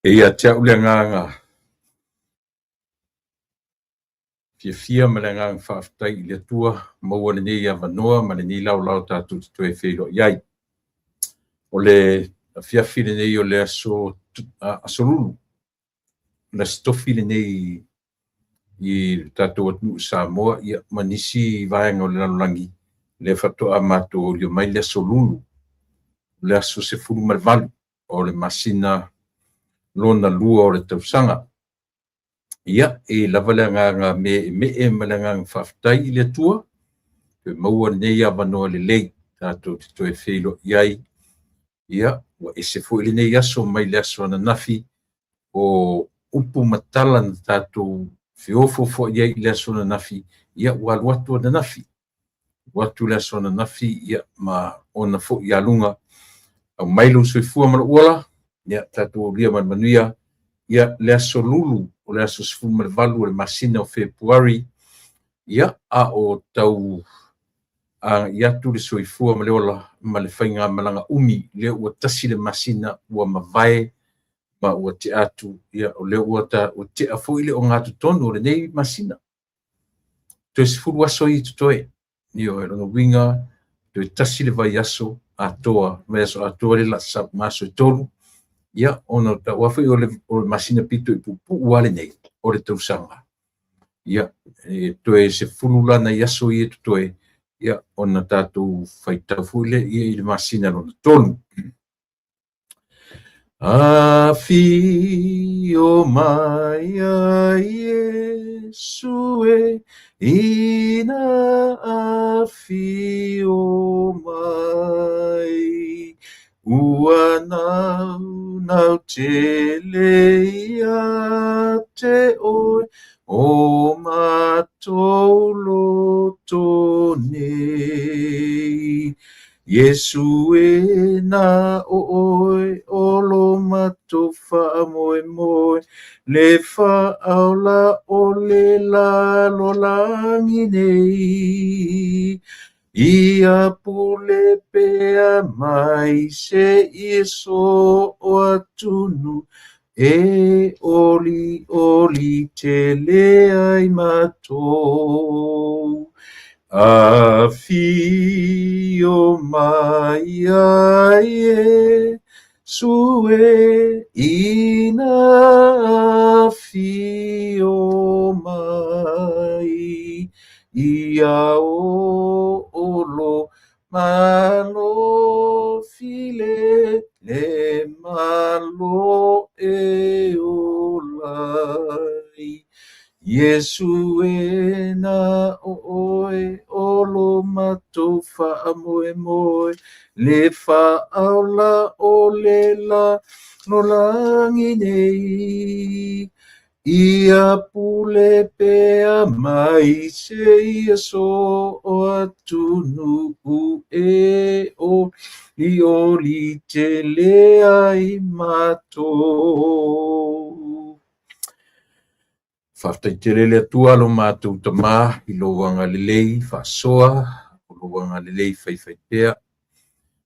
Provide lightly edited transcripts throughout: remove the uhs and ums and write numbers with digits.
E ia te au le agaga fiafia ma le agaga faafetai i le Atua maua lenei avanoa ma lenei laolao tatou te toe feiloai ai. O le afiafi lenei o le aso, aso Lulu, o le Aso Tofi lenei i le tatou atunuu i Samoa ia, ma nisi vaega o le lalolagi, lea faatoa matou aulia mai le aso Lulu, o le aso 18 o le masina lona lua o le tausaga. Ia, e lava le agaga meemee ma le agaga faafetai i le Atua, toe maua lenei avanoa lelei tatou te toe feiloai ai. Ia, ua ese foi lenei aso mai le aso ananafi o upu ma tala na tatou feofoofoai ai i le aso ananafi, ia ua alu atu ananafi. Alu atu le aso ananafi, ia, ma ona foi aluga. Aumai lou soifua ma lou ola, ia, tatou aulia ma le manuia, ia, le aso Lulu, o le aso 18 o le masina o Fepuari, ia, a o tau agai atu le soifua ma le ola ma le faigamalaga umi, lea ua tasi le masina ua mavae ma ua tea atu, ia, o lea ua tea foi le ogatotonu o lenei masina. Toe 10 aso ia totoe. Ioe, lona uiga, toe tasi le vaiaso atoa, vaiaso atoa le laa ma aso e 3, ia, ona aua foi o le masina pito i puupuu lava lenei o le tausaga, ia, e toe 10 la nai aso ia totoe, ia, ona tatou faitau foi lea i le masina lona 3. Afio mai a Iesu e, ina afio mai, ua naunau tele ia te oe, o matou loto nei. Iesu e na o oe, o lo matou faamoemoe, le faaola o le lalolagi nei. Ia pule pea mai se i so o atunuu, e oli oli tele ai matou. Afio mai a Iesu e, ina afio mai, ia o lo malo file le malo e olai. Iesu e na o oe, o lo matou faamoemoe, le faaola o le lalolagi nei. Ia pule pea mai se i so o atunuu e oli oli tele ai matou. Faafetai tele le Atua lo matou Tamā i lou agalelei faasoa, o lou agalelei faifaipea.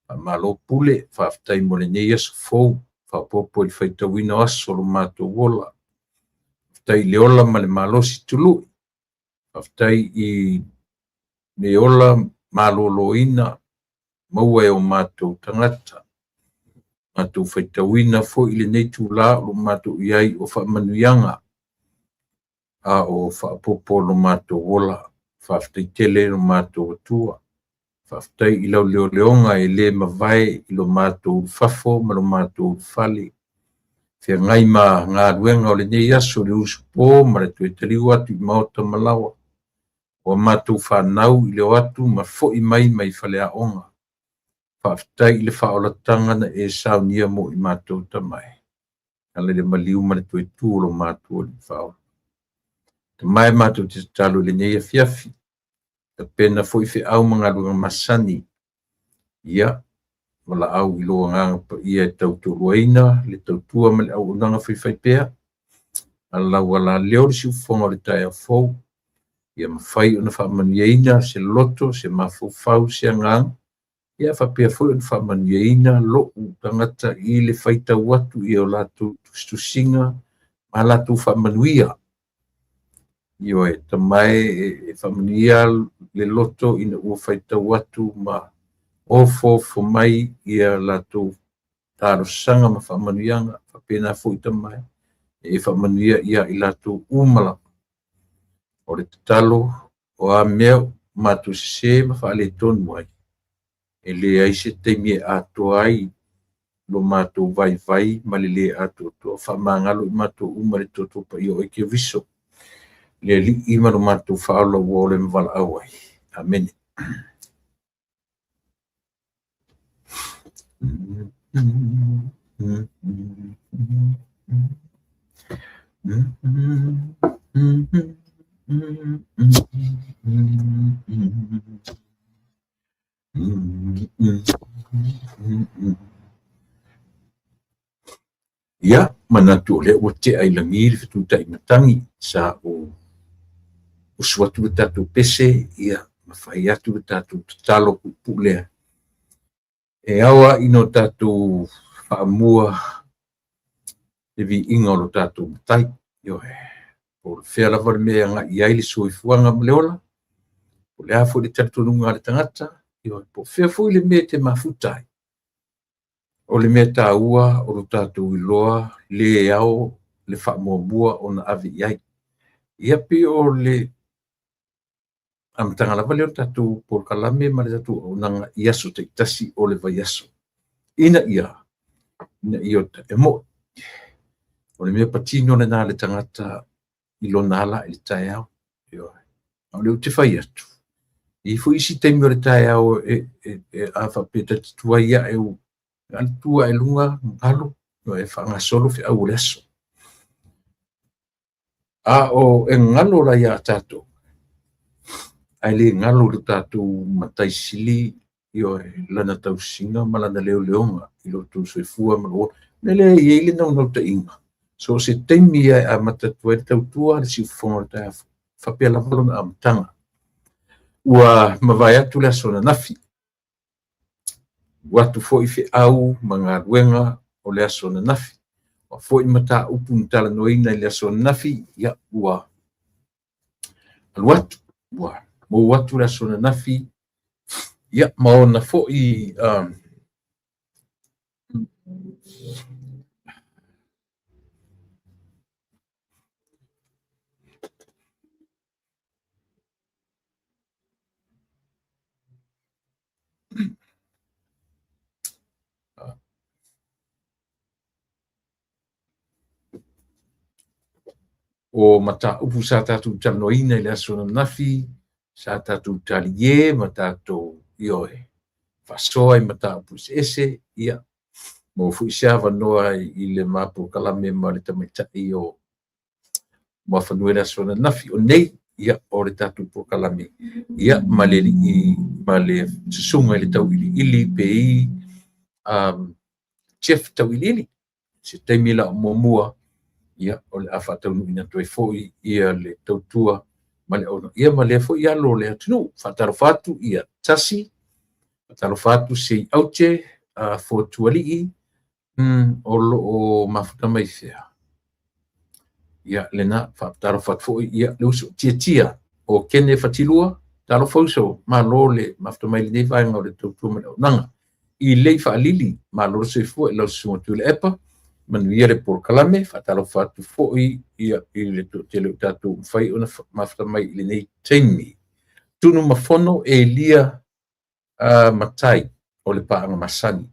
Faamalo pule, faafetai mo lenei aso fou, faaopoopo i le faitauina o aso o lo matou ola. Faafetai i le ola ma le malosi tului. Faafetai i le ola maloloina maua e o matou tagata. Matou faitauina foi i lenei itula o lo o matou i ai o faamanuiaga a o faaopoopo lo matou ola. Faafetai tele lo matou Atua. Faafetai i lau leoleoga e le mavae i lo matou ulufafo ma lo matou ulufale. Feagai ma galuega o lenei aso le usupo ma le toe taliu atu i maota ma laoa. Ua matou fanau i le o atu ma foi mai mai faleaoga. Faafetai i le faaolataga na e saunia mo i matou tamae. Ala i le maliu ma le toe tu o lo matou Alii Faaola. Tamae matou te tatalo i lenei afiafi. Tapena foi feau ma galuega masani. Ia, valaau i lou agaga paia e tautoaluaina le tautua ma le auaunaga faifaipea. Alau alaleo le siufofoga o le taeao fou. Ia mafai ona faamanuiaina se loto, se mafaufau, se agaga. Ia faapea foi ona faamanuiaina lou tagata i le faitau atu i o latou tusitusiga ma latou faamanuia. Ioe, Tama e, e faamanuia le loto ina ua faitau atu ma ofoofo mai ia latou talosaga ma faamanuiaga, faapena foi Tama e, e faamanuia ia i latou uma lava. O le tatalo, o a mea matou sese ma faaletonu ai, e leai se taimi e atoa ai lo matou vaivai ma le lē atoatoa. Faamagalo i matou uma i le toto paia o oe Keriso, le Alii ma lo matou Faaola ua ola ma valaau ai. Amene. Ia, manatu o lea ua tea i lagi le fetutai matagi, sa ou usu atu le tatou pese, ia, ma fai atu le tatou tatalo puupuu lea. E ao lava ina o tatou faamua le viiga o lo tatou Matai. Ioe. Po o fea lava le mea e agai i ai le soifuaga ma le ola, po o le a foi le talitonuga a le tagata, ioe, po o fea foi le mea e te mafuta ai. O le mea taua o lo tatou iloa le ao le faamuamua ona ave i ai. Ia pei o le amataga lava lea o le tatou polokalame ma le tatou auaunaga i aso taitasi o le vaiaso, ina ia e moni, o le mea patino lena a le tagata i lona ala ae i le taeao. Ioe. A o lea ou te fai atu, e i ai foi isi taimi o le taeao a faapea ta te tuai ae, a tu ae i luga, galo, e faagasolo feau o le aso. A o e galo la iā tatou, ae le galo i lo tatou Matai Sili, ioe, lana tausiga ma lana leoleoga i lo outou soifua ma lou ola. O le mea lea e i ai le naunautaiga, so o se taimi lava e amata atu ai le tautua a le siufofoga o le taeao fou, e faapea lava lona amataga. Ua mavae atu le aso ananafi, ua atu foi feau ma galuega o le aso ananafi. O a foi mataupu na talanoaina i le aso ananafi, ia, ua alu atu, ua mou atu le aso ananafi, ia, ma ona foi o mataupu sa tatou talanoaina i le aso ananafi, sa tatou taliē ma tatou, ioe, faasoa i mataupu eseese, ia, maua foi se avanoa i le ma polokalame ma le tamaitai o Muafanua i le aso ananafi. O nei, ia, o le tatou polokalame, ia, ma le alii ma le susuga i le tauiliili pe Jeff Tauiliili. Se taimi la o muamua, ia, o le a faataunuuina atu ai foi ia le tautua ma le auaunaga, ia, ma lea foi alo o le atunuu. Faatalofa atu ia Tasi, faatalofa atu Sei Aute, Fotualii, o lo o mafuta mai fea? Ia, lena, faatalofa atu foi ia le uso Tiatia o Kene Fatilua, talofa uso, malo le mafuta mai lenei vaega o le tautua ma le auaunaga. I lei faalili, malo le soifua i lau susuga Tuilaepa, manuia le polokalame, faatalofa atu foi ia i le toatele o tatou mafai ona mafuta mai i lenei taimi. Tunumafono Elia Matai o le paaga masani.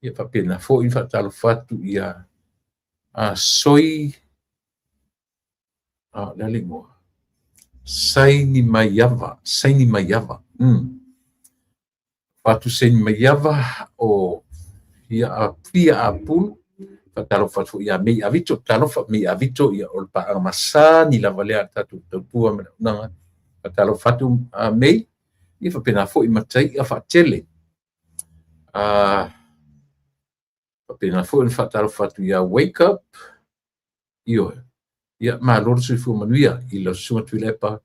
Ia faapena foi faatalofa atu ia Soi, le a le igoa? Saini Maiava, Saini Maiava. Fatu Saini Maiava o ia Fia Apulu, faatalofa atu foi ia Mei Avito, talofa Mei Avito, ia o le paaga masani lava lea a le tatou tautua ma le auaunaga. Faatalofa atu Mei, ia faapena foi Mataia Faatele. Faapena foi ona faatalofa atu ia Wake Up, ioe, ia malo le soifua manuia i lau susuga Tuilaepa,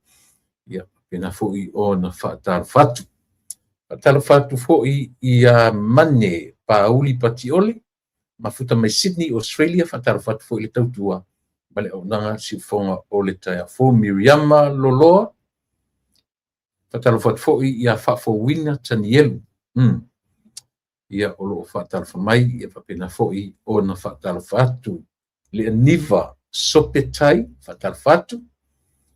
ia faapena foi ona faatalofa atu. Faatalofa atu foi ia Mane Pauli Patiole, mafuta mai Sydney, Australia. Faatalofa atu foi i le tautua ma le auaunaga Siufofoga o le Taeao Fou. Miriama Loloa, faatalofa atu foi ia Faafouina Tanielu. Ia, o lo o faatalofa mai, ia faapena foi ona faatalofa atu. Le Aniva Sopetai, faatalofa atu.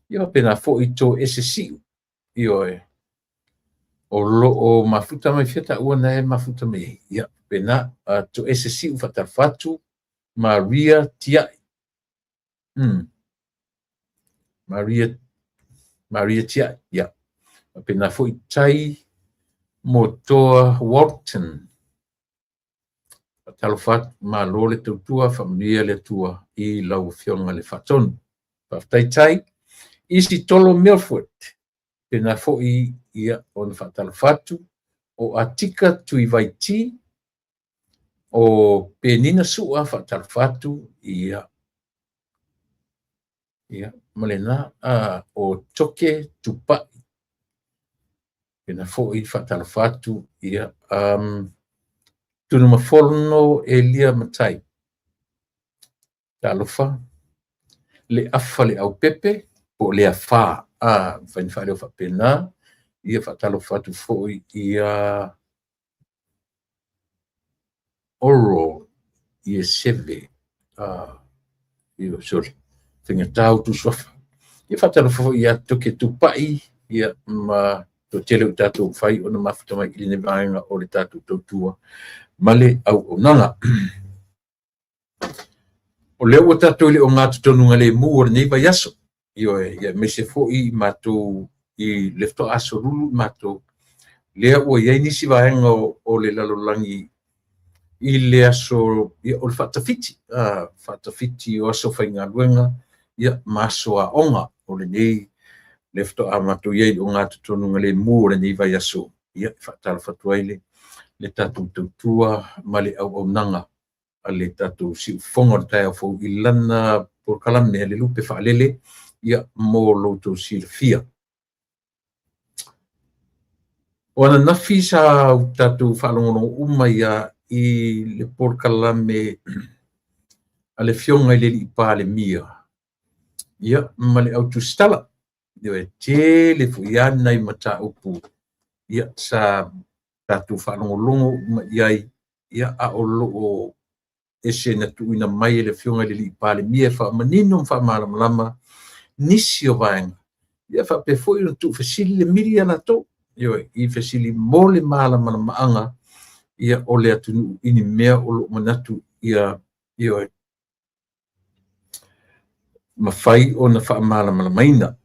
Ia faapena foi to ese siu. Ioe, o lo o mafuta mai fia taua na e mafuta mai ai. Ia, faapena, to ese siu, faatalofa atu. Maria Tiai. Maria Tiai, ia. Faapena foi Tai Motoa Walton. Faatalofa atu, malo le tautua, faamanuia le Atua i lau Afioga le Faatonu. Faafetai Tai. Isi Tolo Milford, pena foi ia ona faatalofa atu. O Atika Tuivaiti, o Penina Sua, faatalofa atu, ia. Ia, ma lena, o Toke Tupai, pena foi faatalofa atu, ia, Tunumafono Elia Matai, talofa, le afa le aupepe, po o le afa, mafai ona faaleo faapena, ia faatalofa atu foi ia Oro Ieseve, ia, sorry, faigata o tusuafa. Ia faatalofa foi ia Toke Tupai, ia ma toatele o tatou mafai ona mafuta mai i lenei vaega o le tatou tautua ma le auaunaga. O lea ua tatou i le ogatotonugalemu o lenei vaiaso, ioe, ia aemaise foi i matou i le faatoa aso Lulu i matou, lea ua i ai nisi vaega o le lalolagi i le aso, ia, o le faatafiti, faatafiti o aso faigaluega, ia, ma aso aoga o lenei, lea faatoa matou i ai i le ogatotonugalemu o lenei vaiaso, ia, e faatalofa atu ai le tatou tautua ma le auaunaga a le tatou Siufofoga o le Taeao Fou i lana polokalame a le Lupe Faalele, ia, mo lo outou silafia. O ananafi sa tatou faalogologo uma ia i le polokalame a le Afioga i le Alii Palemia, ia, ma le autusitala. Ia, e tele foi lava nai mataupu, ia, sa tatou faalogologo uma i ai, ia, a o lo o ese na tuuina mai e le Afioga i le Alii Palemia e faamanino ma faamalamalama nisi o vaega, ia faapea foi ona tuufesili le mili ia latou, ioe, i fesili mo le malamalamaaga, ia, o le atunuu i ni mea o lo o manatu ia, ioe, mafai ona faamalamalamaina.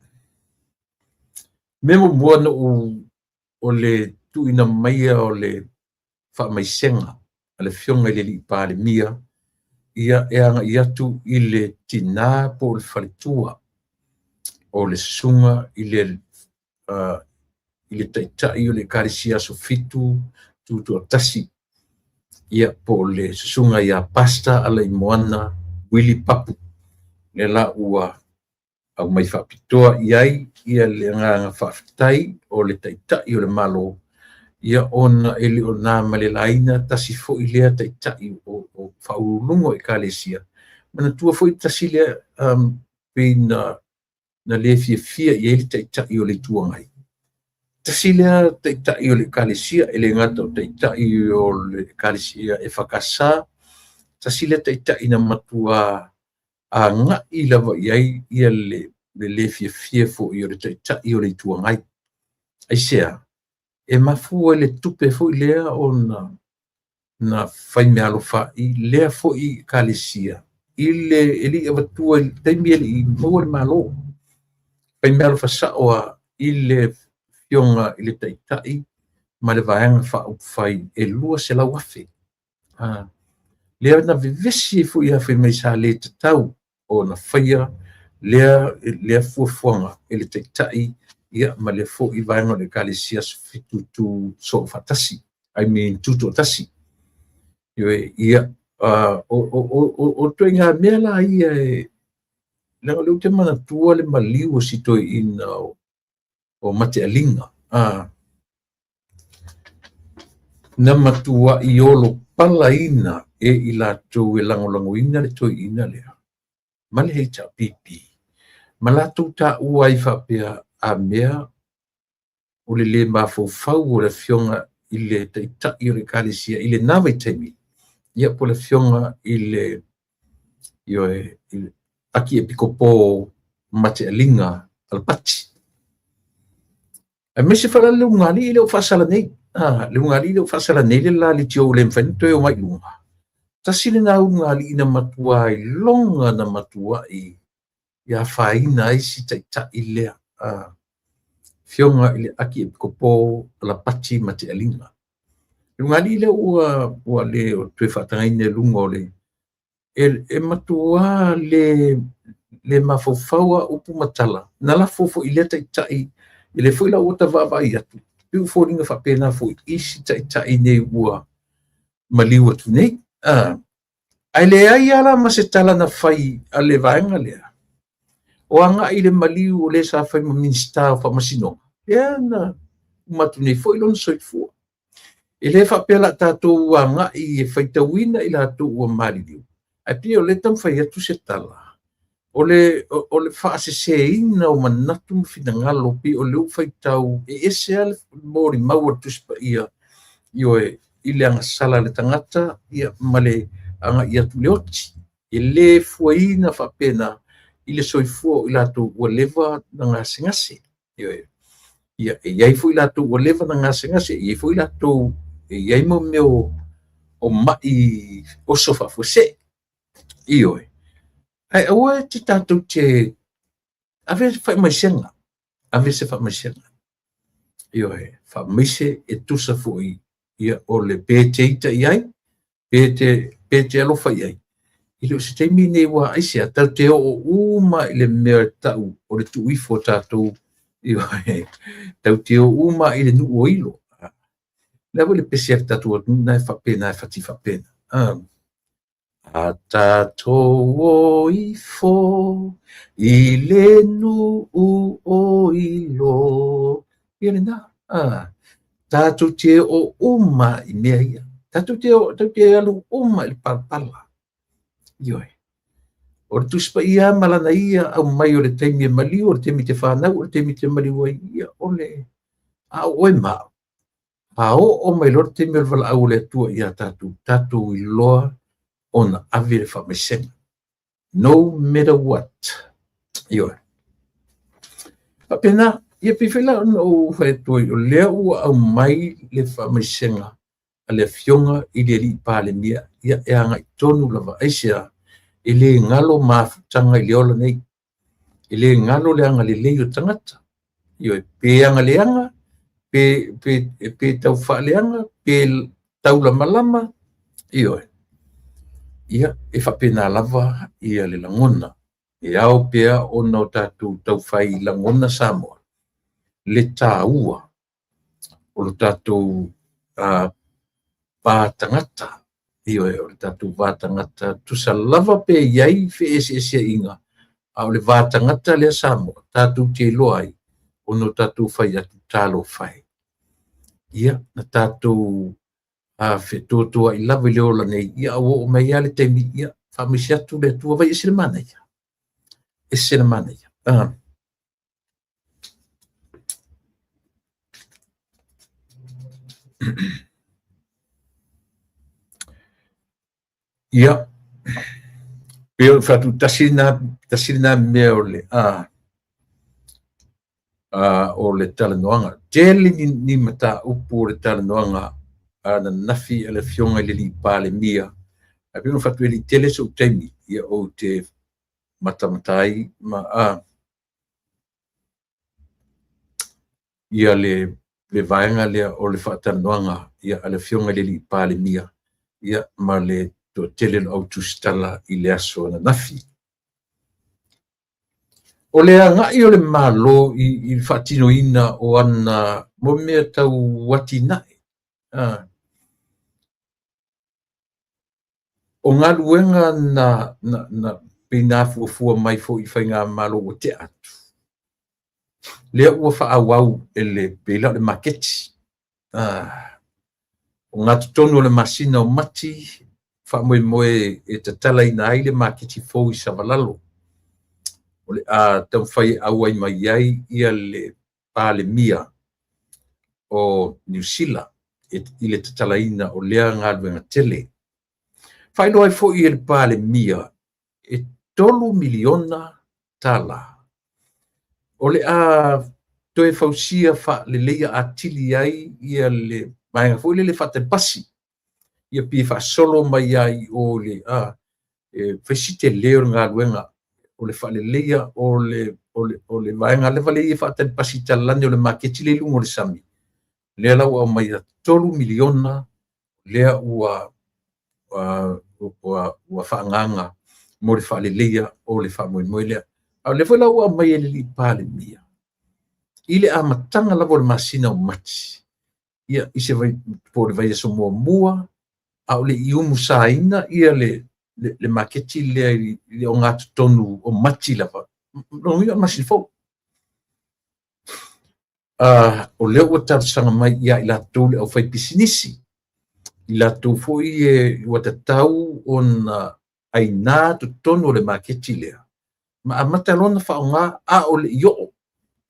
Mea muamua na o le tuuina maia o le faamaisega a le Afioga i le Alii Palemia, ia, e agai atu i le tina po o le faletua o le susuga i le taitai o le Ekalesia Aso Fitu Tutoatasi, ia, po o le susuga ia Pastor Alaimoana Wili Papu. Lea la ua aumai faapitoa i ai ia le agaga faafetai o le taitai o le Malo, ia, ona e le o na ma le laina tasi foi lea taitai o faauluuluga o Ekalesia. Manatua foi tasi lea pei na le fiafia i ai le taitai o le Itu Agai. Tasi lea taitai o le Ekalesia, e le gata o taitai o le Ekalesia EFKS, tasi lea taitai na matua agai lava i ai ia le le fiafia foi o le taitai o le Itu Agai. Aisea? E mafua i le tupe foi lea ona na faimeaalofa ai lea foi Ekalesia i le e le i avatua i le taimi e le i maua le Malo. Faimeaalofa sao lava i le Afioga i le Taitai ma le Vaega Faaupufai e 200,000. Lea na vevesi ai foi fai mai sa le tatau ona faia lea fuafuaga e le Taitai, ia, ma le foi vaega o le Ekalesia Aso Fitu Soofaatasi, I mean Tutoatasi. Ia, o ituaiga mea la ia e leaga o lea ou te manatua le maliu o si toeaina o Matealiga. Na matuai olopalaina e i latou e lagolagoina le toeaina lea ma le HRPP, ma latou taua ai faapea, a mea o le lē mafaufau o le Afioga i le Taitai o le Ekalesia i lena vaitaimi, ia po o le Afioga i le, ioe, i le Akiepikopo Matealiga Alapati. Aemaise foi la le ulugalii lea ua faasala nei. Le ulugalii lea ua faasala nei le la leitio ua le mafai ona toe omai i luga. Tasi lena ulugalii na matua iloga na matuai afaina ai si taitai lea, Afioga i le Akiepikopo Alapati Matealiga. Le ulugalii lea ua le toe faatagaina i luga o le e matua le mafaufau a upu ma tala na lafo foi i lea taitai, e le foi la ua ta vaavaai atu, pei ua foliga faapena foi i isi taitai nei ua maliu atu nei. Ae leai lava la ma se tala na fai a le vaega lea o agai i le maliu o le sa fai ma Minisita o Faamasinoga, lea na uma atu nei foi lona soifua. E le faapea la tatou agai e faitauina i latou ua maliliu, ae pei o lea e taumafai atu se tala, o le faaseseina o manatu ma finagalo, pei o lea ua faitau e ese lava le molimau a le Tusi Paia, ioe, i le agasala a le tagata ma le agai atu i le oti. E le fuaina faapena i le soifua o i latou ua leva na gasegase. Ioe. Ia, e i ai foi latou ua leva na gasegase, e i ai foi latou e i ai mo mea o mai oso faafuasei. Ioe. Ae aua te tatou te ave se faamaisega, ave se faamaisega. Ioe, faamaise e tusa foi ia o le pe te ita i ai, pe te alofa i ai. E le o se taimi nei ua aisea, tatou te oo uma i le mea e tau o le tuu ifo o tatou, ioe, tatou te oo uma i le nuu o ilo. O le a foi le pese a le tatou atunuu na e faapena e fati faapena. A tatou o ifo i le nuu o ilo. Ia lena. Tatou te oo uma i mea ia. Tatou te alu uma i le palapala. Ioe. O le Tusi Paia ma lana ia aumai o le taimi e maliu, o le taimi te fanau, o le taimi te maliu ai, ia o le a o oe ma au. A oo mai loa le taimi o le valaau o le Atua ia tatou, tatou iloa ona ave le faamaisega. No matter what. Ioe. Faapena, ia pei foi la ona ou fai atu ai, o lea ua aumai le faamaisega a le Afioga i le Alii Palemia, ia e agai tonu lava. Aisea? E le galo mafutaga i le ola nei. E le galo le agalelei o tagata. Ioe, pe agaleaga, pe tau faaleaga, pe taulamalama, ioe. Ia, e faapena lava ia le lagona. E ao pea ona o tatou taufai lagona Samoa, le taua o lo tatou va tagata. Ioe, o le tatou va tagata, tusa lava pe i ai feeseeseaiga, a o le va tagata lea Samoa, tatou te iloa ai, ona o tatou fai atu talofa e. Ia, na tatou fetuatuai lava i le ola nei, ia a ua oo mai lava le taimi, ia, faamaise atu le Atua, vai ese le manaia. Ese le manaia. Ia, pei o fai atu tasi lena mea o le o le talanoaga. Tele ni mataupu o le talanoaga ananafi a le Afioga i le Alii Palemia. Ae pei ona fai atu e le i tele sou taimi, ia ou te matamata ai ma ia le vaega lea o le faatalanoaga ia a le Afioga i le Alii Palemia ia ma le toatele o le au tusitala i le aso ananafi. O le agai o le Malo i le faatinoina o ana mo mea tau atinae. O galuega na pei na fuafua mai foi i faigamalo ua tea atu, lea ua faaauau e le pei la o le maketi. Ogatotonu o le masina o Mati, faamoemoe e tatalaina ai le maketi fou i Savalalo. O le a taumafai e auai mai ai ia le Palemia o Niu Sila i le tatalaina o lea galuega tele. Faailoa ai foi e le Palemia e $3 miliona o le a toe fausia faaleleia atili ai ia le vaega foi lele faatali pasi, ia pei e faasolo mai lava i o i le e fai si tele o le galuega o le faaleleia o le vaega lava lea e faatali pasi i talalane o le maketi lea i luga o le sami, lea la ua aumaia $3 miliona lea ua faaagaaga mo le faaleleia o le faamoemoe lea. A o lea foi la ua aumai e le alii Palemia i le amataga lava o le masina o Mati, ia i se po o le vaiaso muamua, a o le i umusaina ia le maketi lea i le ogatotonu o Mati lava, lona uiga o le masina fou. O lea ua talosaga mai ia i latou le aufaipisinisi, i latou foi e ua tatau ona aina totonu o le maketi lea, ma amata loa ona faaaoga a o le i oo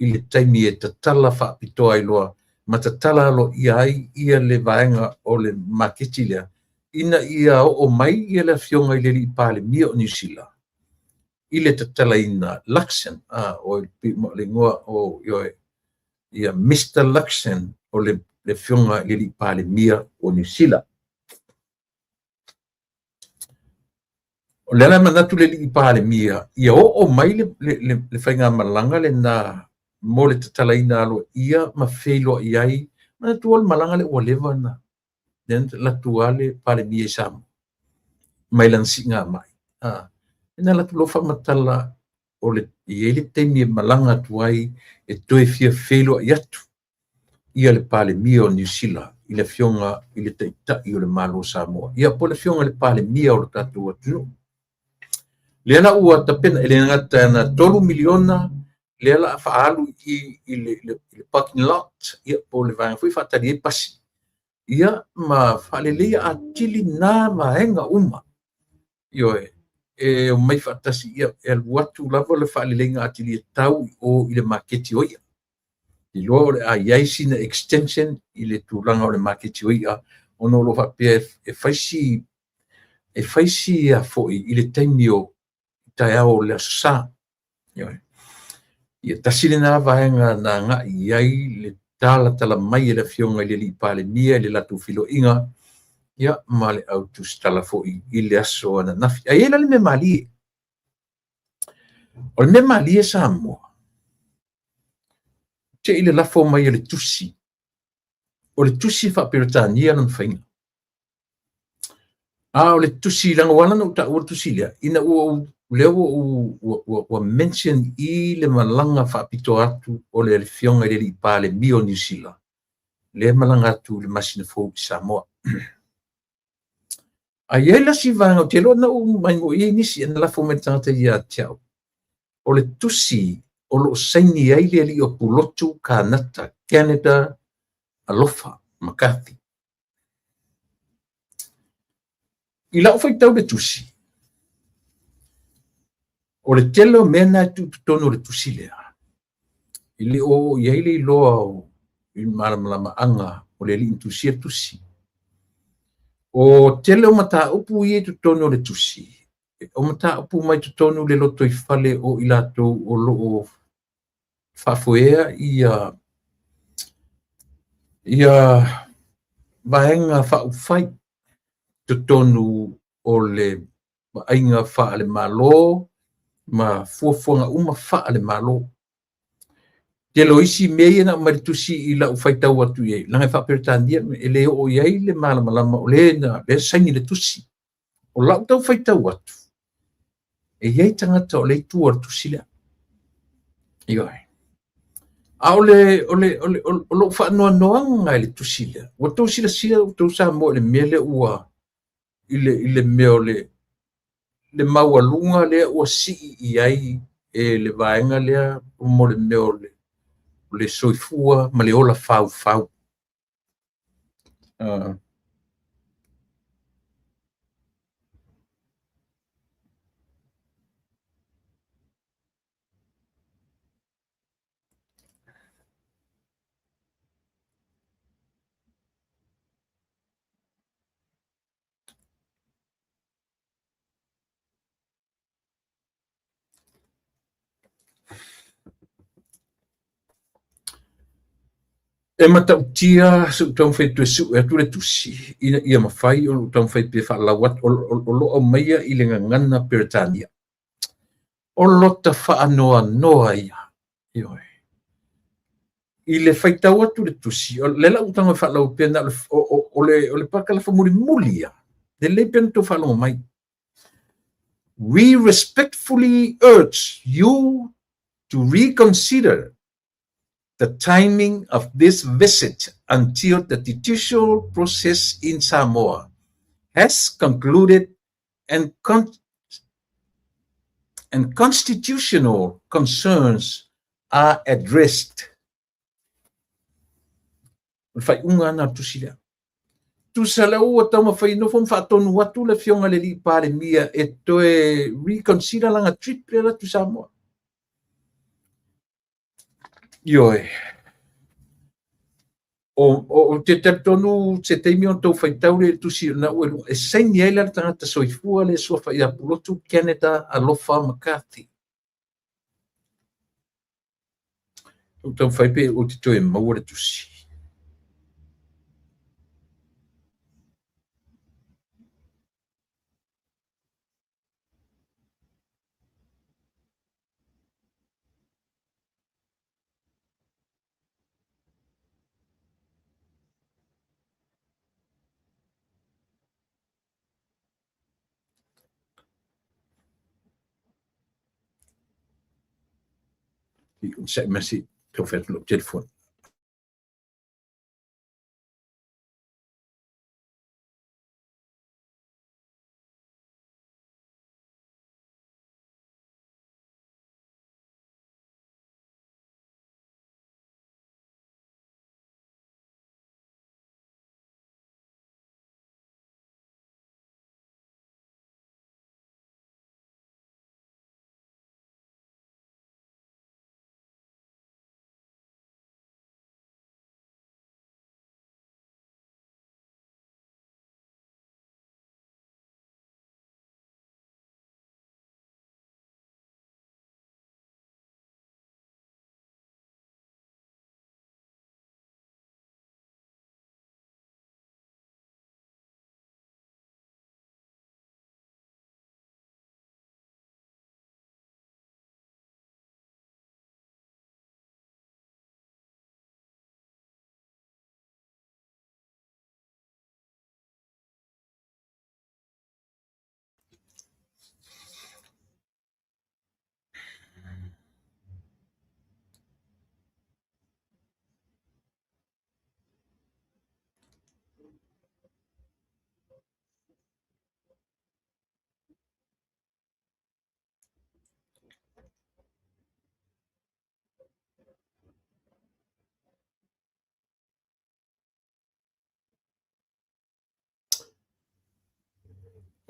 i le taimi e tatala faapitoa ai loa ma tatala aloaia ai ia le vaega o le maketi lea, ina ia oo mai ia le Afioga i le alii Palemia o Niu Sila i le tatalaina Luxon, o le igoa o ia Mister Luxon, o le Afioga i le alii Palemia o Niu Sila. O le ala e manatu le alii Palemia ia oo mai le faigamalaga lena mo le tatalaina aloaia ma feiloai ai, manatua o le malaga lea ua leva ona lea na alu atu lava le Palemia i Samoa mai lana siigamai. Na alu atu loa faamatala o le i ai le taimi e malaga atu ai e toe fia feiloai atu ia le Palemia o Niu Sila i le Afioga i le Taitai o le Malo o Samoa, ia po o le Afioga i le Palemia o le tatou atunuu. Lea la ua tapena, e le gata na $3 miliona, lea la a faaalu i le parking lot, ia po o le vaega foi faatali ai pasi, ia ma faaleleia atili na vaega uma. Ioe, e omai faatasi, ia, e alu atu lava le faaleleiga atili e tau i o i le maketi o i'a. Iloa o le a i ai sina extension i le tulaga o le maketi o i'a, ona o lo o faapea e fai si e fai si a foi i le taimi o taeao o le Aso Sa. Ioe. Ia tasi lena vaega na agai i ai le talatala mai e le Afioga i le alii Palemia i le latou feiloaiga, ia ma le au tusitala foi i le aso ananafi. Ae i ai la le mea malie. O le mea malie Samoa, te i le lafo mai e le tusi. O le tusi faa-Peretania lona faiga. A o le tusi, leaga ua ala ona ou taua le tusi lea, ina ua ou, lea ua ou, ua, ua mention i le malaga faapitoa atu o le Afioga i le alii Palemia o Niu Sila, lea e malaga atu i le masina fou i Samoa. A i ai la si vaega, ou te iloa na ou maimoa i nisi, na lafo mai le tagata ia te au. O le tusi o lo o saini ai le alii o Pulotu Kanata, Canada Alofa McCarthy. I lau faitau le tusi, o le tele o mea na e tuu i totonu o le tusi lea, e le o oo i ai le iloa o i le malamalamaaga o le alii na tusia le tusi. O tele o mataupu ia i totonu o le tusi, o mataupu mai totonu le lotoifale o i latou o lo o faafoea ia vaega faaupufai totonu o le vaaiga faale-Malo ma fuafuaga uma faale-Malo. Tele o isi mea ia na aumai le tusi i lau faitau atu i ai, leaga e faa-Peretania, e le oo i ai le malamalama o le na lea saini le tusi. O lau tau faitau atu, e i ai tagata o lea i tua o le tusi lea. Ioe. A o le, o le, o le, o lou faanoanoaga i le tusi lea, ua outou silasila outou Samoa i le mea lea ua, i le mea o le maualuga lea ua sii i ai e le vaega lea mo le mea o le soifua ma le ola faufau. E matautia se ou taumafai e toe sue atu le tusi ina ia mafai ona ou taumafai pea e faalaau atu, o lo o aumaia i le gagana Peretania. O lota faanoanoa ia, ioe. I le faitau atu i le tusi, o lea la ua ou tago e faalaau pea na o le parakalafa mulimuli ia, lelei pea ona outou faalogo mai. We respectfully urge you to reconsider the timing of this visit until the judicial process in Samoa has concluded and and constitutional concerns are addressed. O le faaiuga lena o le tusi lea. Tusa lea ua taumafai nofo ma faatonu atu le Afioga i le Alii Palemia e toe reconsider lana trip lea atu i Samoa. Ioe. Ou te talitonu se taimi ona outou faitau lea i le tusi o lena ua i luga, e saini ai la le tagata soifua lea e suafa ia Pulotu Canada Alofa McCarthy. Ou taumafai pe ou te toe maua le tusi. Onosai mai se i taumafai atu lou telefoni.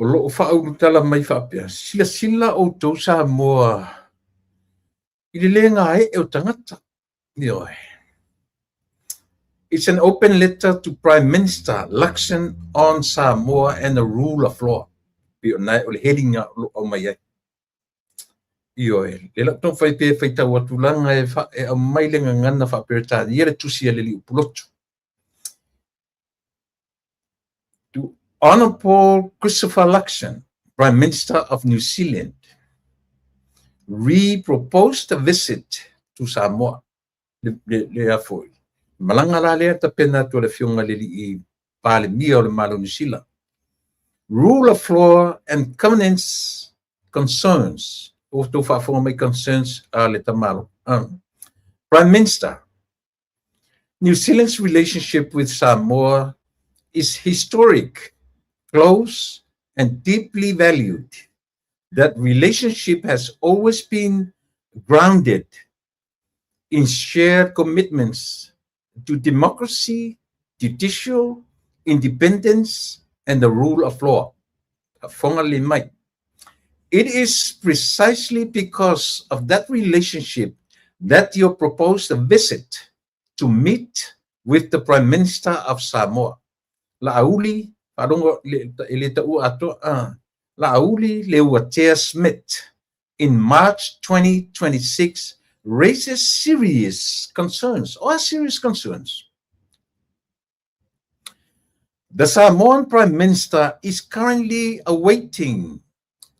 O lo o faaulutala mai faapea, silasila outou Samoa i le le gaee o tagata. Ioe. It's an open letter to Prime Minister Luxon on Samoa and the rule of law. Pei o na o le heading o lo o aumai ai. Ioe, le lau taumafai pe faitau atu lana e, fa, e aumai le gagana faa-Peretania le tusi a le alii o Pulotu. To Honourable Christopher Luxon, Prime Minister of New Zealand, re-proposed a visit to Samoa. Le, le, le a foi. Malaga la lea tapena atu a le Afioga i le Alii Palemia o le Malo o Niu Sila. Rule of law and governance concerns. Ua outou faafofoga mai concerns a le tamalo. Prime Minister, New Zealand's relationship with Samoa is historic, close and deeply valued. That relationship has always been grounded in shared commitments to democracy, judicial independence, and the rule of law. Faafofoga lelei mai. It is precisely because of that relationship that you proposed a visit to meet with the Prime Minister of Samoa, Laauli, faalogo e le taua atoa, Laauli Leuatea Smith, in March 2026 raises serious concerns, or serious concerns. The Samoan Prime Minister is currently awaiting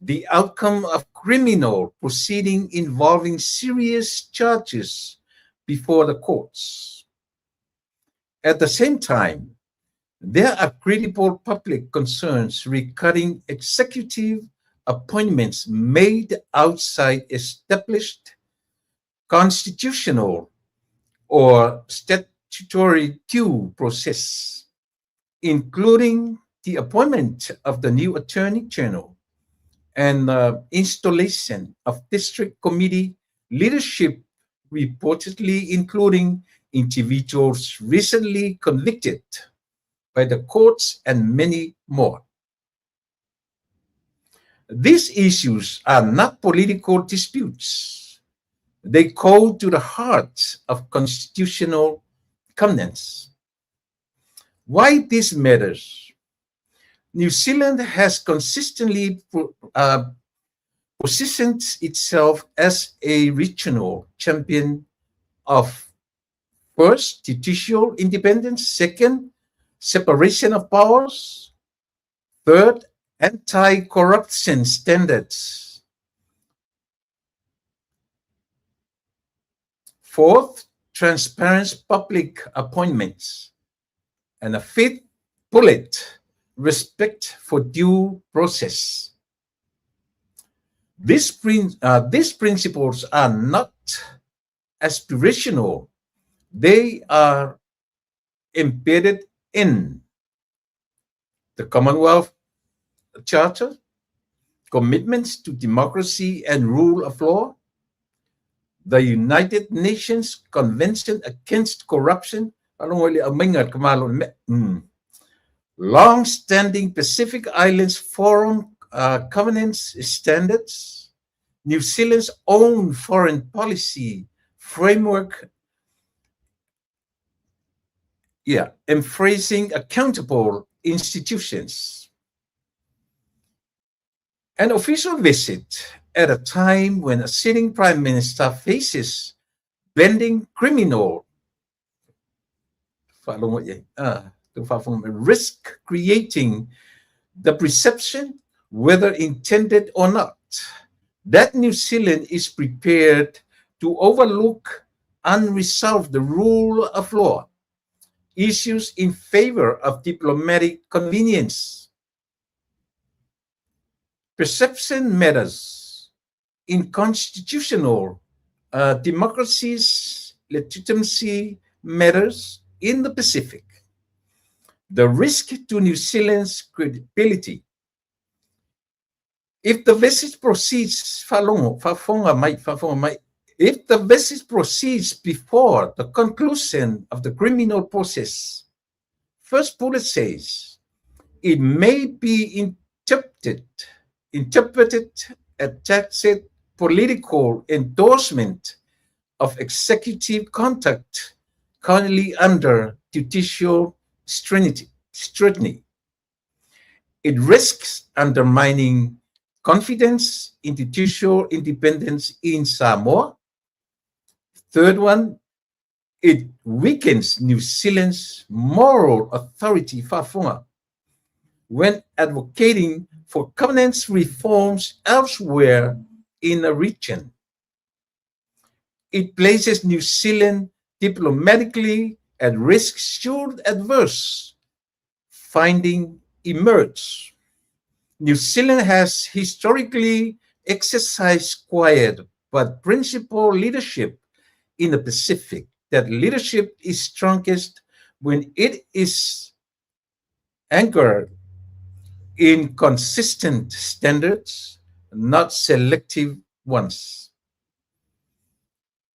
the outcome of criminal proceeding involving serious charges before the courts. At the same time, there are credible public concerns regarding executive appointments made outside established constitutional or statutory due process, including the appointment of the new Attorney General and installation of district committee leadership, reportedly including individuals recently convicted by the courts, and many more. These issues are not political disputes. They go to the heart of constitutional governance. Why this matters? New Zealand has consistently positioned itself as a regional champion of, first, judicial independence, second, separation of powers, third, anti-corruption standards, fourth, transparent public appointments, and a fifth bullet, respect for due process. These principles are not aspirational. They are embedded in the Commonwealth Charter, commitments to democracy and rule of law, the United Nations Convention Against Corruption, long-standing Pacific Islands Forum Covenants standards, New Zealand's own foreign policy framework, embracing accountable institutions. An official visit at a time when a sitting prime minister faces pending criminal risk creating the perception, whether intended or not, that New Zealand is prepared to overlook unresolved rule of law issues in favor of diplomatic convenience. Perception matters. In constitutional democracies, legitimacy matters in the Pacific. The risk to New Zealand's credibility. If the visit proceeds, if the visit proceeds before the conclusion of the criminal process, first bullet says, it may be interpreted a tacit political endorsement of executive conduct currently under judicial scrutiny. It risks undermining confidence in judicial independence in Samoa. Third one, it weakens New Zealand's moral authority, faafofoga, when advocating for governance reforms elsewhere in the region. It places New Zealand diplomatically at risk should adverse finding emerge. New Zealand has historically exercised quiet but principled leadership in the Pacific. That leadership is strongest when it is anchored in consistent standards, not selective ones.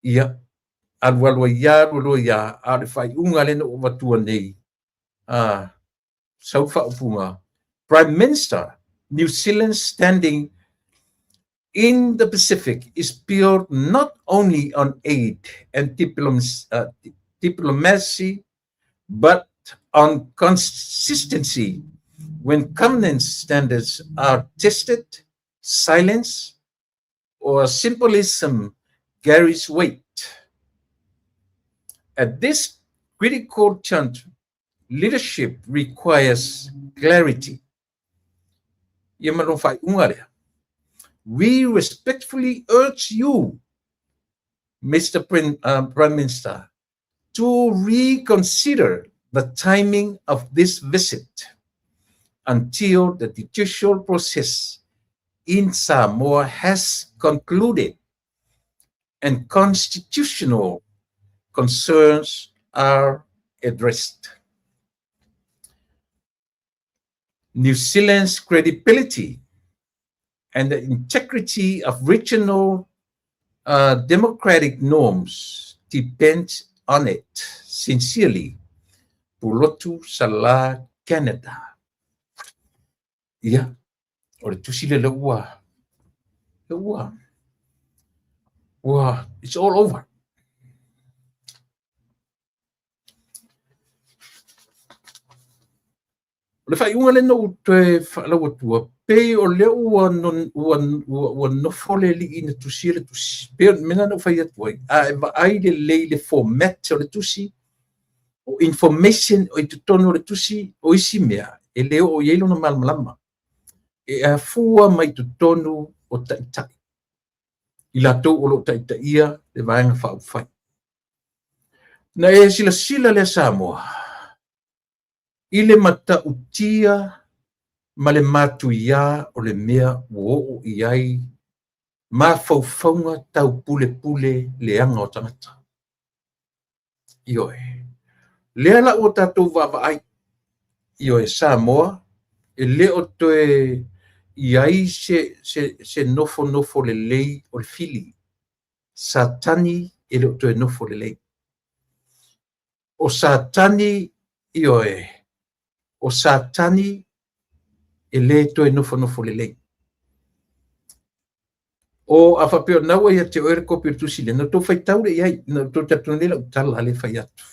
Ia, alualu ai ia, alualu ai ia, a o le faaiuga lea na ou avatua nei, a, sau faaupuga, Prime Minister, New Zealand's standing in the Pacific is built not only on aid and diplomacy, but on consistency. When governance standards are tested, silence or symbolism carries weight. At this critical Leadership requires clarity. Ia ma lona faaiuga lea. We respectfully urge you, Mr. Prime Minister, to reconsider the timing of this visit until the judicial process in Samoa has concluded and constitutional concerns are addressed. New Zealand's credibility and the integrity of regional democratic norms depend on it. Sincerely, Pulotu Salah Canada. Ia, o le tusi lea ua, ua, ua, it's all over. O le faaiuga lea na ou toe faalau atua, pei o lea ua, ua, ua, ua nofo le alii na tusia le tusi. Pei o le mea lena na ou fai atu ai, a e vaai lelei le format o le tusi, o information o i totonu o le tusi, o isi mea, e le oo i ai lona malamalama. E afua mai totonu o taitai, i latou o lo o taitaia le Vaega Faaupufai. Na e silasila lea Samoa, i le matautia ma le matuiā o le mea ua oo i ai mafaufauga tau pulepule leaga o tagata. Ioe. Lea la ua tatou vaavaai, ioe, Samoa, e le o toe i ai se nofonofo lelei o le fili. Satani e le o toe nofo lelei. O Satani, ioe, o Satani e le toe nofonofo lelei. O a faapea o lena ua ia te oe le kopi o le tusi lea, na outou faitau lea i ai, na outou talitonu nei lau tala lea e fai atu.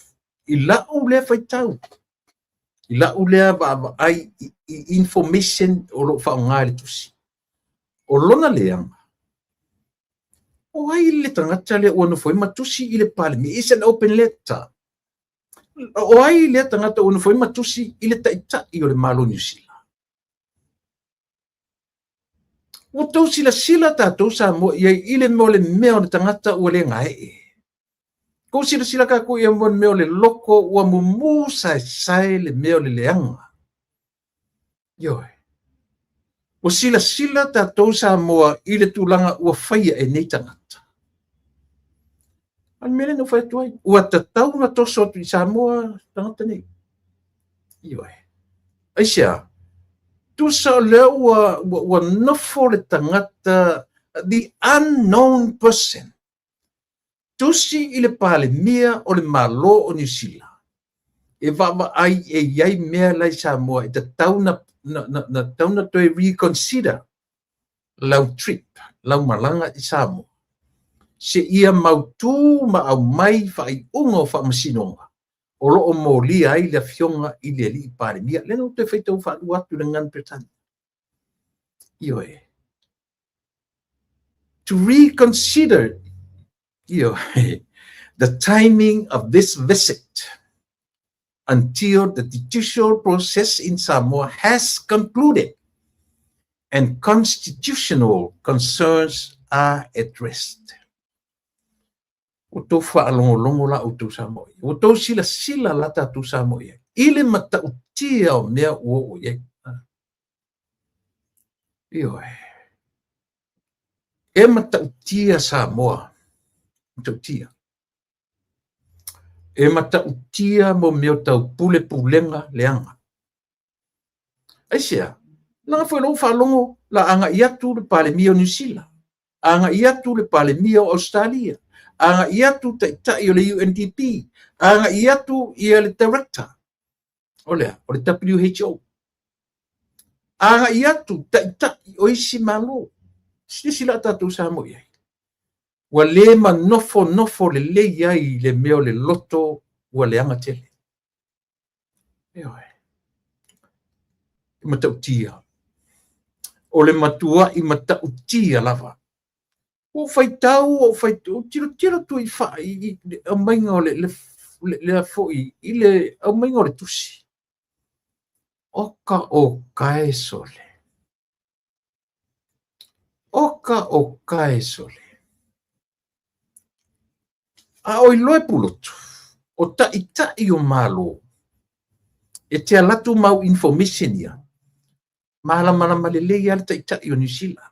I lau lea faitau, i lau lea vaavaai i information o lo o faaaoga i le tusi. O lona leaga, o ai le tagata lea ua nofo ai ma tusi i le Palemia? It's an open letter. O ai lea tagata ua nofo ai ma tusi i le taitai o le Malo o Niu Sila? Ua tou silasila tatou Samoa i ai i le mea o le mea o le tagata ua le gaee. Tou silasila tatou i ai mo le mea o le loko ua mumu saesae le mea o le leaga. Ioe. Ua silasila tatou Samoa i le tulaga ua faia e nei tagata. A o le mea lea na ou fai atu ai, ua tatau ona toso atu i Samoa tagata nei. Ioe. Aisea? Tusa o lea ua, ua, ua nofo le tagata, the unknown person, tusi i le Palemia o le Malo o Niu Sila, e vaavaai e i ai mea la i Samoa e tatau na, na, na, na, tatau na toe reconsider lau trip, lau malaga i Samoa, seia mautu ma aumai faaiuga o faamasinoga o lo o molia ai le afioga i le alii Palemia. Lea na ou toe faitau faalua atu i le gagana Peretania. Ioe. To reconsider, ioe, the timing of this visit until the judicial process in Samoa has concluded and constitutional concerns are addressed. Ua outou faalogologo la outou Samoa i ai. Ua outou silasila la tatou Samoa i ai i le matautia o mea ua oo i ai. Ioe. E matautia Samoa. Matautia. E matautia mo mea o tau pulepulega leaga. Aisea? Leaga foi o lou faalogo la agai atu le Palemia o Niu Sila, agai atu le Palemia o Ausetalia, agai atu taitai o le UNDP, agai atu ia le Director o le a? O le WHO. Agai atu taitai o isi Malo. Silasila a tatou Samoa i ai. Ua le manofonofo lelei ai le mea o le loto ua leaga tele. Ioe. E matautia. O le matuai matautia lava. Ua ou faitau, ua ou faitau, ou tilotilo atu i, fa, i, i le aumaiga o le, le, le, le foi, i le aumaiga o le tusi. Oka oka e sole. Oka oka e sole. A o iloa e Pulotu, o ta'ita'i o Malo, e te alu atu mau information ia, malamalama lelei lava le ta'ita'i o Niu Sila.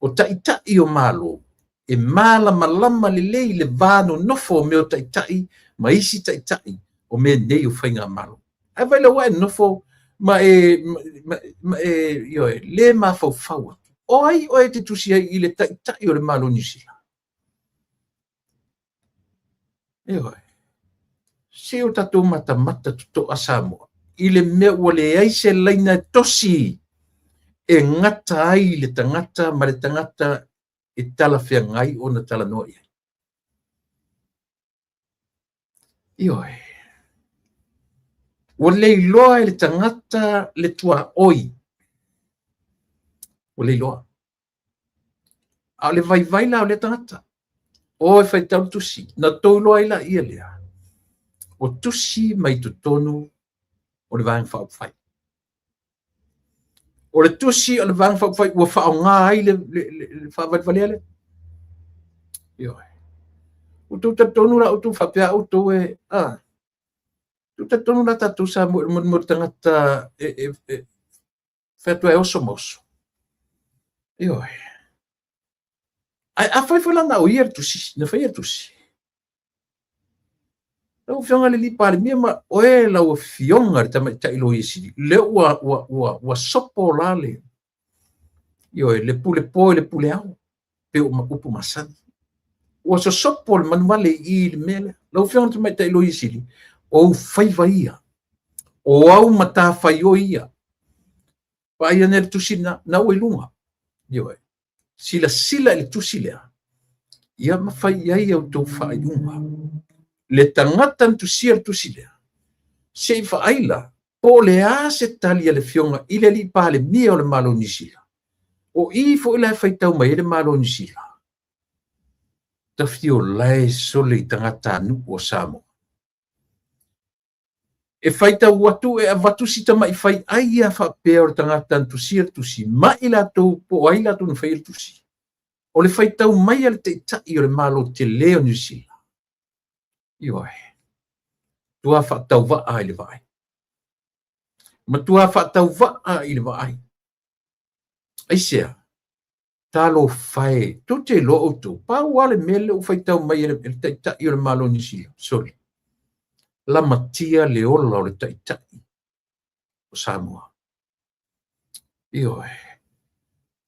O ta'ita'i o Malo, e malamalama lelei le va nonofo o mea o ta'ita'i ma isi ta'ita'i o mea nei o faigamalo. Ae vaai la ua e nofo ma e, ma, ma e, ioe, le mafaufau atu. O ai oe e te tusi ai i le ta'ita'i o le Malo o Niu Sila? Ioe. Se o tatou matamata totoa Samoa i le mea ua leai se laina e tosi e gata ai le tagata ma le tagata e talafeagai ona talanoa i ai. Ioe. Ua le iloa e le tagata le tuaoi. Ua le iloa. A o le vaivai la o lea tagata. O e faitau le tusi. Na tou iloa ai laia lea. O tusi mai totonu o le Vaega Faaupufai. O le tusi o le Vaega Faaupufai ua faaaoga ai le faavalevalea lea. Ioe. Ua outou talitonu la outou faapea outou e, a, outou talitonu la tatou Samoa i le mo tagata e fai atu e oso ma oso. Ioe. Ae afai foi la na o ia le tusi, na faia le tusi. Lau Afioga i le alii Palemia ma oe lau Afioga i le Tamaitai Loia Sili, lea ua sopo la le, ioe, le pule po i le pule ao, pei o upu masani. Ua sosopo le manuvale i i le mea lea. Lau Afioga i le Tamaitai Loia Sili, o ou faiva ia, o au matafaioi ia. Vaai ane le tusi lena, na ua i luga. Ioe. Silasila i le tusi lea, ia ma fai i ai a outou faaiuga. Le tagata na tusia le tusi lea, se i vaai la, po o le a se tali a le Afioga i le alii Palemia o le Malo o Niu Sila. O i foi la e faitau mai ai le Malo o Niu Sila. Tafiola e sole i tagatanuu o Samoa. E faitau atu e avatu si tama'i fai'ai ia faapea o le tagata na tusia le tusi ma i latou po o ai latou na faia le tusi. O le faitau mai a le Taitai o le Malo tele o Niu Sila. Ioe. Matua faatauva'a i le vaai. Matua faatauva'a i le vaai. Aisea? Talofa e, tou te iloa outou, pau lava le mea lea ua faitau mai e le Taitai o le Malo o Niu Sila, sole, lamatia le ola o le Taitai o Samoa. Ioe.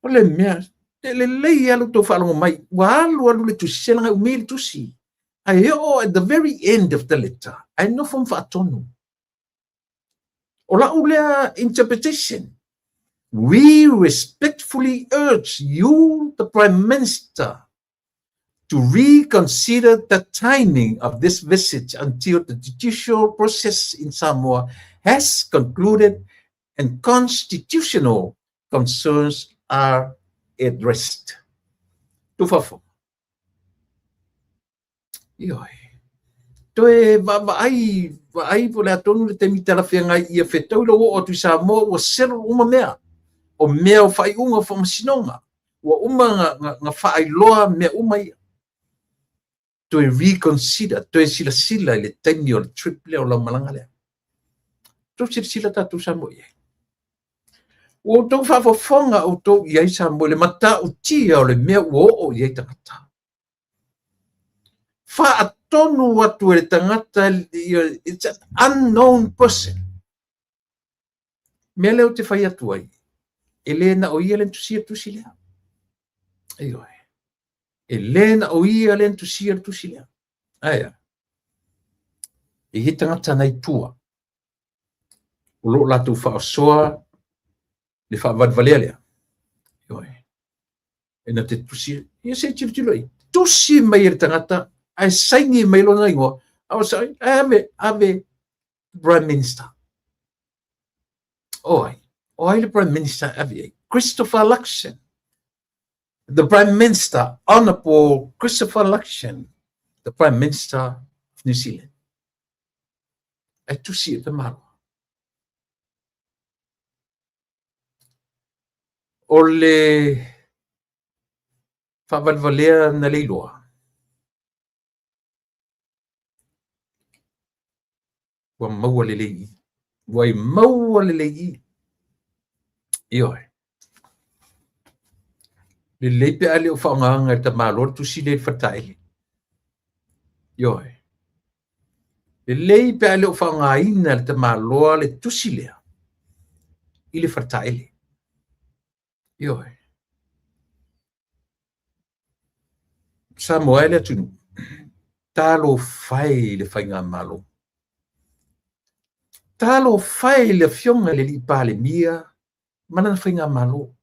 O le mea, e lelei lava lo outou faalogo mai, ua alu alu le tusi, se leaga e umi le tusi. Ae oo at the very end of the letter, ae nofo ma faatonu. O lau lea interpretation. We respectfully urge you, the Prime Minister, to reconsider the timing of this visit until the judicial process in Samoa has concluded and constitutional concerns are addressed. Tufafo. Ioe. Toe vaavaai, vaai po o le a tonu le taimi talafeagai ia fetau lou oo atu i Samoa ua settle uma mea. O mea o faaiuga o faamasinoga. Ua uma na faailoa mea uma ia. Toe reconsider, toe silasila i le taimi o le trip lea o lau malaga lea. Tou silasila tatou Samoa i ai. Ua outou faafofoga outou i ai Samoa i le matautia o le mea ua oo i ai tagata. Faatonu atu e le tagata, it's an unknown person. Mea lea ou te fai atu ai, e le na o ia le na tusia le tusi lea. Ioe. E le na o ia le na tusia le tusi lea. Aea. E i ai tagata na i tua, o lo o latou faasoa le faavalevalea lea. Ioe. E na te tusi, ia se i tilotilo i ai. Tusi mai e le tagata, ae saini mai lona igoa, a o sa, ae ave, ave Prime Minister. O ai? O ai le Prime Minister e ave i ai? Christopher Luxon. The Prime Minister, Honourable Christopher Luxon, the Prime Minister of New Zealand. Ae tusi e tamaloa. O le faavalevalea na le iloa, ua maua lelei i i. Ua e maua lelei i i. Ioe. Lelei pe a le o faaaogaina e le tamaloa le tusi lea i le faletaele. Ioe. Lelei pe a le o faaaogaina e le tamaloa le tusi lea i le faletaele. Ioe. Samoa e le atunuu, talofa e i le faigamalo. Talofa e i le Afioga i le Alii Palemia ma lana faigamalo.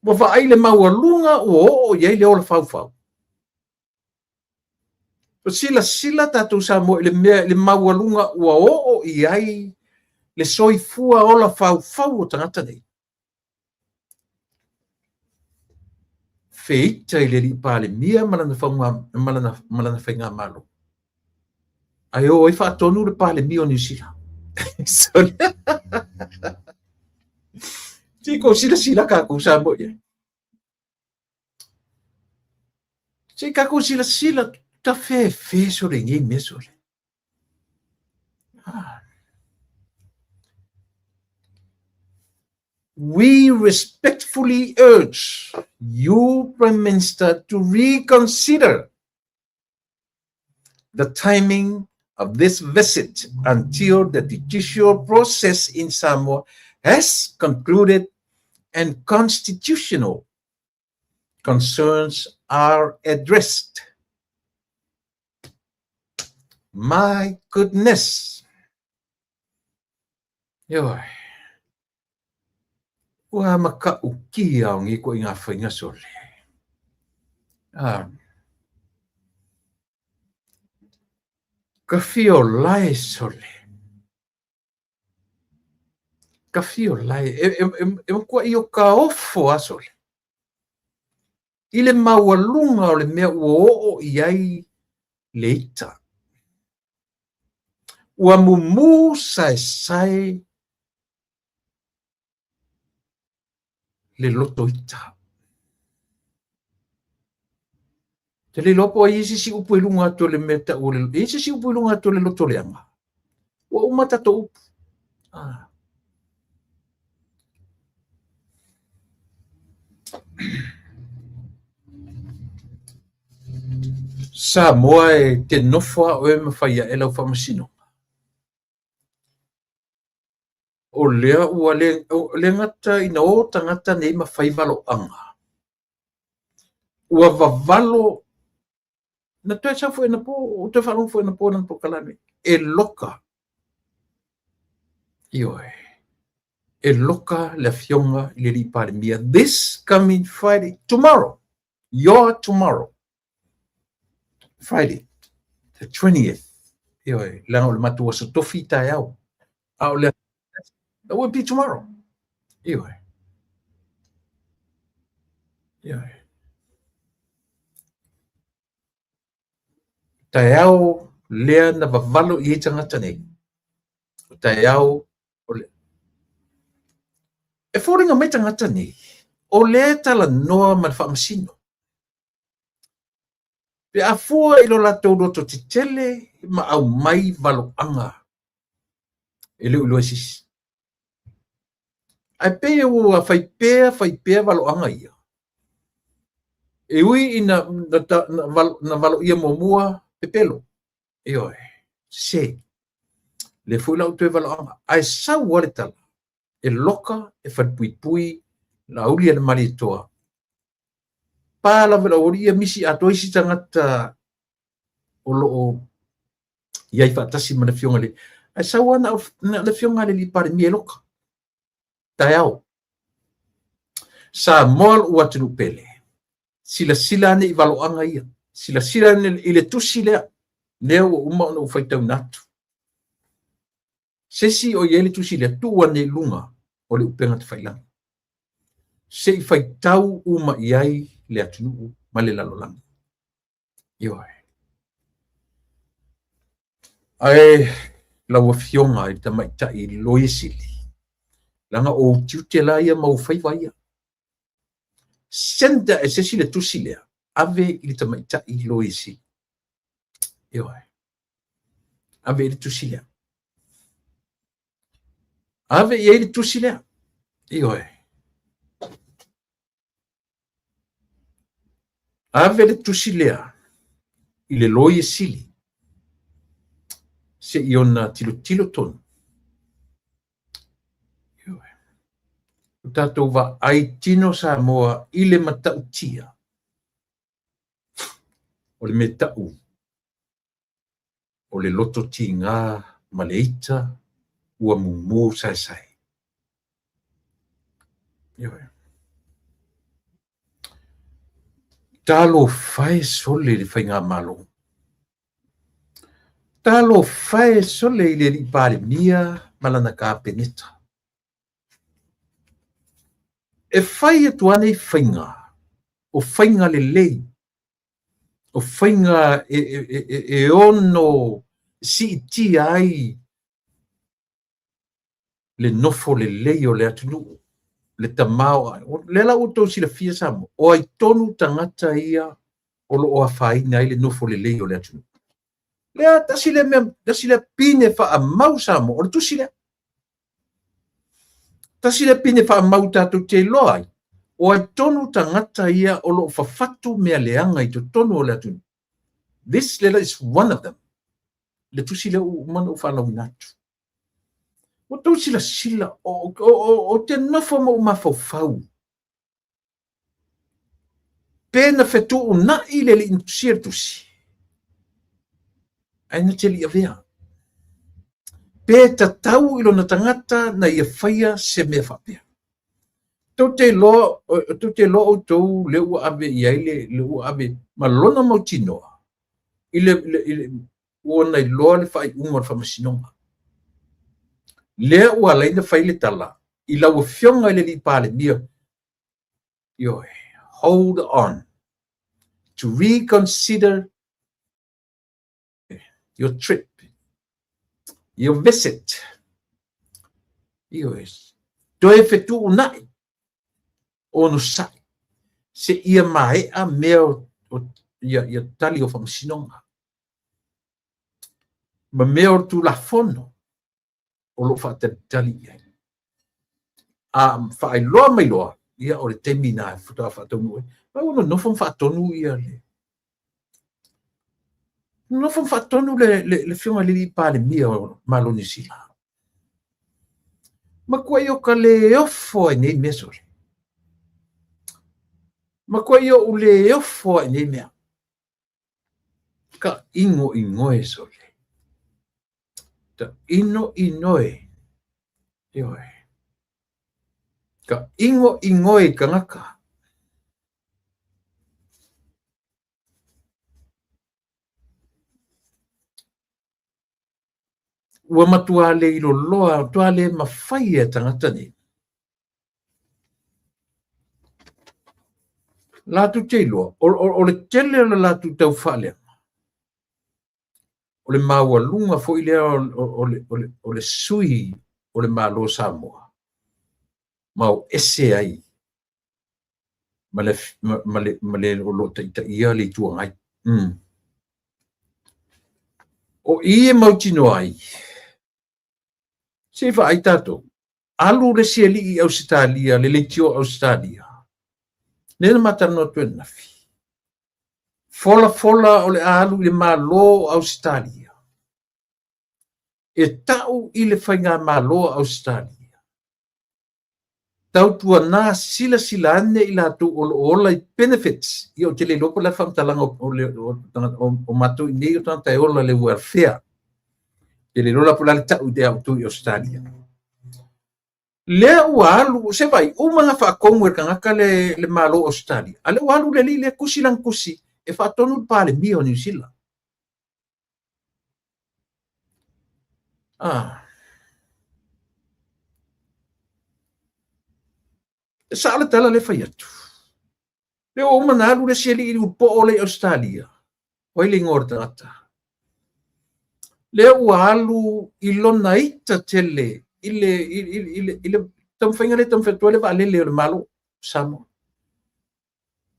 Ua vaai le maualuga ua oo i ai le ola faufau. Ua silasila tatou Samoa i le mea i le maualuga ua oo i ai le soifua ola faufau o tagata nei. Feita i le Alii Palemia ma lana, ma lana, ma lana faigamalo. Ae o ai faatonu le Palemia o Niu Sila. Sorry. Se i kou silasila kākou Samoa i ai. Se i kākou silasila ta fefe sole i nei mea sole. Ah. We respectfully urge you, Prime Minister, to reconsider the timing of this visit until the judicial process in Samoa has concluded and constitutional concerns are addressed. My goodness. Ioe. Ua matautia o nei ituaiga faiga sole. Ah. Ka fia o lae sole. Ka fia o lae. E, e, e, e matuaʻi o ka ofo a sole. I le maualuga o le mea ua oo i ai le ita. Ua mumu saesae le loto ita. Te le iloa po o ai se isi upu i luga atu o le mea tau o le... E i ai se isi upu i luga atu o le loto leaga. Ua uma tatou upu. Ah. Samoa e te nofo a oe ma fai aʻe lau faamasinoga. O lea ua le, le gata ina o tagata nei ma fai valoaga. Ua vavalo, na toe sau foi anapo, ua toe faalogo foi anapo i lana polokalame, e loka. Ioe. E loka le afioga i le Alii Palemia this coming Friday, tomorrow, your tomorrow. Friday, the 20th. Ioe, leaga o le matou aso tofi taeao. A o le That will be tomorrow. Ioe. Ioe. Taeao lea na vavalo i ai tagata nei. O taeao o le... E foliga mai tagata nei, o lea e talanoa ma le faamasino. Pe a fua i lo latou loto tetele ma aumai valoaga e le o iloa e se isi. Ae pei ua fai pea fai pea valoaga ia. E ui ina na, na, na valoia muamua pepelo. Ioe, sese. Lea foi la ua toe valoaga. Ae sau lava le tala, e loka, e falepuipui, Laauli a le Malietoa. Pa lava i le aualii ia misi atoa isi tagata o lo o i ai faatasi ma le Afioga i le... Ae sau lava na o le Afioga i le Alii Palemia e loka. Taeao. Samoa lou atunuu pele. Silasila ane i valoaga ia. Silasila ane i le tusi lea. Lea ua uma ona ou faitauina atu. Se isi o i ai le tusi lea, tuu ane i luga o le upega tafailagi. Se i faitau uma i ai le atunuu ma le lalolagi. Ioe. Ae lau Afioga i le Tamaitai Loia Sili, Leaga o ou tiute la ia ma ou faiva ia. Send e se isi le tusi lea, ave i le tamaitai Loia Sili. Ioe. Ave i le tusi lea. Ave i ai le tusi lea. Ioe. Ave le tusi lea i le Loia Sili se i ona tilotilo tonu. Ioe. O tatou vaai tino Samoa i le matautia o le mea ta'u o le loto tiga ma le ita ua mumu saesae. Ioe. Talofa e sole i le faigamalo. Talofa e sole i le alii Palemia ma lana Kapeneta. E fai atu lava nei faiga, o faiga lelei, o faiga e ono siitia ai le nofo lelei o le atunuu, le tamaoaiga. O lea la ua outou silafia Samoa, o ai tonu tagata ia o lo o afaina ai le nofo lelei o le atunuu. Lea tasi lea mea, tasi lea pine faamau Samoa, o le tusi lea. Tasi lea pine faamau tatou te iloa ai, o ai tonu tagata ia o lo o fafatu mea leaga i totonu o le atunuu. This letter is one of them. Le tusi lea ua uma ona ou faalauina atu. Ua outou silasila, ou te nofo ma ou mafaufau. Pe na fetuunai le alii na tusia le tusi, ae na te le i avea. Pe tatau i lona tagata na ia faia se mea faapea. Tou te iloa, tou te iloa outou lea ua ave i ai le, le ua ave ma lona mautinoa i le, i le, ua ona iloa le faaiuga o le faamasinoga. Lea ua ala ai ona fai le tala i lau Afioga i le alii Palemia, ioe, hold on to reconsider your trip, your visit. Ioe, toe fetuunai, onosai, seia maea mea o, o ia, ia tali o faamasinoga ma mea o le Tulafono o lo o faatalitali i ai. A faailoa mai loa, ia o le taimi na faatoa faataunuu ai. Ma ua nonofo ma faatonu ia le nonofo ma faatonu le, le, le afioga i le alii Palemia o Malo Niu Sila. Matuai o ka le ofo ai nei mea sole. Matuai ou le ofo ai nei mea. Ka ino inoe sole. Ta ino inoe. Ioe. Ka ino inoe i kanaka. Ua matua le iloloa, matua le mafai e tagata nei. Latou te iloa, o le tele o le latou tau faaleaga, o le maualuga foi lea o le sui o le Malo o Samoa, ma o ese ai ma le, ma le, ma le o lo o taitaia le Itu Agai. O i e mautinoa ai, se i vaai tatou, alu le isi alii i Ausetalia, le leitio o Ausetalia, lea na ma talanoa atu ananafi, folafola o le a alu i le Malo o Ausetalia, e ta'u i le faigamalo o Ausetalia, tautuana silasila ane i latou o lo o ola i benefits. Ia ou te le iloa po o le a le faamatalaga o matou i inei o tagata e ola i le welfare. Ou te le iloa la po o le a le ta'u ia outou i Ausetalia. Lea ua alu, se vaai, uma ona faatonu e le tagata le, le Malo o Ausetalia, a lea ua alu le alii lea tusi lana tusi e faatonu le Palemia o Niu Sila. Ah. E sao le tala lea fai atu. Lea ua uma ona alu le isi alii i le ulupoo lea i Ausetalia. O ai le igoa o le tagata? Lea ua alu i lona ita tele i le, i, i, i le, i le taumafaiga lea e taumafai atu ai le vaalele o le Malo o Samoa.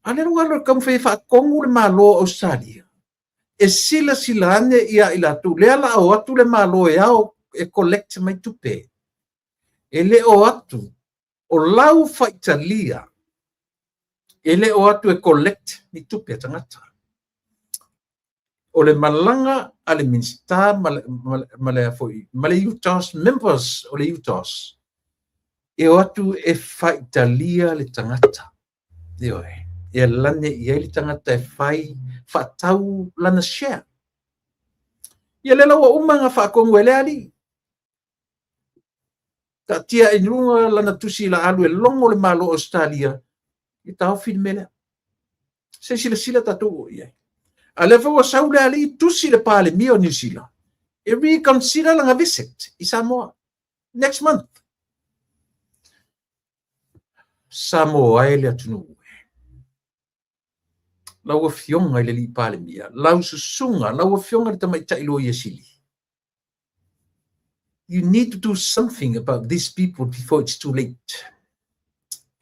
A o lea ua alu e taumafai e faatonu le Malo o Ausetalia e silasila ane ia i latou, lea la o atu le Malo e ao e collect mai tupe. E le o atu o lau faitalia e le o atu e collect ni tupe a tagata. O le malaga a le Minisita ma le foi ma le UTOS members o le UTOS e o atu e faitalia le tagata. Ioe, e lane i ai le tagata e fai faatau lana share. Ia lea la ua uma ona faatonu e le alii. Taatia i luga lana tusi la alu e logo le Malo o Ausetalia e taofi le mea lea. Se i silasila tatou o i ai. A lea foi ua sau le alii tusi le Palemia o Niu Sila e reconsider lana visit i Samoa next month. Samoa e le atunuu. Lau Afioga i le Alii Palemia, lau susuga, lau Afioga i le Tamaitai Loia Sili, you need to do something about these people before it's too late.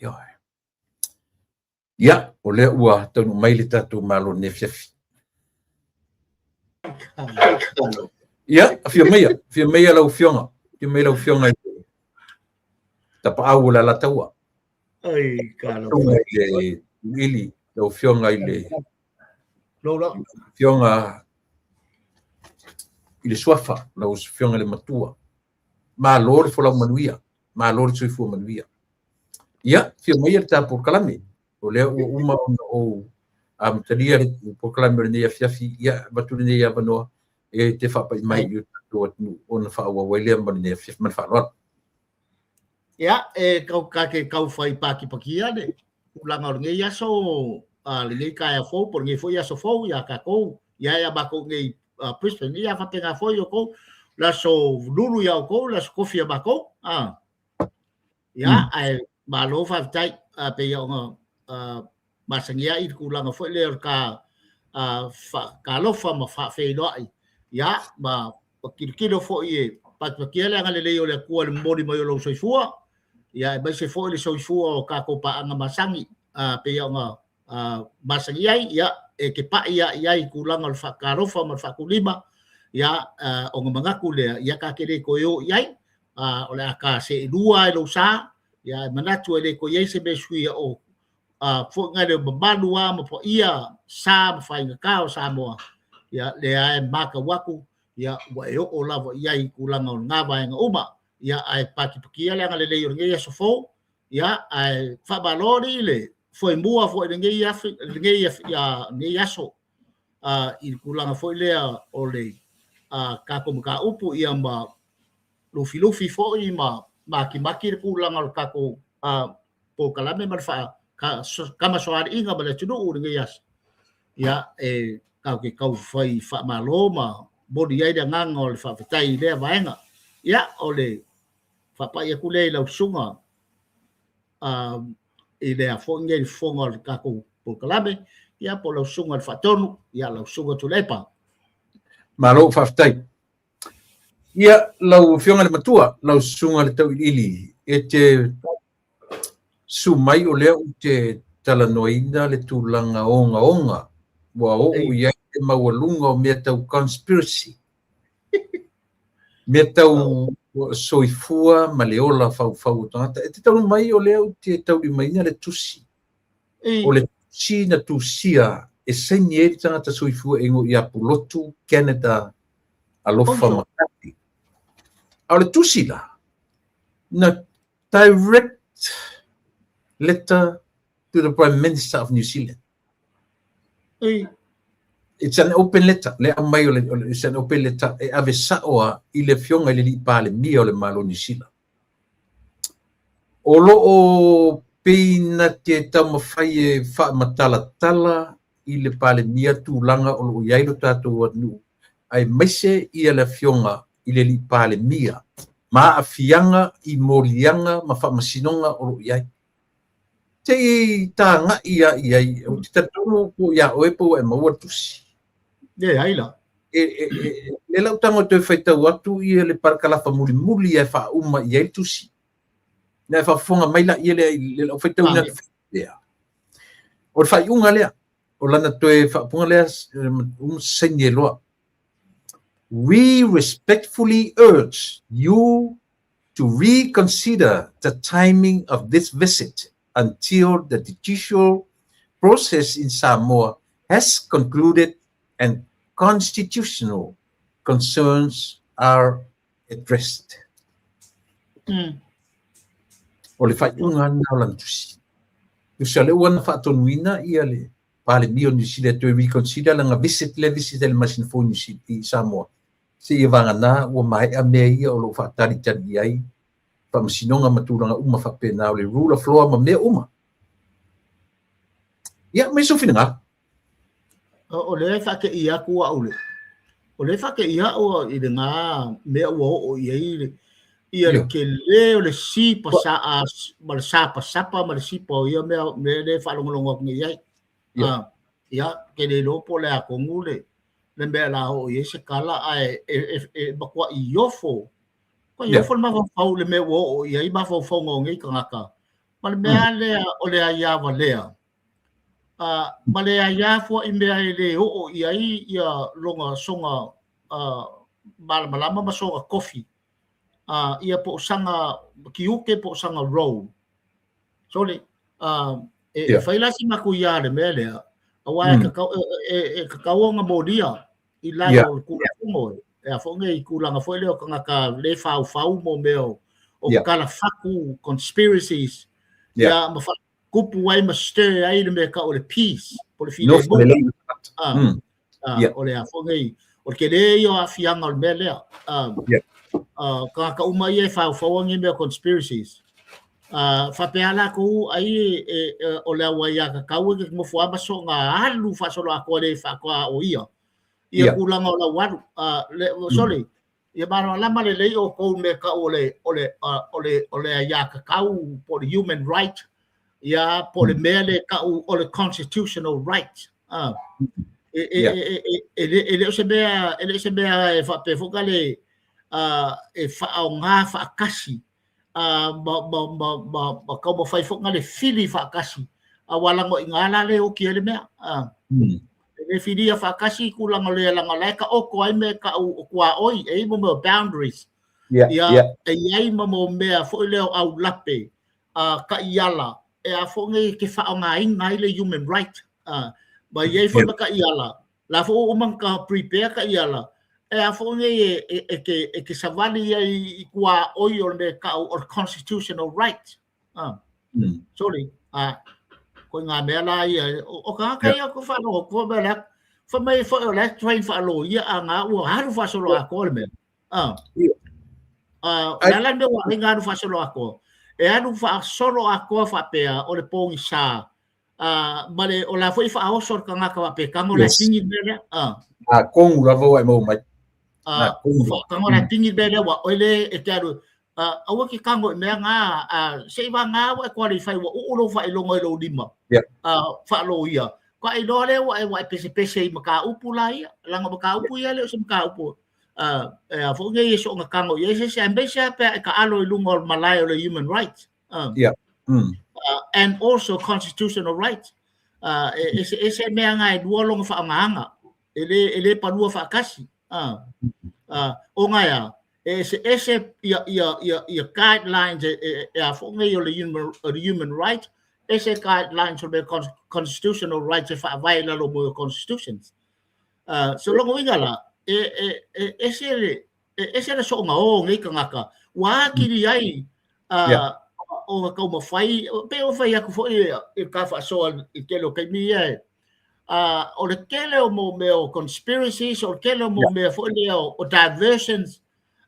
Ioe. Ia, o lea ua taunuu mai le tatou Malo i lenei afiafi. Ia, afio maia, afio maia lau Afioga, afio mai lau Afioga i le Tapaau o le Alataua. Ai, kalo. I le Ili, lau Afioga i le Afioga i le Suafa, lau Afioga i le Matua. Malo le folau manuia, malo le soifua manuia. Ia, afio maia le ta polokalame. O lea ua uma ona ou amatalia le polokalame o lenei afiafi, ia, avatu lenei avanoa e te faapai mai i o tatou atunuu ona faaauau ai lea ma lenei afiafi ma le faaaloalo. Ia, e kau ka ke kau whai pākipakia le tulaga o lenei aso, lenei taeao fou, po o lenei foi aso fou ia tatou, ia ia matou nei Brisbane, ia faapena foi outou, le aso lulu ia outou, le aso kofi ia matou. Ia, ae malo faafetai, pei ona masani ai i le tulaga foi lea o le ta faatalofa ma faafeiloai, ia, ma tilotilo foi e pakipakia le agalelei o le Atua i le momoli mai o lou soifua, ia, aemaise foi le soifua o tatou paaga masani, pei ona masani ai, ia, e te pai ai i tulaga o le faatalofa ma le faatulima, ia, ona manatu lea, ia, ta te le toe o i ai, o le a ta seelua ai lou sa, ia, e manatu e le toe i ai se mea suia o foi nai le mamalu lava ma paia sa ma faigata o Samoa, ia, lea e matau atu, ia, ua e oo lava i ai i tulaga o lena vaega uma, ia, ae pakipakia le agalelei o lenei aso fou, ia, ae faamalo alii le foemua foi i lenei lenei aso, i le tulaga foi lea o le tatou mataupu, ia, ma lufilufi foi ma makimaki le tulaga o le tatou polokalame ma le faatamasoaliiga ma le atunuu i lenei aso, ia, e tatou te taumafai faamalo ma momoli ai le agaga o le faafetai i lea vaega. Ia, o le faapai atu lea i lau susuga i lea foi nei fofoga o le tatou polokalame, ia, po o lau susuga i le Faatonu, ia, lau susuga Tuilaepa. Malo faafetai. Ia, lau Afioga i le Matua, lau susuga i le Tauiliili, e te susu mai o lea ou te talanoaina le tulaga ogaoga ua oo i ai le maualuga o mea tau conspiracy, mea tau soifua ma le ola faufau o tagata. E te taunuu mai o lea ou te taulimaina le tusi. O le tusi na tusia e saini ai le tagata soifua e igoa ia Pulotu, Canada, alofa ma Kathy. A o le tusi la, na direct letter to the Prime Minister of New Zealand. It's an open letter. Le aumai o le, it's an open letter e ave sao a i le afioga i le Alii Palemia o le Malo o Niu Sila. O lo o pei na te taumafai e faamatalatala i le Palemia tulaga o lo o i ai lo tatou atunuu, aemaise ia le afioga i le Alii Palemia ma aafiaga i moliaga ma faamasinoga o lo o i ai. Se i tagai a i ai, ou te talitonu po ia oe po ua e maua le tusi. Leai la. E le lau tago e toe faitau atu ia le parakalafa mulimuli e faauma i ai le tusi. Ina e faafofoga mai laia lea i lau faitauina atu lea. O le faaiuga lea, o lana toe faaupuga lea, uma saini ai loa. We respectfully urge you to reconsider the timing of this visit until the judicial process in Samoa has concluded and constitutional concerns are addressed. O le faaiuga lena o lana tusi. Tusa lea ua na faatonuina ia le Palemia o Niu Sila e toe reconsider lana visit lea visit ai le masina fou i Niu Sila i Samoa seia vagana ua maea mea ia o lo o faatalitali i ai faamasinoga ma tulaga uma faapena o le rule of law ma mea uma. Ia, mai sou finagalo. O lea e faateia atu au le o lea e faateia au i lena mea ua oo i ai le ia le tele o le sipa sa ma le sapasapa ma le sipa o ia mea mea lea e faalogologo atu nei i ai. Ia, ke le iloa po o le a tonu le le mea la oo i ai se tala ae e, e, e matuai ofo matuai ofo le mafaufau i le mea ua oo i ai mafaufauga o nei tagata ma le mea lea o le aia valea ma le aia foai mea e le oo i ai ia lona soga malamalama ma soga tofi ia po o saga tiute po o saga role. Sorry, e fai la si matou ia le mea lea, aua e tatau ona molia i lalo o le Tulafono e a foi nei tulaga foi lea o tagata le faufau mo mea o tala fatu, conspiracies, ia ma tupu ai ma stir ai le mea tau o le peace, po o le filemu. Nofo lelei. O le a foi nei, o le tele ia o aafiaga o le mea lea. Tagata uma ia e faufauina nei mea o conspiracies. Faapea latou ai o le aiatatau e te nofo lava ma soona alu faasoloatoa le faatoa aoia ia tulaga o lau alu. Sorry, ia malamalama lelei outou i mea tau o le o le o le o le aiatatau po o le human right ia po o le mea lea tau o le constitutional right. E e e e e le o se mea e le o se mea e faapea foi ka le e faaaoga faatasi ma ma ma ma ma taumafai foi na le fili faatasi aua laga o i ina la le oti ai le mea. E le filia faatasi tulaga o le laga o la e taoto ai mea e tau o tuaoi, e i ai mo mea o boundaries. Ia, e i ai ma mo mea foi lea o aulape, taiala, e a foi nei e te faaaogaina ai le human right. Ma i ai foi ma taiala, la foi ua uma ona prepare taiala, e a foi nei e te savali ai i tuaoi o le mea e tau o le constitutional right. Sorry. Ko ngā mea la ia, o tagata ia ko whaaloho, ko mea la, wha mai foi o la train whaaloho ia a ngā ua alu whaasolo atoa le mea. La la mea ua ai ngā alu whaasolo atoa. E alu whaasolo atoa whaapea o le pōgi sa, ma le, o la foi whaaoso le tagata whaapea, tango la tingi le mea lea. A kongu lava ua e mau mai. Tango la tingi le mea lea ua oe le e te alu, aua ke tango i mea ngā, se i wā ngā ua e qualify ua uu lou faailoga i lou lima, faaloia. Ka iloa lea ua e ua e pesepese i mataupu la ia, laga o mataupu ia e le o se mataupu e a foi nei e soona tago i ai se isi, aemaise lava pe a e taalo i luga o le malae o le human rights. And also constitutional rights. E eseese mea ngā e lua lona faaaogaga, e le palua faatasi. O ngā ea, e eseese ia, ia, ia, ia guidelines e, e, e a foi nei o le human, o le human right, ese guidelines o le constitutional rights e faavae i lalo mo constitutions. So lona uiga la, e, e, e ese le, e ese le soonga o nei tagata, ua atili ai o ka taumafai, pei o fai atu foi i ka faasoa i tele o taimi ia e, o le tele o mo mea o conspiracies, o le tele o mo mea foi lea o diversions,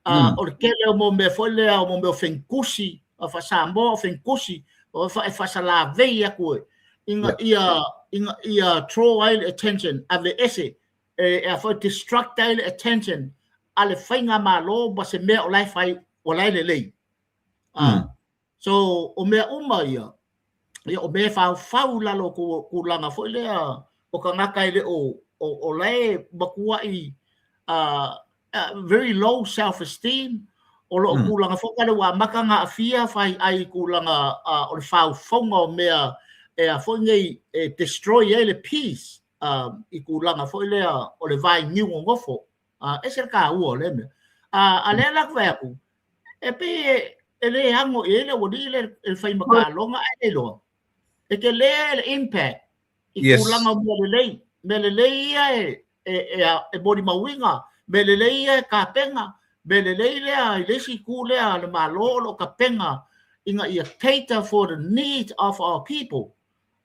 o le tele o mo mea foi lea o mo mea o fenkusi, o faa-Samoa o fenkusi, o e faasalavei atu e, ina ia, ina ia draw ai le attention, aveese, e a foi distract ai le attention a le faigamalo ma se mea o la e fai, o la e lelei. So, o mea uma ia, ia o mea e faufau i lalo o tulaga foi lea o tagata e le o, o la e matuai very low self esteem, O loo tulaga foi lea ua amata ona aafia faiai i tulaga o le faufauga o mea e a foi nei e destroy ai le peace i tulaga foi lea o le vainiu nonofo. Ese le taua o lea mea. A lea la ou te vaai atu, e pei e le ano i ai le aualii lea e fai ma taaloga ae le iloa. E tele le impact i tulaga o mea lelei. Mea lelei ia e molimauina, mea lelei ia e tapena, mea lelei lea i le isi itu lea a le Malo o lo o tapena ina ia cater for the needs of our people.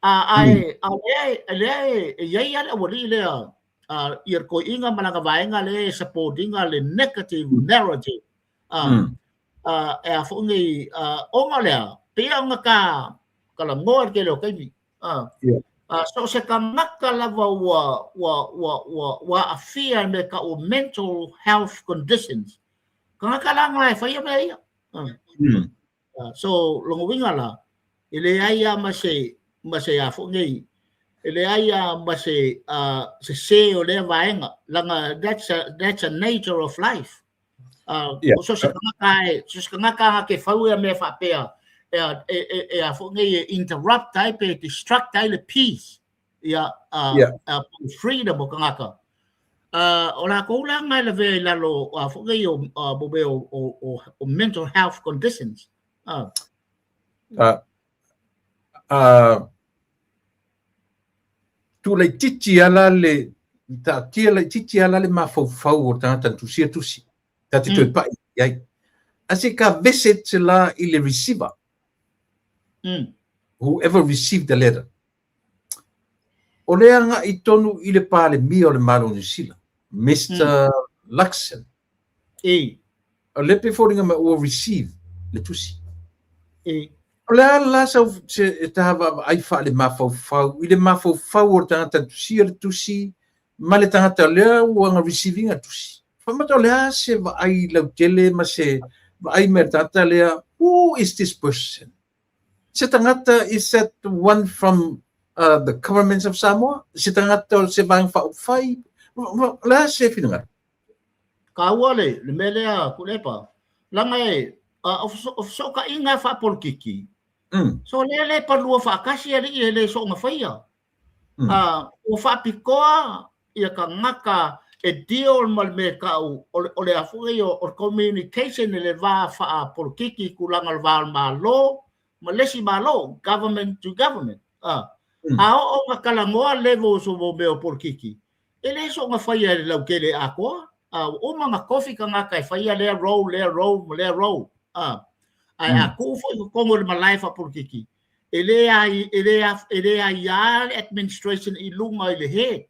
Ae lea e i ai lava le aualii lea ia le toeaina ma lana vaega lea e support ina le negative narrative. E a foi nei, ona o le a, pei ona ta talanoa i le tele o taimi, So o se tagata lava ua ua ua ua ua aafia i mea e tau o mental health conditions, tagata la na e faia mea ia. So lona uiga la, e leai lava ma se ma se a foi nei, e leai lava ma se sese o lea vaega, leaga that's a nature of life. So se tagata e, so se tagata na te fau ia mea faapea, e a foi nei e interrupt ai pe destruct ai le peace, ia, freedom o tagata. O lakou la na e lavea i lalo a foi nei o mo mea o mental health conditions. Tuu laitiiti lava la le, taatia laitiiti lava la le mafaufau o le tagata na tusia tusi, ta te toe pai i ai. Ae se ka vese atu la i le receiver, whoever received the letter. O le agai tonu i le Palemia o le Malo o Niu Sila, Mister Luxon. O lea pei e foliga mai ua receive le tusi. O le a la sau se e taha vaavaai faale-mafaufau i le mafaufau o le tagata na tusia le tusi ma le tagata lea ua na receive ina tusi. Faamata o le a se vaai lautele ma se vaai mai a le tagata lea, who is this person? Se tagata, is that one from the government of Samoa? Se tagata o se vaega faaupufai? O le a se finagalo? Taua le mea lea Tuilaepa, leaga e o fesootaiga faapolokiki, so lea le palua faatasi alii e le soona faia. Ua faapitoa ia tagata e deal ma le mea e tau o le a foi o le communication i le va faapolokiki i tulaga o le va o le Malo ma le isi Malo, government to government. A oo ina talanoa levels o mea o polokiki, e le soona faia e le lautele atoa. Ua uma ona tofi tagata e faia lea role, lea role ma lea role. Ae a tuu foi i totonu o le malae faapolokiki, e le ai, e le, e le aiā le administration i luga i le head.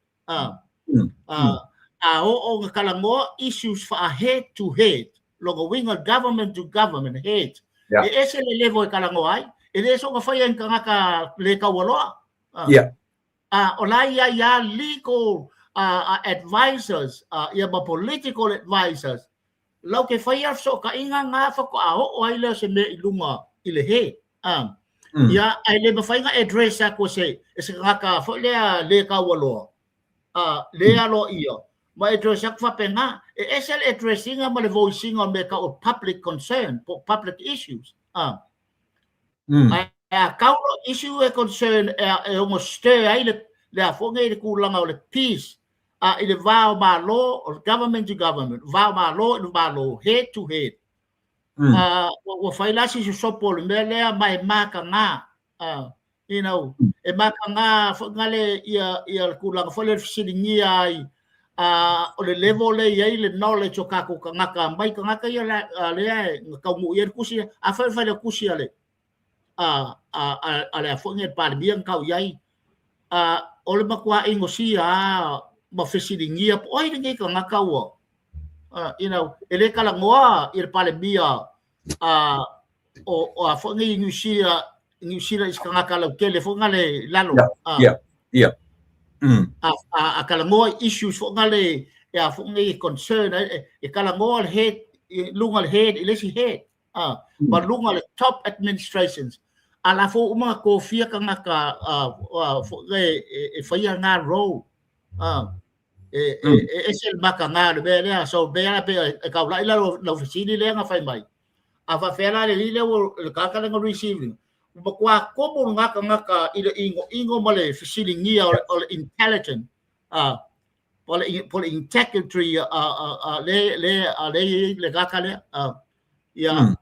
A oo ina talanoa issues faa head to head, lona uiga government to government head, e ese le level e talanoa ai, e le soona faia e ni tagata le taualoa. O la e i ai lava legal advisors ia ma political advisors lau te faia fesootaiga na faatoa oo ai lea o se mea i luga i le head. Ia, ae le mafai ona address atu e se, e se tagata foi lea le taualoa, le aloaia, ma address atu faapena. E ese le address ina ma le voice ina o mea tau o public concern po o public issues. Ae a tau loa issue e concern e ono stir ai le, le a foi nei le tulaga o le peace i le va o Malo, o le government to government, va o Malo i le Malo, head to head. Ua fai la si sosopo o le mea lea ma e mataga, you know, e mataga foi ngale ia, ia le tulaga foi lea le fesiligia ai o le level lea e i ai le knowledge o tatou tagata mai tagata ia lea e na taunuu i ai le tusi, afai o le failautusi a le a le a foi nei Palemia na tau i ai, o le matua inosia lava ma fesiligia po o ai lenei tagata ua, you know, e le talanoa i le Palemia o a foi nei Niu Sila, Niu Sila i se tagata lautele foi ngale i lalo. A talanoa i issues foi ngale e a foi nei concern, e talanoa le head, i luga le head i le isi head, ma luga le top administrations. A la foi uma na tofia tagata foi e faia ngā role. E, e, e ese le makaga o le mea lea. So pei lava pei e taulai la lau fesili lea na fai mai. A faapefea la le alii lea ua le tagata lea na receive ina, ua matua komo lena tagata i le inoino ma le fesiligia o le intelligent po o le integrity a le le a le i ai le tagata lea. Ia,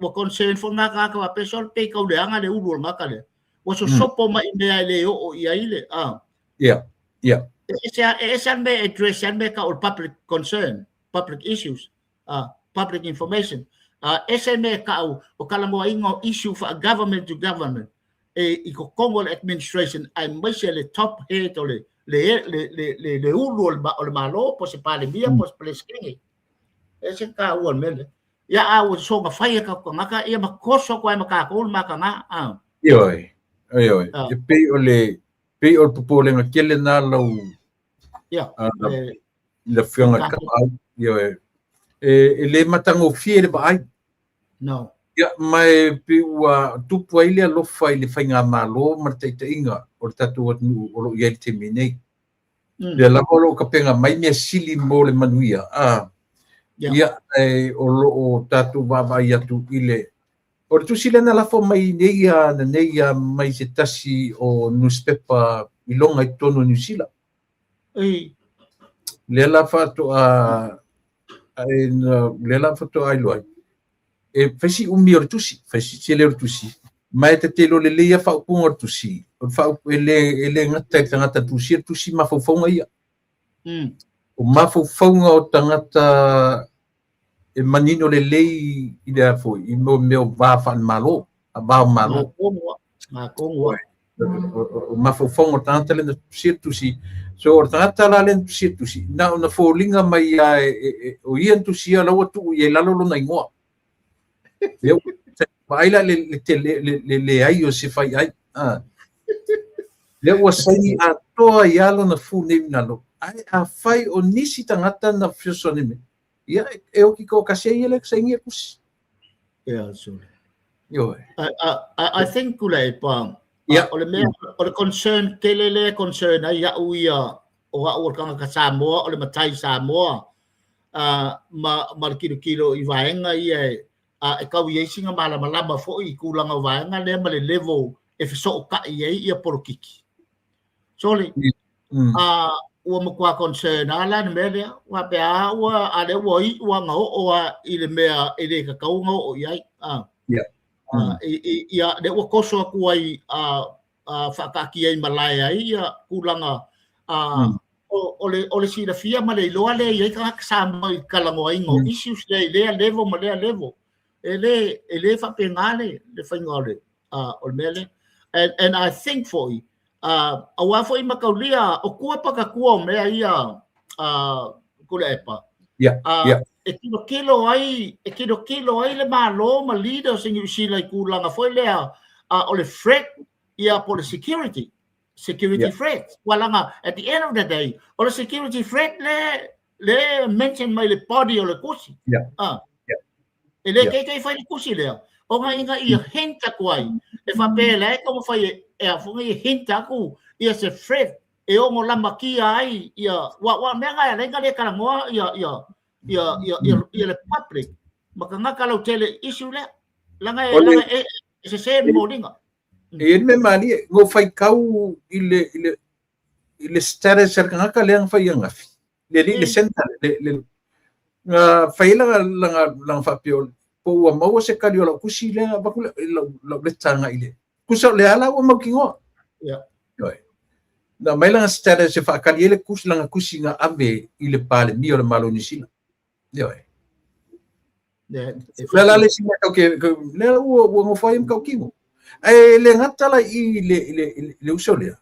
ua concern foi lena tagata faapea, sole pei tau leaga le ulu o le tagata lea. Ua sosopo mai i mea e le oo i ai le Ia, ia. E ese e ese lava le mea e address ai le mea e tau o le public concern, public issues, public information. Ese le mea e tau o talanoaina o issue faa-government to government e i totonu o le administration aemaise le top head o le le le le le, le ulu o le Malo po o se Palemia po o se Peresetene. E ese le taua o le mea lea. Ia, a ua soona fai e tatou tagata, ia ma toso atu ai ma tatou le makaga. Ioe, ioe. E pei o le pei o le popolega tele na lau i le afioga i le Tapaau. Ioe. E le matagofie le vaai. No. Ia, ma e pei ua tupu ai le alofa i le faigamalo ma le taitaiga o le tatou atunuu o lo o i ai i le taimi nei. Lea lava o lo o tapena mai mea sili mo le manuia, a, ia, e, o lo o tatou vaavaai atu i le O le tusi lea na lafo mai nei a nei a mai se tasi o newspaper i loga i totonu o Niu Sila. Lea la faatoa lea la faatoa iloa ai e fai si umi o le tusi, fai si tele o le tusi, ma e ta te iloa lelei lava faaupuga o le tusi, o le faaupu e le gata i le tagata na tusia le tusi mafaufauga ia. O mafaufauga o tagata e manino lelei i le a foi, i mea o va faale-Malo, va o Malo. O mafaufauga o le tagata lea na tusia le tusi. So o le tagata la lea na tusia le tusi, na ona foliga mai lava o ia na tusia, la ua tuu i ai lalo lona igoa. Lea ua vaai la le leai o se faiai. Lea ua saini atoa ai lava lona full name i lalo. Ae afai o nisi tagata na fesoasoani mai, ia e oti toatasi ai ia lea e sainia le tusi. Ia, sure. Ioe. I think Tuilaepa, o le mea, o le concern tele lea e concern ai au ia, o au o le tagata Samoa, o le matai Samoa, ma le tilotilo i vaega ia e, e tau i ai sina malamalama foi i tulaga o vaega lea ma le level e fesootai ai ia polokiki. Sole, ua matua concern lava la le mea lea, faapea a ua, a lea ua iu lava ona oo lava i le mea e le tatau ona oo i ai. Ia, lea ua toso atu ai, faataatia i malae ai ia tulaga o le silafia ma le iloa lea e i ai tagata Samoa i le talanoaina o issues lea i lea level ma lea level. E le faapena le faiga o le o le mea lea. And I think foi, aua foi mataulia, o tua pakatua o mea ia Tuilaepa. E tilotilo ai, e tilotilo ai le Malo ma leaders i Niu Sila i tulaga foi lea o le threat ia po o le security. Security threat. Ua laga, at the end of the day, o le security threat le le mention mai le body o le tusi. E le teitei fai le tusi lea, ona ina ia hint atu ai, e faapea la e taumafai e a foi ia hint atu ia se threat e ono lamatia ai ia, ua mea na e ala ai ona le talanoa ia le public ma tagata lautele i issue lea. Leaga e e sese le momoliga. E i ai le mea malie, na ou faitau i le i le i le status a le tagata lea na fai ananafi, le alii le senator le na fai ai lana lana lana faapea po ua maua se tali o lau tusi lea na avatu lau leta agai i le tusa o lea la ua mautinoa. Ioe. Na aumai lana status e faatali ai le tusi lana tusi na ave i le Palemia o le Malo o Niu Sila. Ioe. Le la le isi mea tau ke lea ua ua nofo ai ma tautino. Ae le gata la i le le le uso lea.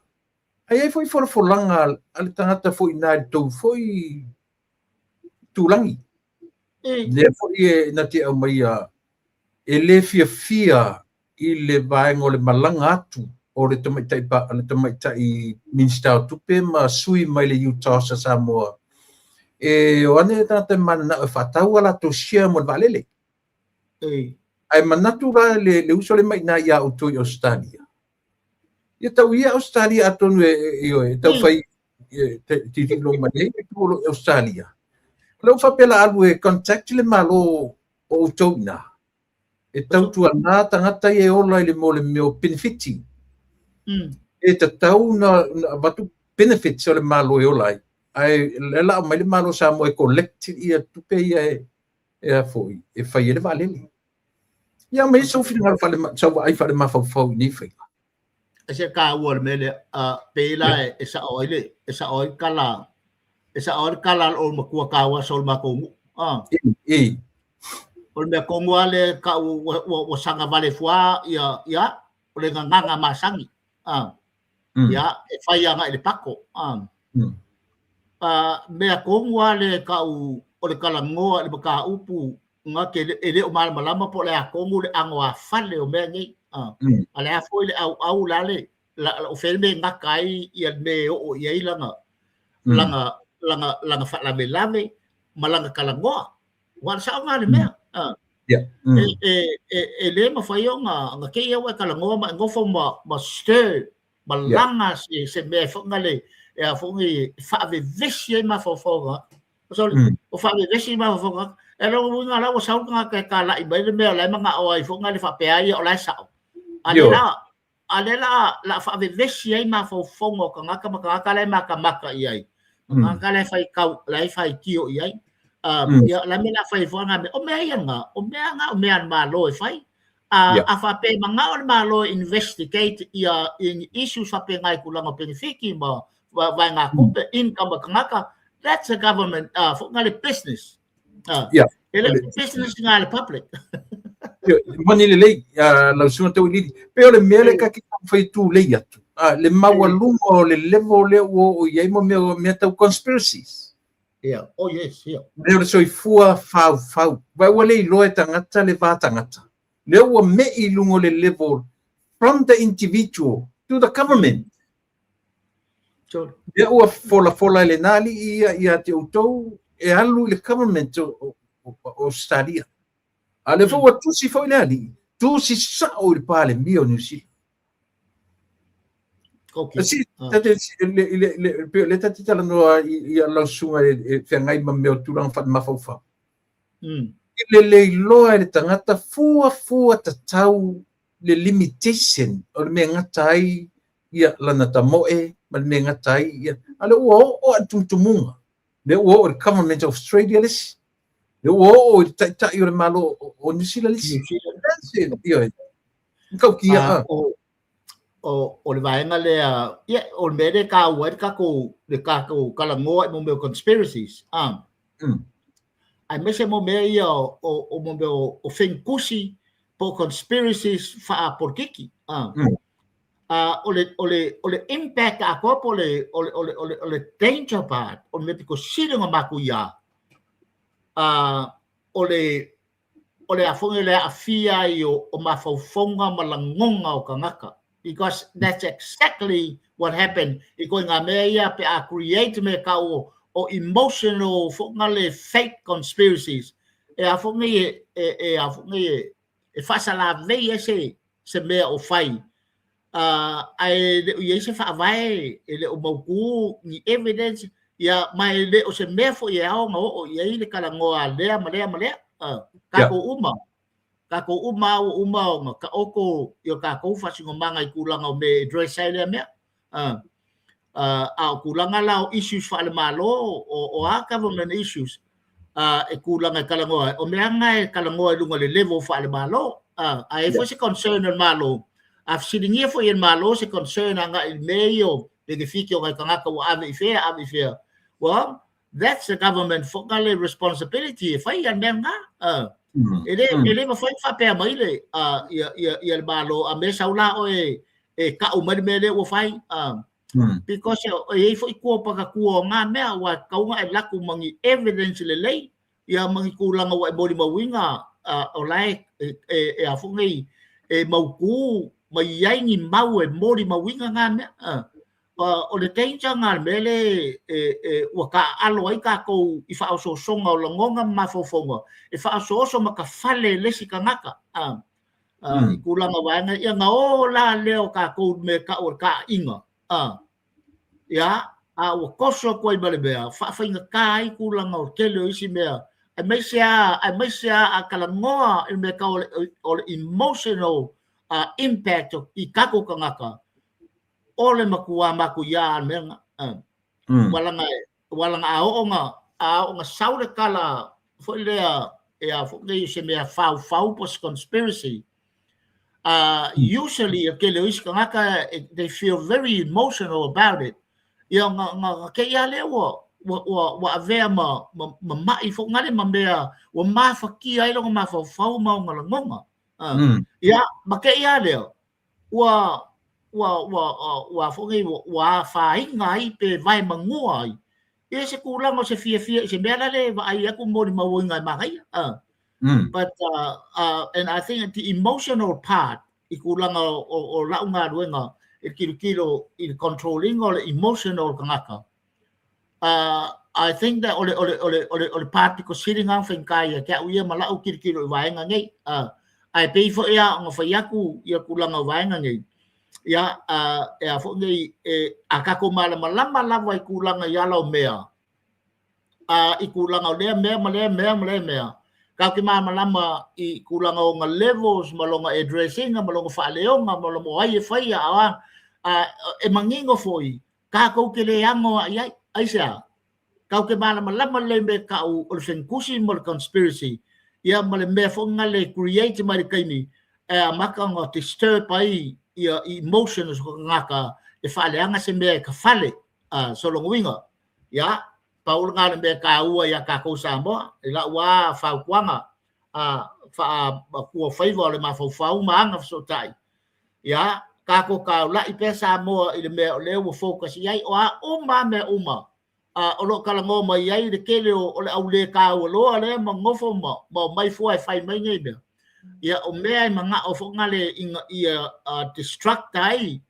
Ae i ai foi folafolaga a le tagata foi i ina i le tou foi itulagi. Lea foi e na te aumaia e le fiafia i le vaega o le malaga atu o le tamaitai le tamaitai Minisita o Tupe ma sui mai le UTOS a Samoa e o ane tagata e mananao e faatau a latou share mo le vaalele. Ae manatu la le uso lea mai i ina ia outou i Ausetalia, Ia tau ia Ausetalia atonu e, ioe, e tau fai. tilotilo mai ai o lo o i Ausetalia. O lea ua faapea o le a alu e contact le Malo o outou i ina e tautuana tagata ia e ola i le mo le mea o penefiti. E tatau ona avatu benefits o le Malo e ola ai, ae o lea o le a aumai le Malo o Samoa e collect ia tupe ia e a foi e fai ai le vaalele. Ia aumai sou finagalo faale sau vaai faalemafaufau i nei faiga. E se taua le mea lea, pei la e sao ai le e sao ai le tala e sao ai le tala a lou matua taua aso o le matou nuu. O le mea tonu lava lea e tau ua saga vale fua ia ia o le gagana masani. Ia e fai agai i le pako. Mea tonu lava lea e tau o le talanoa i le mataupu na te e le o malamalama po o le a tonu le anoāfale o mea nei. A o le a foi le ʻauʻau, o le a le o fea le mea e gata ai ia le mea e oo i ai lana lana lana lana faalavelave ma lana talanoa. Ua o le saoga le mea. E le mafai ona te i ua e talanoa ma e nofo ma stir ma laga se mea foi na le e a foi nei e faavevesi ai mafaufauga. Sorry, o faavevesi mafaufauga. E lona uiga la ua sau le tagata e talai mai le mea o la e manao ai foi na le faapea ai o la e sao. A lea la a lea la la faavevesi ai mafaufauga o tagata ma tagata la e matamata i ai. Ma tagata la e fai kau la e faitio i ai. Ia la mea la fai foi na mea. O mea ia na, o mea na o mea a le Malo e fai. A faapea e manao le Malo e investigate ia i issues faapena i tulaga o penefiti ma vaegatupe, income a tagata, that's a government foi na le business. E le o business na le public. Moni lelei, lau susuga Tauiliili. Pei o le mea lea ta te taumafai tulei atu, le maualuga o le level lea ua oo i ai mo mea tau conspiracies. Yeah. Oh yes, yeah. Mea o le soifua faufau. Vai ua le iloa e tagata le va tagata. Lea ua me'i i luga o le level from the individual to the government. Lea ua folafola e lena alii ia ia te outou e alu i le government o Ausetalia. A lea foi ua tusi foi le alii, tusi sao i le Palemia o Niu Sila. Okay. Si, tate, le, le, le tate talanoa i lau susuga e feagai ma mea o tulaga faale-mafaufau. I le le iloa e le tagata fuafua tatau le limitation o le mea e gata ai ia lana tamoe ma le mea e gata ai ia, a lea ua oo lava i le tumutumuga, lea ua oo i le Government of Australia le isi, lea ua oo i le Taitai o le Malo o Niu Sila le isi. Ioe. Matautia. O le vaega lea, ia, o le mea lea e taua ai le tatou talanoa i mo mea o conspiracies, aemaise mo mea ia o mo mea o fenikusi po o conspiracies faapolokiki. O le impact atoa po o le danger part, o le mea pito sili ona matuia, o le o le a foi le aafia ai o mafaufauga ma lagona o tagata because that's exactly what happened i ituaiga mea ia pe a create mea tau o emotional foi na le fake conspiracies e a foi nei e a foi nei e faasalavei ai se mea o fai ae le o i ai se faavae, e le o mautu ni evidence, ia, ma e le o se mea foi e ao ona oo i ai le talanoa a lea ma lea ma lea. Tatou uma, tatou uma ua uma ona taoto i o tatou faasinomaga i tulaga o mea e address ai lea mea. A o tulaga la o issues faale-Malo, o a government issues, e tulaga e talanoa ai, o mea na e talanoa i luga o le level faale-Malo. A i ai foi se concern a le Malo, a fesiligia foi e le Malo se concern agai i mea ia o benefiti o nai tagata ua ave i fea, ave i fea. Well, that's the government foi na le responsibility e fai ia le mea lena. E le mafai ona faapea mai le, ia le Malo, a mea sau la oe e tau mai le mea lea ua fai. Because e i ai foi tua patatua o na mea, ua tatau ona e laku ma ni evidence lelei, ia ma ni tulaga ua e molimauina o la e a foi nei e mautu ma i ai ni mau e molimauina na mea. O le danger na le mea le ua taaalo ai tatou i faaosoosoga o lagona ma mafaufauga, e faaosooso ma tafale e le isi tagata. I tulaga vaega ia na o la lea o tatou i le mea e tau o le taaiga. Ia, A ua toso atu ai ma le mea, faafaigata ai tulaga o le tele o isi mea, aemaise lava, aemaise lava a talanoa i le mea tau o le emotional impact i tatou tagata, o le matua matuia le mea lena. Ua laga, ua laga a oo na, a oo na sau le tala foi lea, e a foi nei, se mea faufau po o se conspiracy, usually o tele o isi tagata, they feel very emotional about it. Ia, na, na, na te i a lea ua, ua, ua, ua avea ma, ma, ma mai foi ngale ma mea ua mafatia ai lona mafaufau ma ona lagona. Ia, ma te i a lea, ua, ua, ua, ua, foi nei, ua, ua afaina ai pe vaemanua ai ia se tulaga o se fiafia i se mea la le vaai atu molimauina e manaia. But and I think the emotional part i tulaga o lau galuega e tilotilo i le control ina o le emotional o le tagata, I think that o le o le o le o le o le part pito sili lena ona faigata ia te au ia ma lau tilotilo i vaega nei. Ae pei foi lava ona fai atu ia tulaga o vaega nei, ia, e a foi nei, e, a tatou malamalama lava i tulaga i ala o mea, i tulaga o lea mea ma lea mea ma lea mea, tatou te malamalama i tulaga o ona levels ma lona address ina ma lona faaleoga ma lona o ai e faia, a, e manino foi, tatou te le ano lava i ai. Aisea? Tatou te malamalama lelei i mea tau o le fenukusi ma le conspiracy, ia ma le mea foi lena e create mai le taimi e amata ona disturb ai ia emotions o tagata e faaleaga se mea e tafale. So lona uiga, ia, pau lena o le mea taua ia tatou Samoa, i lau lava fautuaga faa-matuafaiva o le mafaufau ma aga fesootai, ia, tatou taulai pea Samoa i le mea o lea ua focus i ai, o a uma lava mea uma o lo o talanoa mai ai le tele o le au le taua loa lea ma nofo ma omai fua e fai mai nei mea. Ia, o mea e manao foi nale ina ia destruct ai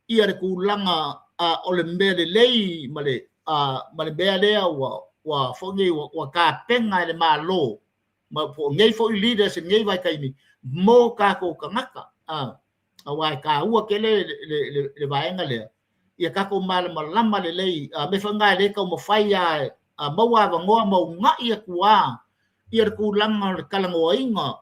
ia le tulaga o le mea lelei ma le ma le mea lea ua ua foi nei ua tapena e le Malo ma po o nei foi leaders i lenei vaitaimi mo tatou tagata, aua e taua tele le vaega lea ia tatou malamalama lelei. Mea foi lena e le taumafai lava e maua avanoa ma uunai atu lava ia le tulaga o le talanoaina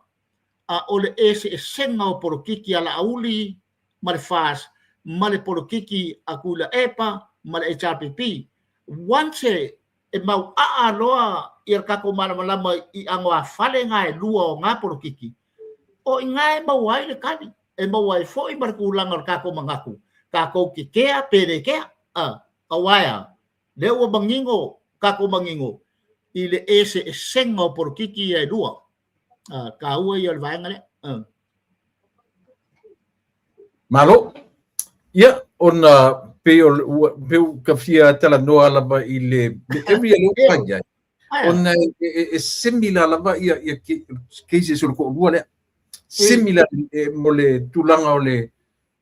o le eseesega o polokiki a Laauli ma le FAST ma le polokiki a Tuilaepa ma le HRPP. Once e mauaa loa ia le tatou malamalama i anoāfale na e lua o na polokiki, o i ina e maua ai le tali, e maua ai foi ma le tulaga o le tatou manatu, tatou te kea pe le kea. Aua e a? Lea ua manino tatou manino i le eseesega o polokiki ia e lua. Taua ia o le vaega lea. Malo. Ia, ona pei o pei ua ka fia talanoa lava i le area lea ua fai ai. Ona e similar lava ia ia cases o le toalua lea. Similar mo le tulaga o le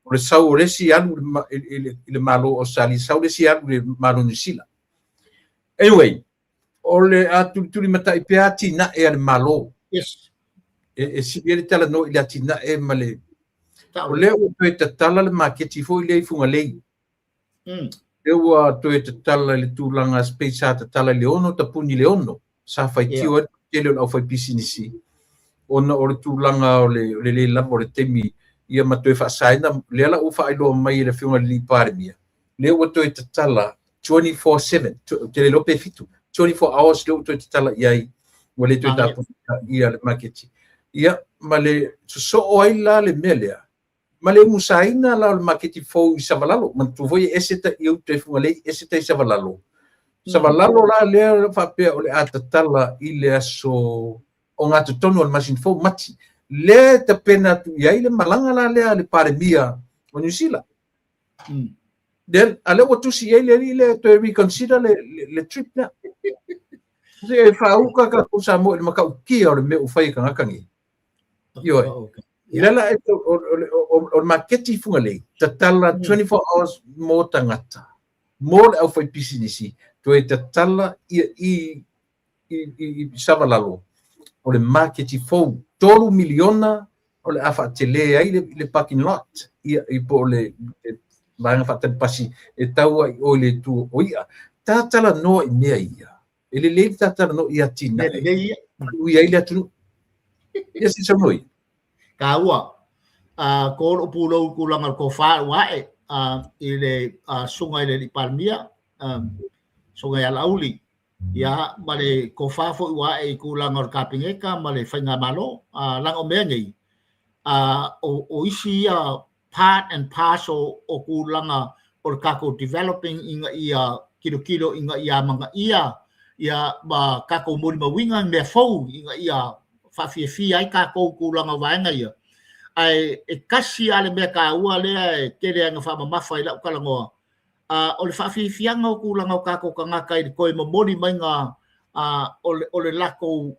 o le sau o le isi alu i le Malo o Ausetalia, sau le isi alu i le Malo o Niu Sila. Anyway, o le a tulitulimatai pea atinae a le Malo. Yes. E sili ai le talanoa i le atinae ma le... O lea ua toe tatala le maketi foi lea i Fugalei. Lea ua toe tatala i le tulaga pei sa tatala i le 6 tapuni i le 6. Sa faitio ai le tele o le aufaipisinisi ona o le tulaga o le le lava o le taimi ia ma toe faasaina. Lea la ua faailoa mai e le Afioga i le alii Palemia, lea ua toe tatala 24/7, ou te le iloa pe 7, 24 hours lea ua toe tatala i ai, ua le toe tapunia le maketi. Ia, ma le sosoo ai la le mea lea, ma le umusaina la o le maketi fou i Savalalo. Manatua foi e ese tai uta i Fugalei, ese tai Savalalo. Savalalo la lea faapea o le a tatala i le aso ogatotonu o le masina fou, Mati. Lea e tapena atu i ai le malaga la lea a le Palemia o Niu Sila. Then, a lea ua tusi i ai le alii lea e toe reconsider le trip lea. Se e faauka tatou Samoa i le matautia o le mea ua fai e tagata nei. Ioe. Lea la o le maketi i Fugalei, tatala 24 hours mo tagata, mo le aufaipisinisi, toe tatala ia i i Savalalo, o le maketi fou, 3 miliona o le a faatele ai le parking lot, ia, po o le Vaega Faatali Pasi e tau ai o i le itu o i'a. Tatalanoa i mea ia. E lelei le tatalanoa i atinae. Lelei ia. Ui ai le atunuu. Ia se saunoa ia. Taua. Ko lou pulou i tulaga o le tofa ua ae i le susuga i le Alii Palemia, susuga ia Laauli, ia ma le tofa foi ua ae i tulaga o le Kapeneta ma le Faigamalo. Leaga o mea nei, o isi ia part and parcel o tulaga o le tatou developing ina ia tilotilo ina ia amanaia ia ma tatou molimauina mea fou ina ia faafiafia ai tatou i tulaga o vaega ia. Ae e tasi lava le mea taua lea e tele lava ina faamamafa i lau talanoa, o le faafiafiaga o tulaga o tatou tagata i le toe momoli maiga o le latou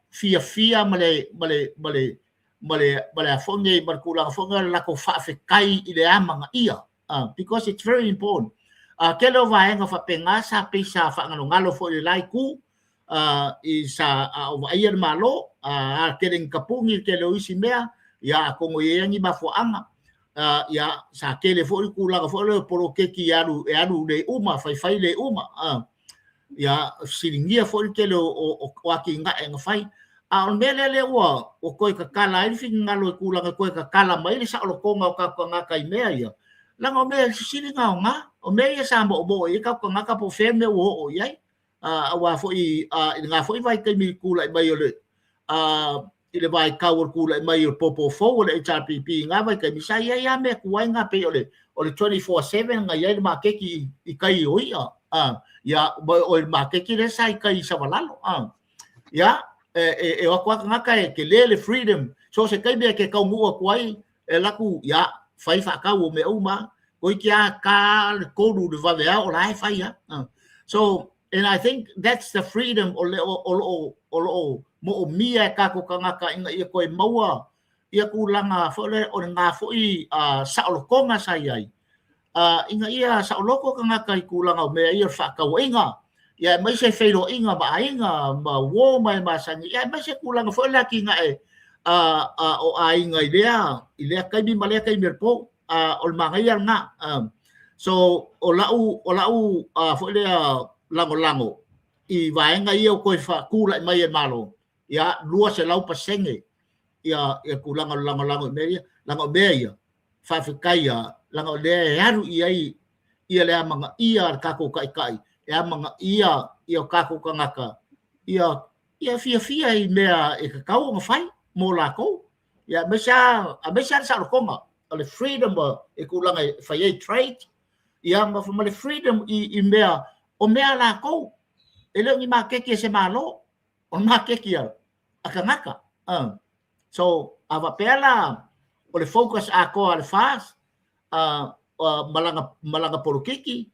fiafia ma le ma le ma le ma le ma le a foi nei ma le tulaga foi lea o le latou faafetai i le amanaia because it's very important. Tele o vaega faapena sa pei sa faagalogalo foi i le la itu i sa a o vaaia le Malo, a tele ni tapuni, tele o isi mea, ia atonu e i ai ni mafuaaga. Ia sa tele foi le tulaga foi lea o poloketi e alu e alu le uma, faifai le uma. Ia fesiligia foi le tele o atinae na fai. A o le mea lea lea ua toe tatala ai le finagalo i tulaga e toe tatala mai le saolotoga o tatou tagata i mea ia, leaga o mea sisili na aoga. O mea ia sa moomoo i ai tatou tagata po o fea le mea ua oo i ai. Aua foi i lena foi vaitaimi i le tulai mai o le i le vaitau o le tulai mai o le pōpō fou o le HRPP i na vaitaimi, sa i ai lava mea tuai na pei o le 24/7 na i ai le maketi i tai o i'a, ia, o le maketi lea sa i tai i Savalalo. Ia, e o atu lava tagata e tele le freedom, so o se taimi e te taunuu atu ai, e alu atu, ia, fai faatau o mea uma, toeitiiti lava ta le 3 i le vaveao o la e fai lava. So, and I think that's the freedom o le o lo o lo o moomia e tatou tagata ina ia toe maua ia tulaga foi lea o lena foi saolotoga sa i ai, ina ia saoloto tagata i tulaga o mea ia o le faatauaiga, ia aemaise feiloaiga ma aiga ma uo ma e masani, ia aemaise tulaga foi o le atinae o aiga i lea taimi ma lea taimi o le po. O le manaia lena. So o lau foi lea lagolago i vaega ia ua toe faatulai mai e le Malo, ia 200% ia tulaga o le lagolago i mea ia, leaga o mea ia, faafetai lava, leaga o lea e alu i ai ia le amanaia a le tatou Taitai, e amanaia ia o tatou tagata ia fiafia i mea e tatau ona fai mo latou. Ia aemaise lava aemaise lava le saolotoga, o le freedom i tulaga e fai ai trade, ia ma le freedom i mea o mea a latou. E le o ni maketi a se Malo, o le maketi a tagata. So, a faapea la o le focus atoa a le FAST ma lana polokiki,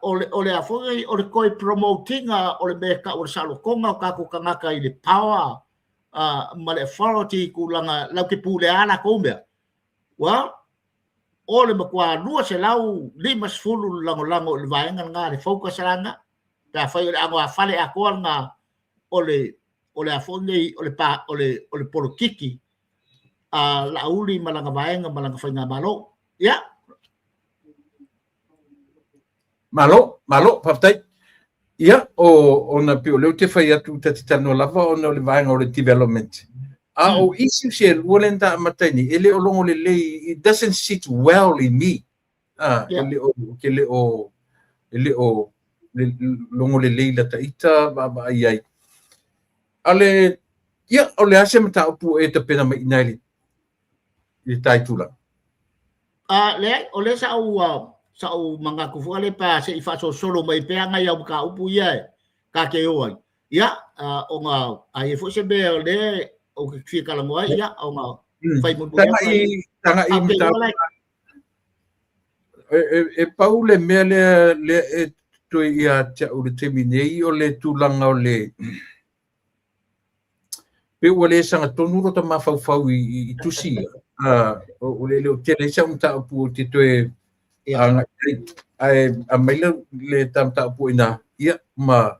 o le a foi o le toe promote ina o le mea e tau o le saolotoga o tatou tagata i le power ma le authority i tulaga latou te pulea latou mea. Well, o le matua 250 le lagolago i le vaega lena, le focus la lena. Pe afai o le anoāfale atoa lena o le o le a foi nei o le pa, o le o le polokiki a Laauli ma lana vaega ma lana faigamalo. Ia. Malo, malo, faafetai. Ia, o, ona pei o lea ou te fai atu ta te talanoa lava ona o le vaega o le development. A o issues e lua lea na ta amata ai nei, e le o logo lelei, it doesn't sit well in me. E le o, ke le o, e le o logo lelei la ta ita vaavaai ai. A le, ia, o le a se mataupu e tapena mai i ina i le ta itulagi? Leai, o lea sa ou manatu foi lea pe a se i faasolosolo mai pea nai au mataupu ia e ta te o ai. Ia, ona a i ai foi se mea o lea ou te fia talanoa ai, ia, ona fai mulimuli atu ai. Tagai i mataupu. E pau le mea lea e toe ia te au i le taimi nei o le tulaga o le pe ua le sagatonu lota mafaufau i tusi ia. O le le o tele ai sau mataupu ou te toe agai ai. Ae aumai le ta mataupu i ina, ia, ma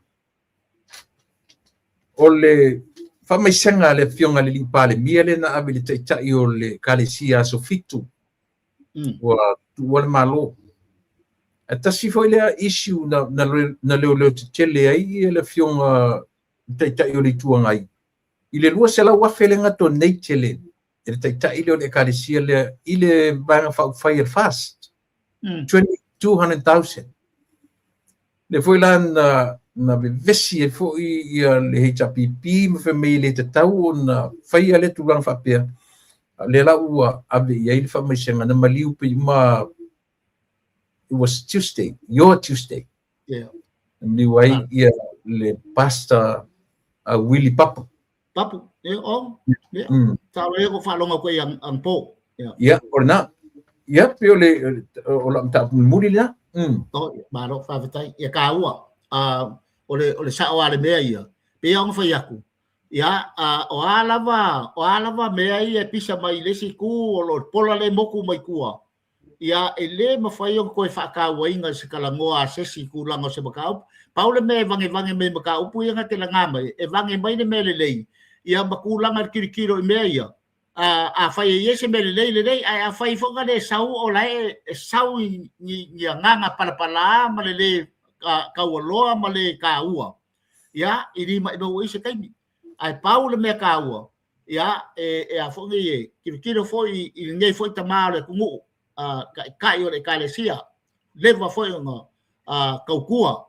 o le faamaisega a le Afioga i le Alii Palemia lea na ave i le Taitai o le Ekalesia Aso Fitu. Ua tuua le Malo. Ae tasi foi lea issue na leoleo tetele ai le Afioga i le Taitai o le Itu Agai i le $200,000 lea na donate e le Taitai lea o le Ekalesia lea i le Vaega Faaupufai a le FAST. 200,000. Lea foi la na vevesi ai foi ia le HRPP ma fai mai e le tatau ona faia lea tulaga faapea. A o lea la ua ave i ai le faamaisega na maliu pei uma, it was Tuesday, your Tuesday. Na maliu ai ia le Pastor Willie Papu. Papu, e o, ia. Sa o ko faalogo ko ia ang po. Ia. Ia, o lena. Ia, pe o le o la mataupu mulimuli lena. O, malo, faafetai. Ia kāua. O le sao a le mea ia. Pe ia ona fai atu. Ia, o a lava mea ia e pisa mai le isi itu o lo pola le moku mai tua. Ia, e le mafai ona toe faatauaina se talanoa a se isi tulaga o se mataupu. Pau le mea e vagevae mai mataupu ia na te laga mai, e vage mai le mea lelei, ia ma tulaga le tilotilo i mea ia. A fai e i se mea lelei lelei, ae a fai foi na le sau o la e sau i ni agaga palapala ma le le taualoa ma le taua. Ia, i lima i maua i se taimi. Ae pau le mea taua, ia, e a foi nei e tilotilo foi i lenei foi tamā o le atunuu, taitai o le ekalesia, leva foi ona tautua,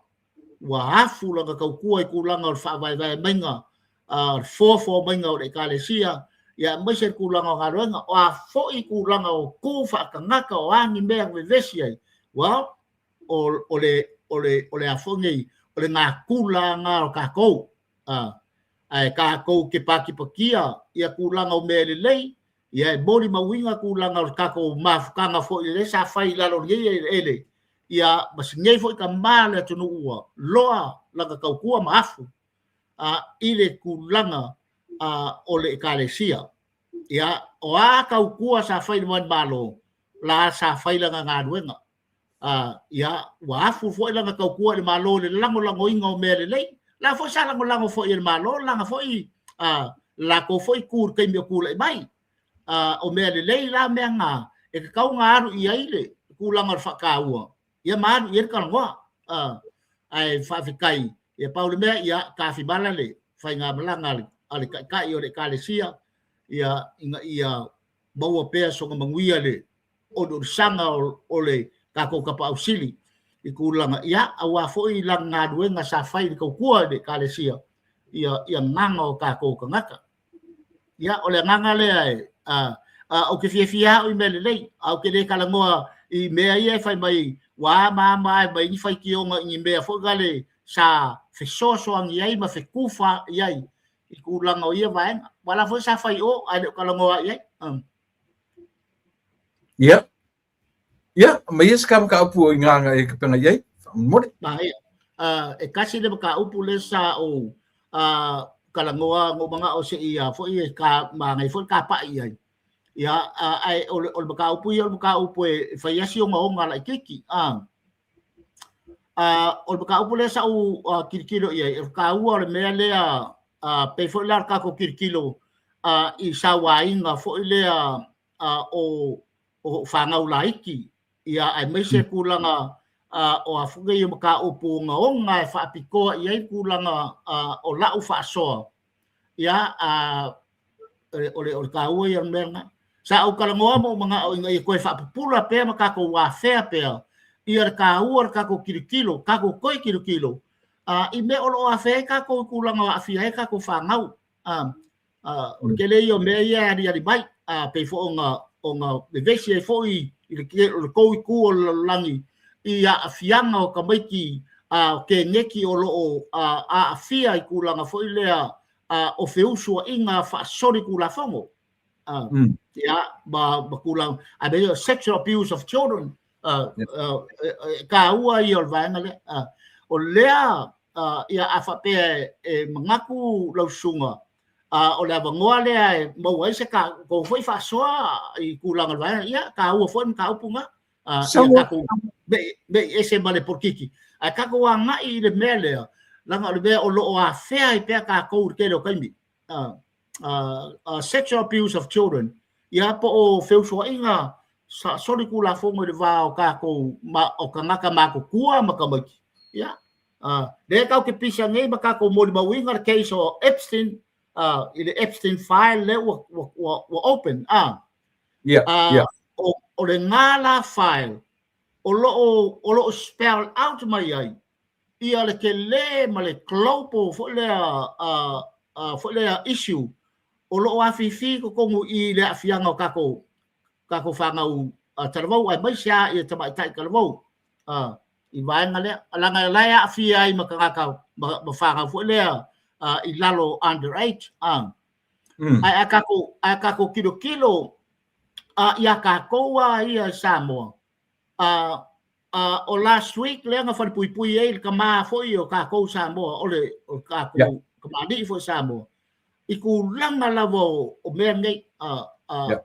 ua afu lana tautua i tulaga o le faavaevae maiga, le foafoa maiga o le ekalesia, ia aemaise le tulaga o galuega, o a foi tulaga o tu faatagata o a ni mea vevesi ai, well, o le a foi nei, o le natura na o tatou. Ae tatou te patipatia ia tulaga o mea lelei, ia e molimauina tulaga o le tatou mafutaga foi lea sa fai i lalo o lenei eleele, ia ma sinei foi tamā le atunuu ua loa lana tautua ma afu i le tulaga o le ekalesia. Ia, o a tautua sa fai i le Malo, la sa fai lana galuega. Ia, ua afu foi lana tautua i le Malo i le lagolagoina o mea lelei. La foi sa lagolago foi e le Malo, lana foi latou foi tu i le taimi o tulai mai. O mea lelei la mea na, e tatau ona alu i ai le tulaga o le faataua, ia ma alu i ai le talanoa. Ae faafetai, ia pau le mea, ia tafimala le faigamalaga a le taitai o le ekalesia, ia ina ia maua pea sona manuia le oliolisaga o le tatou tapaau sili i tulaga, ia aua foi lana galuega sa fai i le tautua i le ekalesia, ia agaga o tatou tagata. Ia, o le agaga lea e ou te fiafia au i mea lelei, ae ou te le talanoa i mea ia e fai mai ua ama ama ai mai ni faitioga i ni mea foi lale sa fesoasoani ai ma fetufa i ai i tulaga o ia vaega. Ua la foi sa fai o, ae le o talanoa i ai. Ia. Ia, ma ia se ka mataupu i ngā e kapenga i ai. Faamolemole. Ma ia. E kasi le mataupu le sa o talanoa ngo manga o se ia foi e ka magai foi ka pa'i i ai. Ia, ae o le mataupu ia o le mataupu e fai asi ogaoga laitiiti. O le mataupu lea sa ou tilotilo i ai, e taua o le mea lea, pei foi la le tatou tilotilo i sauaina foi lea o fanau laiti, ia aemaise tulaga o a foi nei mataupu ogaoga e faapitoa i ai tulaga o lau faasoa. Ia, o le taua ia o le mea lena. Sa ou talanoa ma ou manao ina ia toe faapupula pea ma tatou afea pea ia le taua o le tatou tilotilo, tatou toe tilotilo i mea o lo o afea ai tatou i tulaga o aafia ai tatou fanau. O le tele ia o mea ia e aliali mai, pei foi ona vevesi ai foi i le tou itu o le lalolagi i aafiaga o tamaiti keneti o lo o aafia i tulaga foi lea o feusuaiga faasolitulafono. Ia, ma tulaga, a sexual abuse of children, taua ia o le vaega lea. O lea, ia a faapea e manatu lau susuga, o le avanoa lea e maua ai se tou foi faasoa i tulaga o le vaega, ia taua foi le mataupu na. Ia tatou mei ese ma le polokiki, ae tatou agai i le mea lea, leaga o le mea o lo o afea ai pea tatou i le tele o taimi. Sexual abuse of children, ia po o feusuaiga solitulafono i le va o tatou ma o tagata matutua ma tamaiti. Ia, lea tatou te pisa nei ma tatou molimauina le case o Epstein, i le Epstein file lea ua open. O lena la file o lo o spell out mai ai ia le tele ma le global foi lea issue o lo o afifi totonu i le aafiaga o tatou fanau talavou, aemaise a ia tamaitai talavou i vaega lea, leaga la e aafia ai ma tagata ma fanau foi lea i lalo, under age. Ae a tatou tilotilo ia tatou a ia i Samoa, o last week lea na falepuipui ai le tama foi o tatou Samoa, o le tatou kamali'i foi Samoa, i tulaga lava o mea nei,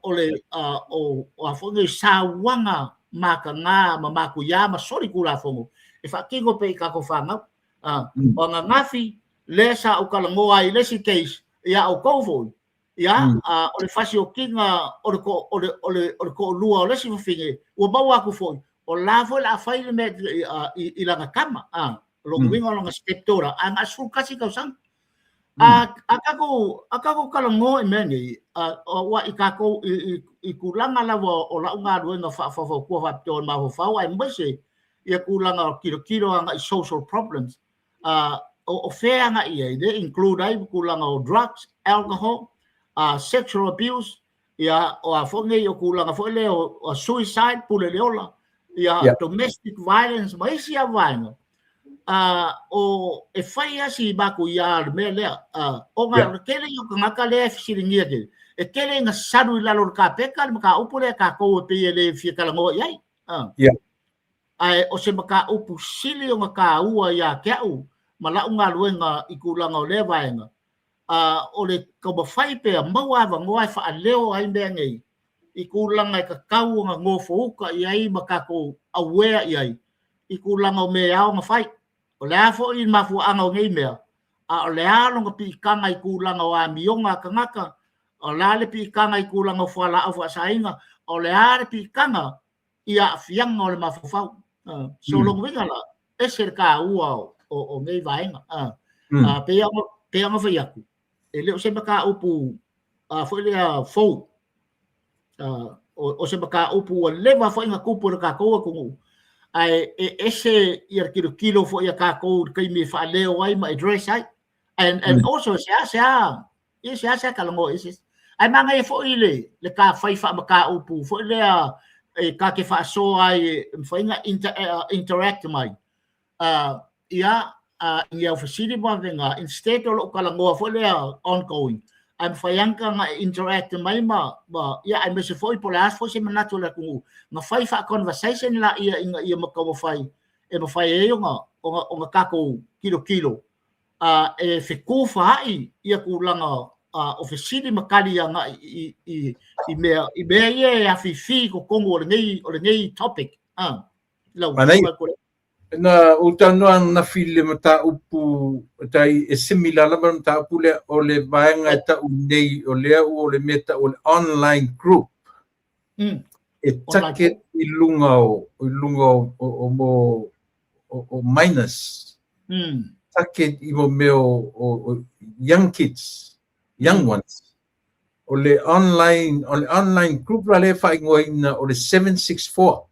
o le o a foi nei sauaga mataga ma matuiā ma solitulafono e faatino pea i tatou fanau. O ananafi lea sa ou talanoa ai i le isi case ia outou foi, ia, o le fasiokiga o le toalua o le isi fafine ua maua atu foi, o la foi la fai le mea i lana tama, lona uiga o lana step daughter, a na o le 11 tausaga. A tatou talanoa i mea nei, ua i tatou i tulaga lava o lau galuega faafaufautua faapitoa i le mafaufau, aemaise ia tulaga o tilotilo agai social problems, o fea agai i ai, le include ai tulaga o drugs, alcohol, sexual abuse, ia, o a foi nei o tulaga foi lea o suicide, pule le ola, ia, domestic violence ma isi lava vaega, o e fai asi matuia le mea lea, ona o le tele o tagata lea e fesiligia tele, e tele ina salu i lalo o le kapeta le mataupu lea tatou e pei e le fia talanoa i ai. Ae o se mataupu sili ona taua ia te au ma lau galuega i tulaga o lea vaega, o le taumafai pea maua avanoa e faaleo ai mea nei i tulaga e tatau ona nofouta i ai ma tatou aware i ai i tulaga o mea e ao ona fai. O le a foi le mafuaaga o nei mea, a o le a lona piitaga i tulaga o amioga a tagata, o le a le piitaga i tulaga o fualaau faasaina, o le a le piitaga i aafiaga o le mafaufau. So lona uiga la, ese le taua o nei vaega. Pei ona fai atu, e le o se mataupu foi lea fou, o se mataupu ua leva foi na tupu i le tatou atunuu, ae e ese ia le tilotilo foi a tatou i le taimi e faaleo ai ma address ai. And also se a ia se a talanoa i se ae manaia foi le ta fai faamataupu foi lea e ta te faasoa ai, e mafai ona interact mai ia i au fesili ma vega, instead o lou talanoa foi lea ongoing, ae mafai lava ona interact mai ma ia, aemaise foi po o le a foi se manatu o le atunuu, na fai faa-conversation la ia ina ia taumafai e mafai ai ona tatou tilotilo e fetufaai ia tulaga o fesili ma tali agai i mea ia e afifi i totonu o lenei topic. Lau Manaia. Na ou talanoa ananafi i le mataupu tai e similar lava le mataupu lea, o le vaega e tau nei o lea ua o le mea tau o le online group e target i luga o mo o minors, target i mo mea o young kids, young ones. O le online group la lea e faaigoaina o le 764,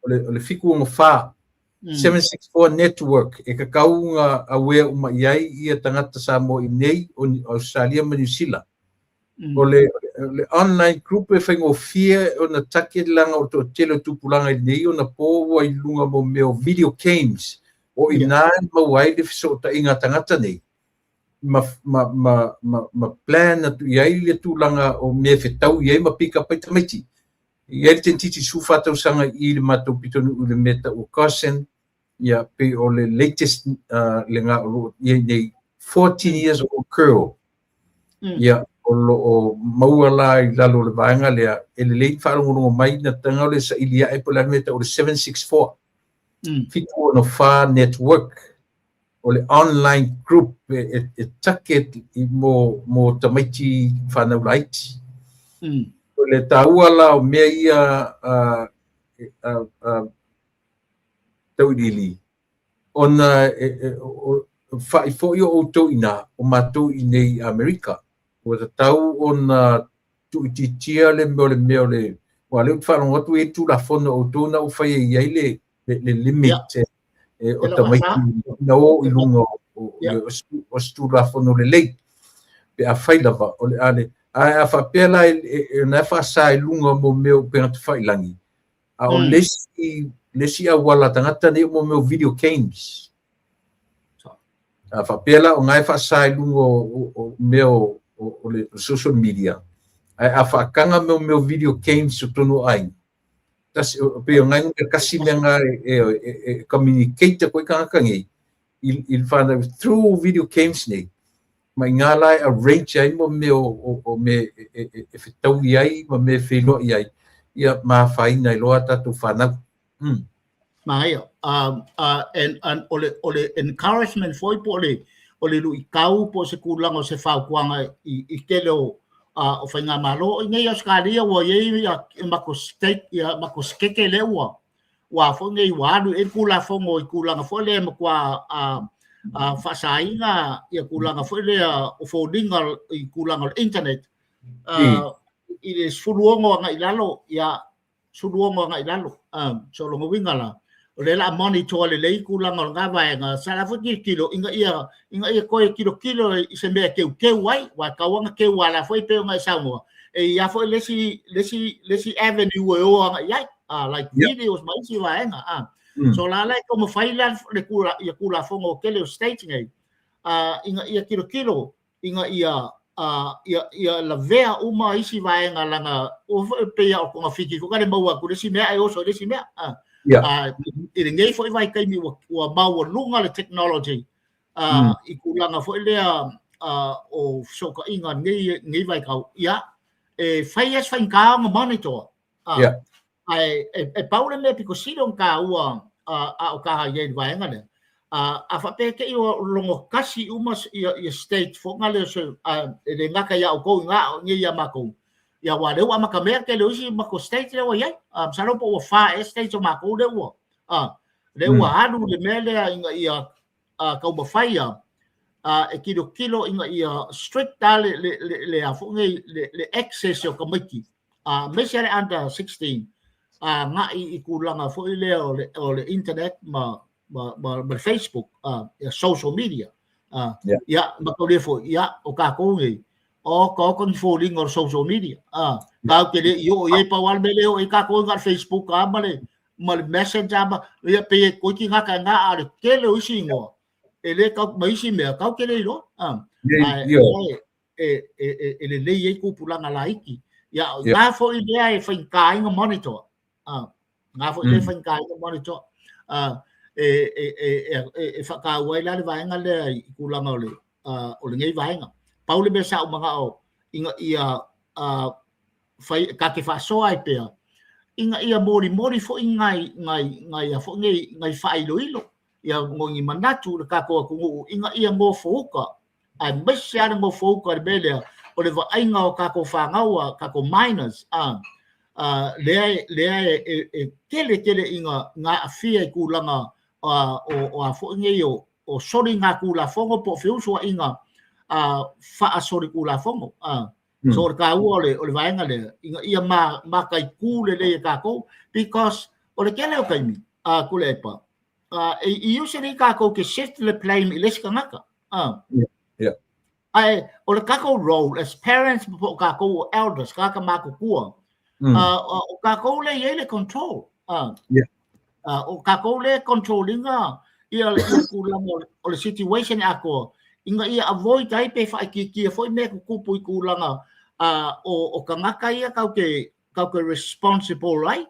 o le 764, 764 network, e tatau ona aware uma i ai ia tagata Samoa i nei o Australia ma New Zealand. O le online group e faigofie ona target, leaga o le toatele o tupulaga i nei ona po ua i luga mo mea o video games, o ina e maua ai le fesootaiga a tagata nei ma plan atu i ai le tulaga o mea e fetau i ai ma pick up ai tamaiti. I ai le tamaititi 14 tausaga i le matou pitonuu i le mea tau o Carson, ia, pei o le latest le o lo o i ai nei, 14 years old girl. Ia, o lo o maua la i lalo o le vaega lea, e lelei faalogologo mai na taga o le saili ae po o le a le mea tau o le 764. 764 network o le online group e target i mo tamaiti fanau laiti. O le taua la o mea ia tauiliili, ona e fa'i foi o outou i ina, o matou i inei i Amerika. Ua tatau ona tuuitiitia le mea o le mea o le aua o lea ou te faalogo atu e i ai le Tulafono a outou na ua fai ai ai le limit o tamaiti na o i luga o se Tulafono lelei pe afai lava o le a le ae a faapea la na e faasa i luga mo mea o upega tafailagi a o le isi auala a tagata nei mo mea o video games. A faapea la o na e faasa i luga o mea o le social media, ae a faataga mea o video games i totonu o aiga, tasi, pei o nai kasi mea na e communicate atu ai tagata nei i le whanau through video games nei, ma i ngā la e arrange ai mo mea o mea e fetaui ai ma mea e feiloai ai, ia ma afaina ai loa tatou whanau. Manaia. And o le encouragement foi po o le luitau po o se tulaga o se fautuaga i tele o faigamalo i nei Ausetalia ua i ai ia matou state, ia matou sekete lea ua foi nei ua alu i ai le Tulafono i tulaga foi lea e matua faasaina ia tulaga foi lea o foliga i tulaga o le internet i le 16 agai i lalo, ia 16 agai i lalo. So lona uiga la, o lea la a monitor lelei tulaga o lena vaega sa la foi tilotilo ina ia toe tilotilo i se mea e teuteu ai, ua tatau ona teu ala foi pei ona e saunoa e i ai foi le isi avenue e o agai i ai, like videos ma isi vaega. So la e taumafai la le ia Tulafono o tele o states nei ina ia tilotilo ina ia lavea uma isi vaega laga ua foi pei o togafiti foi le maua atu le isi mea ae oso i le isi mea. I lenei foi vaitaimi ua maualuga le technology i tulaga foi lea o fesootaiga nei vaitau, ia e fai ai se faigata ona monitor. Ae e pau le mea pito sili ona taua a o taha i ai i le vaega lea, a faapea te i ua logo tasi uma ia state foi na lea e le gata ia outou i na o nei ia matou, ia aua lea ua amatamea tele o isi matou state lea ua i ai. Masalo po ua fa ea states o matou lea ua alu le mea lea ina ia taumafai e tilotilo ina ia strict a le a foi nei le access o tamaiti aemaise le under 16 agai i tulaga foi lea o le internet ma le Facebook, ia social media. Ia ma taulia foi ia o tatou nei o ka o ni foliga o le social media tatou te le i oo i ai, pau lava le mea lea oo i tatou na le Facebook a ma le Messenger ma ia pei e toeiti gata i na, a o le tele o isi igoa e le tau ma isi mea tatou te le iloa. Ae e lelei ai tupulaga laiti ia na foi lea e faigata ai ona monitor, na foi lea e faigata ai ona monitor e faataua ai la le vaega lea i tulaga o lenei vaega. Pau le mea sa ou manao ina ia fai ta te faasoa ai pea ina ia molimoli foi nai a foi nei nai faailoilo ia ni manatu i le tatou atunuu ina ia nofouta, aemaise lava le nofouta i le mea lea o le vaaiga o tatou fanau, a tatou minors lea e tele tele ina aafia i tulaga o a foi nei o soligatulafono po o feusuaiga faasolitulafono. So o le taua o le vaega lea ina ia mataitu lelei e tatou, because o le tele o taimi a Tuilaepa e usually tatou te shift le blame i le isi tagata. Ae o le tatou role as parents po o tatou o elders, tagata matutua, o tatou lea e i ai le control. O tatou lea e control ina ia tulaga o le situation atoa ina ia avoid ai pe faaitiitia foi mea tutupu i tulaga o tagata ia tatou te responsible ai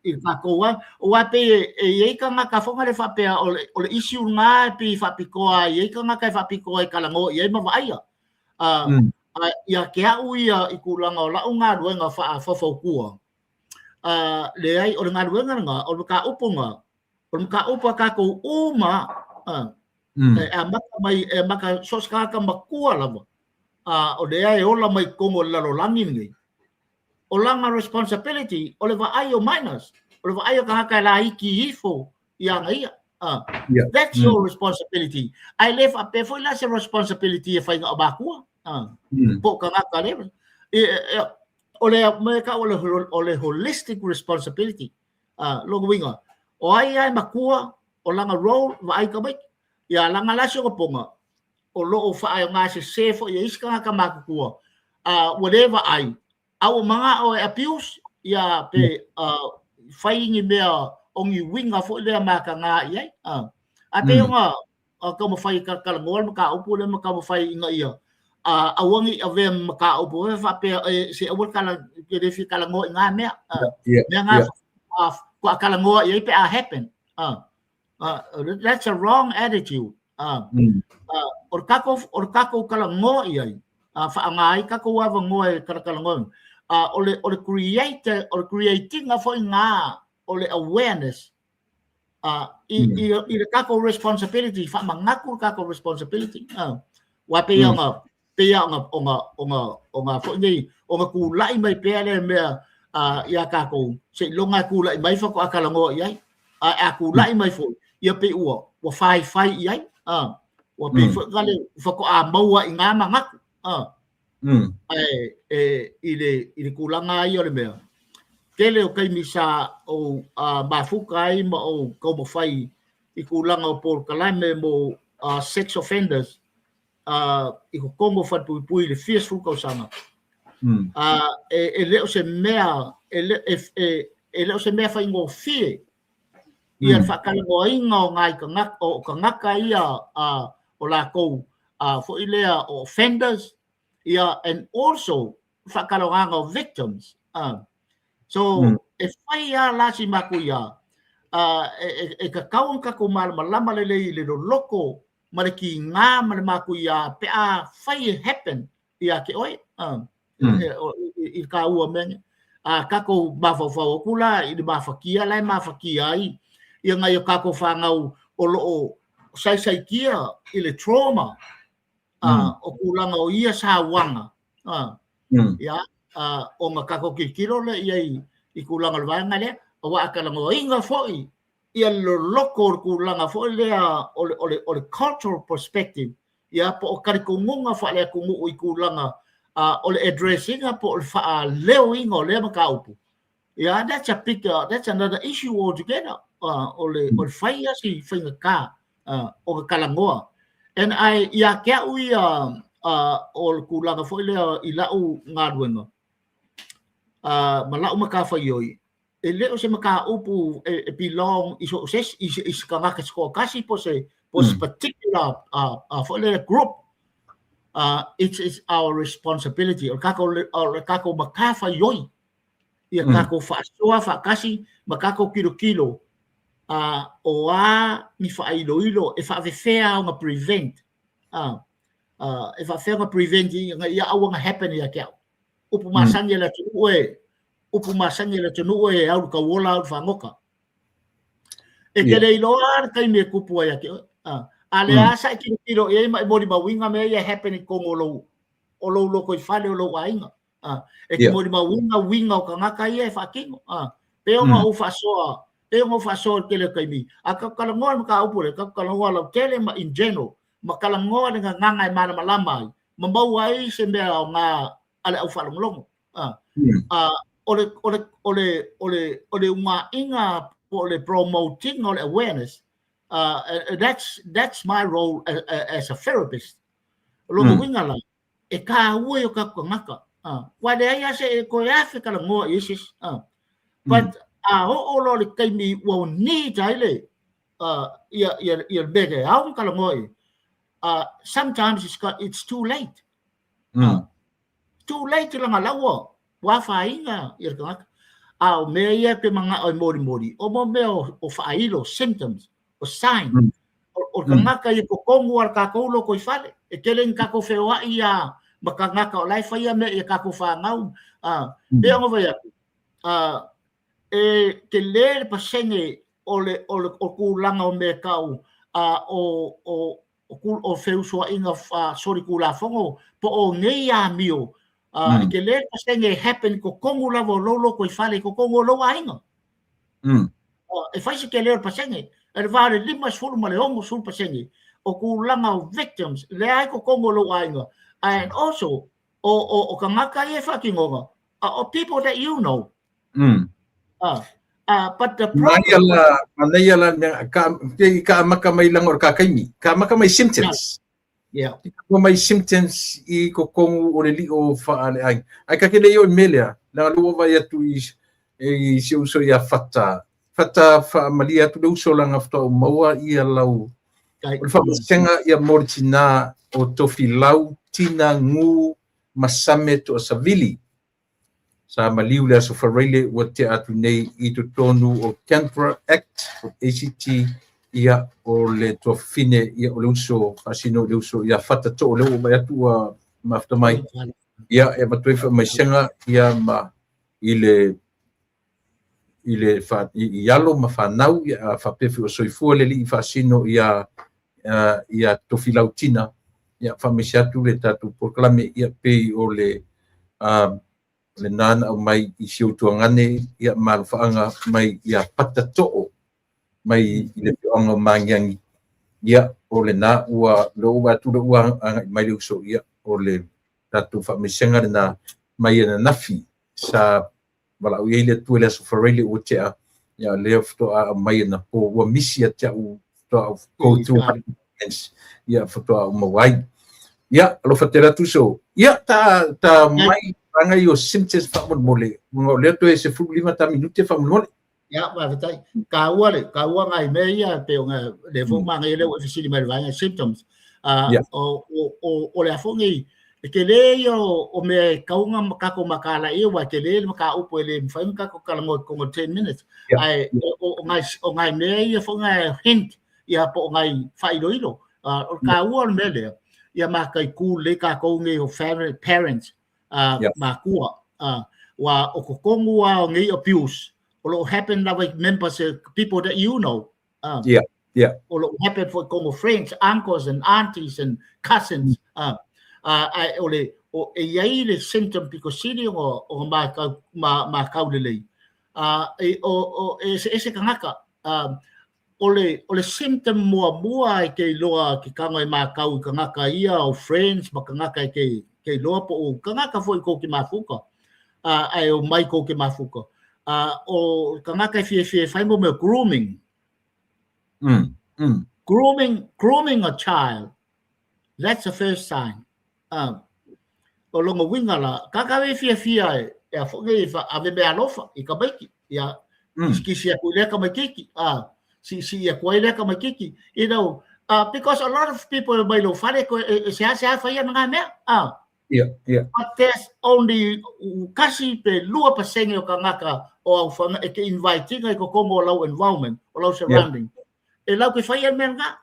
i tatou a aua pei e i ai tagata foi na le faapea o le issue na e pei faapitoa e i ai tagata e faapitoa e talanoa i ai ma vaaia ia te au ia i tulaga o lau galuega faafaufautua leai, o le galuega lena, o le mataupu na, o le mataupu a tatou uma e amata mai e amata so o se tagata matua lava. o lea e ola mai totonu o le lalolagi lenei, o lana responsibility o le vaai o minors, o le vaai o tagata e laiti ifo ia ana ia. That's your responsibility. Ae le faapea foi la se responsibility e fai na o matua. Po o tagata le. O le mea e tau o le holistic responsibility. Lona uiga, o ai lava e matua, o lana role, vaai tamaiti. Ia lana la si ona pona, o lo o faaaogasese foi e isi tagata matutua, ua le vaai, a ua manao e abuse, ia pe fai ni mea o ni uiga foi lea mataga i ai. Ae pei ona taumafai e talatalanoa le mataupu lea ma taumafai ina ia aua ne i avea ma mataupu e faapea se aua le tala, e le fia talanoa i na mea. Mea na faatoa talanoa i ai pe a happen. That's a wrong attitude. O le tatou, o le tatou talanoa i ai, faaaoga ai tatou avanoa e talatalanoa. O le create, o le create ina foi na o le awareness i le tatou responsibility, faamanatu le tatou responsibility. Aua pei ona pei ona ona ona ona foi nei ona tulai mai pea le mea ia tatou seiloga e tulai mai faatoa talanoa i ai. Ae a tulai mai foi ia pei ua faifai i ai. Ua pei foi le faatoa maua i ngā manatu. Ae e, i le i le tulaga ia o le mea tele o taimi sa ou mafuta ai ma ou taumafai i tulaga o polokalame mo sex offenders i totonu o falepuipui i le fia sefulu tausaga. E le o se mea e le o se mea faigofie ia le faatalanoaina o nai tagata o tagata ia o latou foi lea o offenders ia and also faatalanoaga o victims. So e fai lava la si matuia e tatau ona tatou malamalama lelei i le loloto ma le tiga ma le matuia pe a fai e happen ia te oe i le taua o mea nei. A tatou mafaufau atu la i le mafatia la e mafatia ai ia nai o tatou fanau o lo o saisaitia i le trauma o tulaga o ia sauaga ia ona tatou tilotilo lea i ai i tulaga o le vaega lea, aua a talanoaina foi ia le loloto o le tulaga foi lea o le cultural perspective, ia po o talitonuga faale-atunuu i tulaga o le address ina po o le faaleoina o lea mataupu. Ia that's a big that's another issue altogether. O le fai lava si faigata o le talanoa. And I ia te au ia o le tulaga foi lea i lau galuega ma lau matafaioi, e le o se mataupu e belong i so o se isi, i se tagata se toatasi po o se particular foi lea group. It's our responsibility. O le tatou matafaioi ia tatou faasoa faatasi ma tatou tilotilo o a ni faailoilo e faafefea ona prevent e faafefea ona prevent ina ia aua na happen ia te au. Upu masani a le atunuu e, upu masani a le atunuu e au i le tauola au i le fagota. E te le iloa le taimi e tupu ai ia te oe. A lea lava sa e tilotilo i ai ma e molimauina mea ia e happen i totonu o lou lotoifale o lou aiga. E te molimauina uiga o tagata ia e faatino. Pei ona ou faasoa, pei ona ou faasoa i le tele o taimi, a tatou talanoa i le mataupu lea, tatou talanoa lautele ma in general, ma talanoa i le gagana e malamalama ai, ma maua ai se mea aoga a le aufaalogologo. O le, o le, o le, o le, o le uunaiga po o le promoting o le awareness, that's my role as a therapist. O lona uiga la, e taua i o tatou tagata. Ua leai lava se e toe afe talanoa i ai se isi. But a oo loa i le taimi ua need ai le ia ia ia le mea e ao ona talanoa i ai, sometimes it's too late. Too late leaga la ua ua afaina ia le tagata. A o mea ia e manao e molimoli, o mo mea o faailo, symptoms, o sign, o le tagata i totonu o le tatou lotoifale. E tele ni tatou feoai ia ma tagata o la e faia mea i a tatou fanau. Pei ona fai atu, e tele le pasene o le tulaga o mea tau o o feusoaiga solitulafono po o nei amio e tele le pasene e happen i totonu lava o lou lotoifale, i totonu o lou aiga. E fai se tele o le pasene, e le va o le 50 ma le 60% o tulaga o victims lea i totonu o lou aiga. And also, o tagata ia e faatinoga, o people that you know. But the problem. Manaia la mea, ka amaka mai langa o le kakaimi, ka amaka mai symptoms. Ka mai symptoms i totonu o le lio faaleaiga. Ai ka ke le i melea, la lua vai atu i si uso ia Fata. Fata whaamalia atu le uso langa whatoa o maua ia lau. O le whaamasenga ia moritina o Tofilau, Tina Ngu, Masame to Savili. Sa maliu le aso Faraile ua te atu nei i totonu o Canberra Act, o ACT, ia o le tuafafine, ia o le uso, faasino le uso, ia Fata to o le ua mai atu ua mafuta mai. Ia e matu e whaamaisenga, ia ma i le i alo ma whanau, ia whapefi o soifua le li i faasino ia ia Tofilau Tina, ia whaamaise atu le tātou polokalame, ia pei o le le nana au mai i si utuangane, ia malufaanga mai ia Pata To'o, mai i le pioanga o Mangiangi, ia o le nā ua le ua atu le ua anga mai le uso, ia o le tātou whaamaisenga le nā mai e nafi sa wala ui le atu le aso Faraile ua tea, ia lea whatoa a mai e na po ua misi a tea u whatoa go through ia whatoa o mawai. Ia, alofa te ratu so. Ia, ta mai ranga i o symptoms whaamolmole. Mga o lea toe se 15 ta minute whaamolmole. Ia, wawhetai. Ka ua le, ka ua ngai mea ia, pe o ngā le fo manga i leo e whisili mai le vaenga symptoms. O le afo ngai, e te le ia o mea e kaunga ma kako makala ia, wa te le ma ka upo e le mwhai ma kako kalango kongo 10 minutes. Ai, o ngai mea ia fo ngai hint, ia po o ngai whailoilo. O ka ua o le mea lea, ia ma kai ku le ka kou ngai o family, parents, makua, wa o kokongu wa o ngai abuse, o lo happen lava i members, people that you know. O lo happen for kongo friends, uncles and aunties and cousins. Ai o le o e iai le symptom because sili o ma kau le lei. E o e se kangaka. O le symptom mua mua e ke iloa ki kanga e mākau i kangaka ia o friends ma kangaka e ke iloa po o kangaka foi ko ki mafuka. Ai o mai ko ki mafuka. O kangaka e fie fie whai mo mea grooming. Grooming a child. That's the first sign. O longo winga la, kaka e fie fie e a whange e ave mea alofa i ka maiki. Ia, kisi aku lea ka maikiki. Si aku ai lea ka maikiki. You know, because a lot of people mai lo whare ko e se ase a whai ana ngā mea. But there's only kasi pe 2% o ka ngaka o au whanga e ke invitinga i ko kongo o lau environment, o lau surrounding. E lau ke whai mea ngā,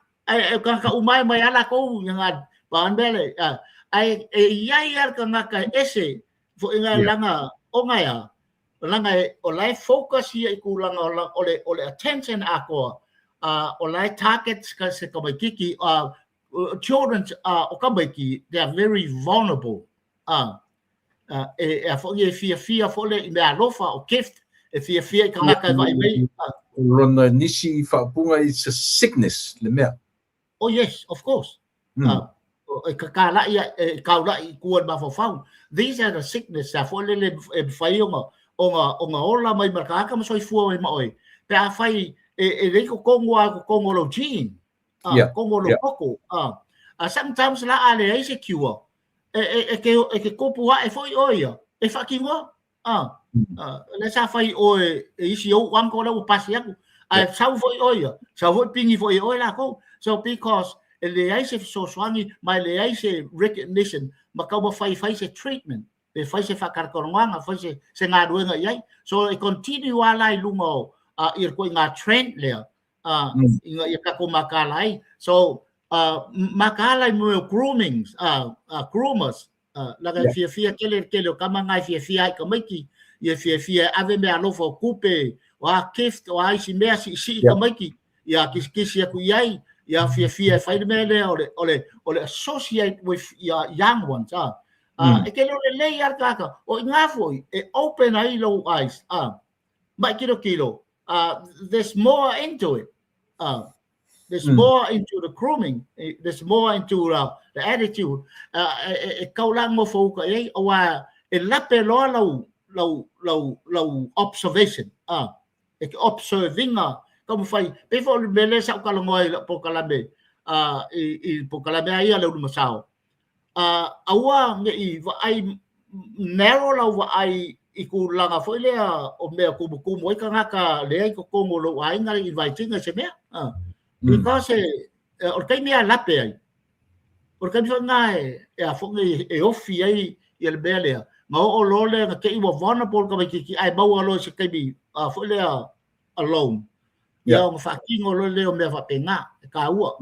e ka umai mai ala kou i ngā pānbele. Ai e iai ar ka ngaka ese fo inga langa o ngaia. Langa e o lai focus ia i kūlanga o le attention a koa. O lai targets ka se kamaikiki, children o kamaiki, they are very vulnerable. E a fo e fia fia fo le i mea alofa o gift, e fia fia i kangaka e vai mei. Lona nisi whaapunga, it's a sickness, le mea. Oh yes, of course. E kakalai, e kaulai i kua mawhawhau. These are the sickness, a fo le le e whai onga ola mai markaka ma soifua mai maoi. Pe a whai e reiko kongo a ko kongo lo gene. Kongo lo koko. Sometimes la ale ai se cure. E ke kopu a e foi oia. E whakingoa. Le sa whai oe e isi au anko le pasi aku. A sau foi oia. Sau foi pingi foi oe la kou. So because e le ai se fesoasoani ma e leai se recognition ma kau ma whai whai se treatment. E whai se whakarakoronga, whai se ngā ruenga i ai. So e continue a lai lunga o i koe ngā trend lea i ngā ia kako makala ai. So makala i mua groomings, groomers, laka fia fia kele kele o kama ngai fia fia ai kamaiki, ia fia fia ave mea alofa o kupe, o a gift, o a isi mea si si i kamaiki, ia kisi kisi aku i ai, Ia fiafia e fai le mea lea o le, o le, o le associate with ia young ones, a. E te le o lelei lava le tagata, o i ina foi e open ai lou eyes, a. Ma e tilotilo, there's more into it, a. There's more into the grooming, there's more into the attitude. E tau la nofo uka i ai, aua e lape loa lau, lau, lau, lau observation, a. E te observe ina, taumafai, pei foi o le mea lea sa ou talanoa ai i lau polokalame, i le polokalame lava ia a le Ulumasao. Aua ne i vaai narrow lau vaai i tulaga foi lea o mea tumutumu ai tagata lea i totonu o lou aiga i invite ina i se mea. Because o le taimi lava e lape ai, o le taimi foi lena e a foi nei e ofi ai ia le mea lea, na oo loa lea na te i ua vulnerable le tamaitiiti ae maua loa i se taimi foi lea alone. Ia ona faatino loa lea o mea faapena, e taua.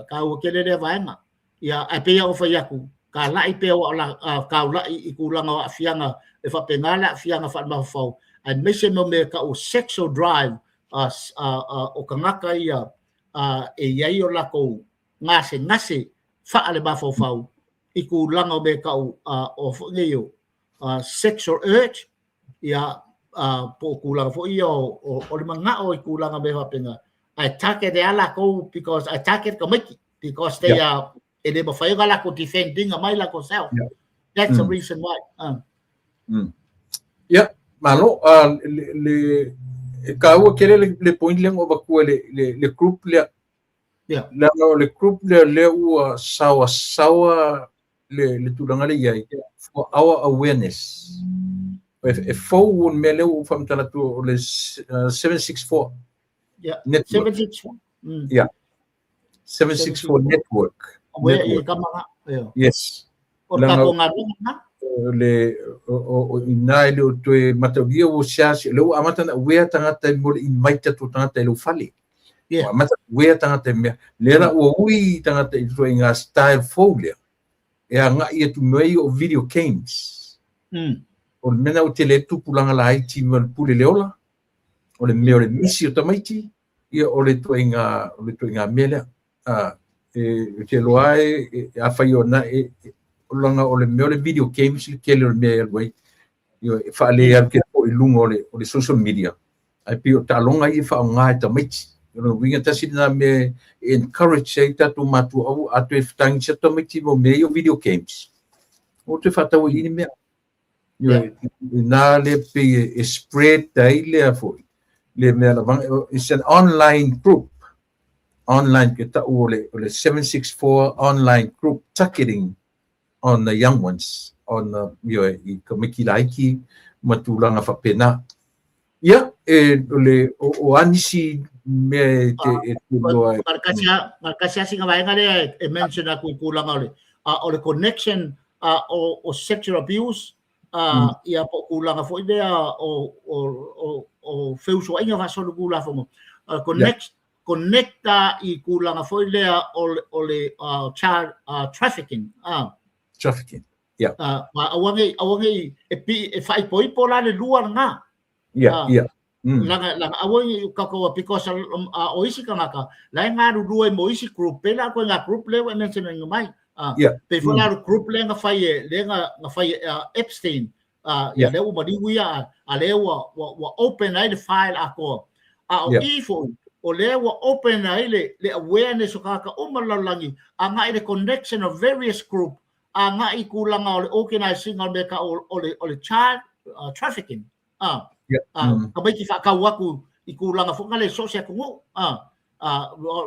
Taua tele lea vaega. Ia, ae pei lava ona fai atu, talai pea aua o la, taulai i tulaga o aafiaga e faapena le aafiaga faalemafaufau, aemaise mo mea e tau o sexual drive o tagata ia e i ai o latou gasegase faalemafaufau i tulaga o mea e tau o foi nei o sexual urge, ia, po o tulaga foi ia o le manao i tulaga mea faapena. Ae target lava latou because ae target tamaiti because they are e le mafai ona latou defend ina mai latou self. That's the reason why. Ia, malo, le e taua tele le point lea na ou avatua le group lea. Leaga o le group lea lea ua saoasaoa le tulaga lea i ai for our awareness. E fou le mea lea ua ou faamatala atu o le 764 network. 764. Yeah. 764 network. Network. Yes. O le tatou galuega lena. Le o ina e le o toe mataulia ua seasi, lea ua amata ona aware tagata mo le invite atu o tagata i lou fale. Ua amata ona aware tagata i mea. Lea la ua ui tagata i ituaiga style fou lea e agai atu mai o video games. O le mea lena ua tele ai le tupulaga laiti ma le pule le ola, o le mea o le misi o tamaiti, ia o le ituaiga, o le ituaiga mea lea. E te iloa e, afai o na e, leaga o le mea o le video games le tele o le mea e alu ai. Ioe, e faale alu tele foi i luga o le social media, ae pei o taaloga ia e faaaoga e tamaiti. O lona uiga tasi lena mea e encourage ai tatou matua, aua a toe fetagisi atu tamaiti mo mea ia o video games, aua toe faatau ai i ni mea. Ioe, ina lea pei e spread ai lea foi le mea lavaga. It's an online group, online ke tau o le 764 online group targeting on the young ones, on the, ioe, i tamaiti laiti ma tulaga faapena. Ia, e, o le, o a nisi mea e te, e te loa e. Kasi lava sina vaega lea e mention atu i tulaga o le, o le connection o sexual abuse, ia po o tulaga foi lea o feusuaiga faasolitulafono. Connect, connect i tulaga foi lea o le child trafficking. Trafficking. Aua nei, aua nei e pi, e faaipoipo la le lua lena. Laga, laga aua nei tatou because o isi tagata la e galulue mo isi group, pei la koe ngā group lea ua e mention ina mai. Pei foi la le group lea na fai e, lea na fai e Epstein, ia lea ua maliu ia, a lea ua open ai le file atoa. A o i foi, o lea ua open ai le awareness o tagata uma o le lalolagi agai i le connection of various group agai i tulaga o le organise ina o le mea e tau o le child trafficking. Tamaiti faatau atu i tulaga foi na le so o se atunuu.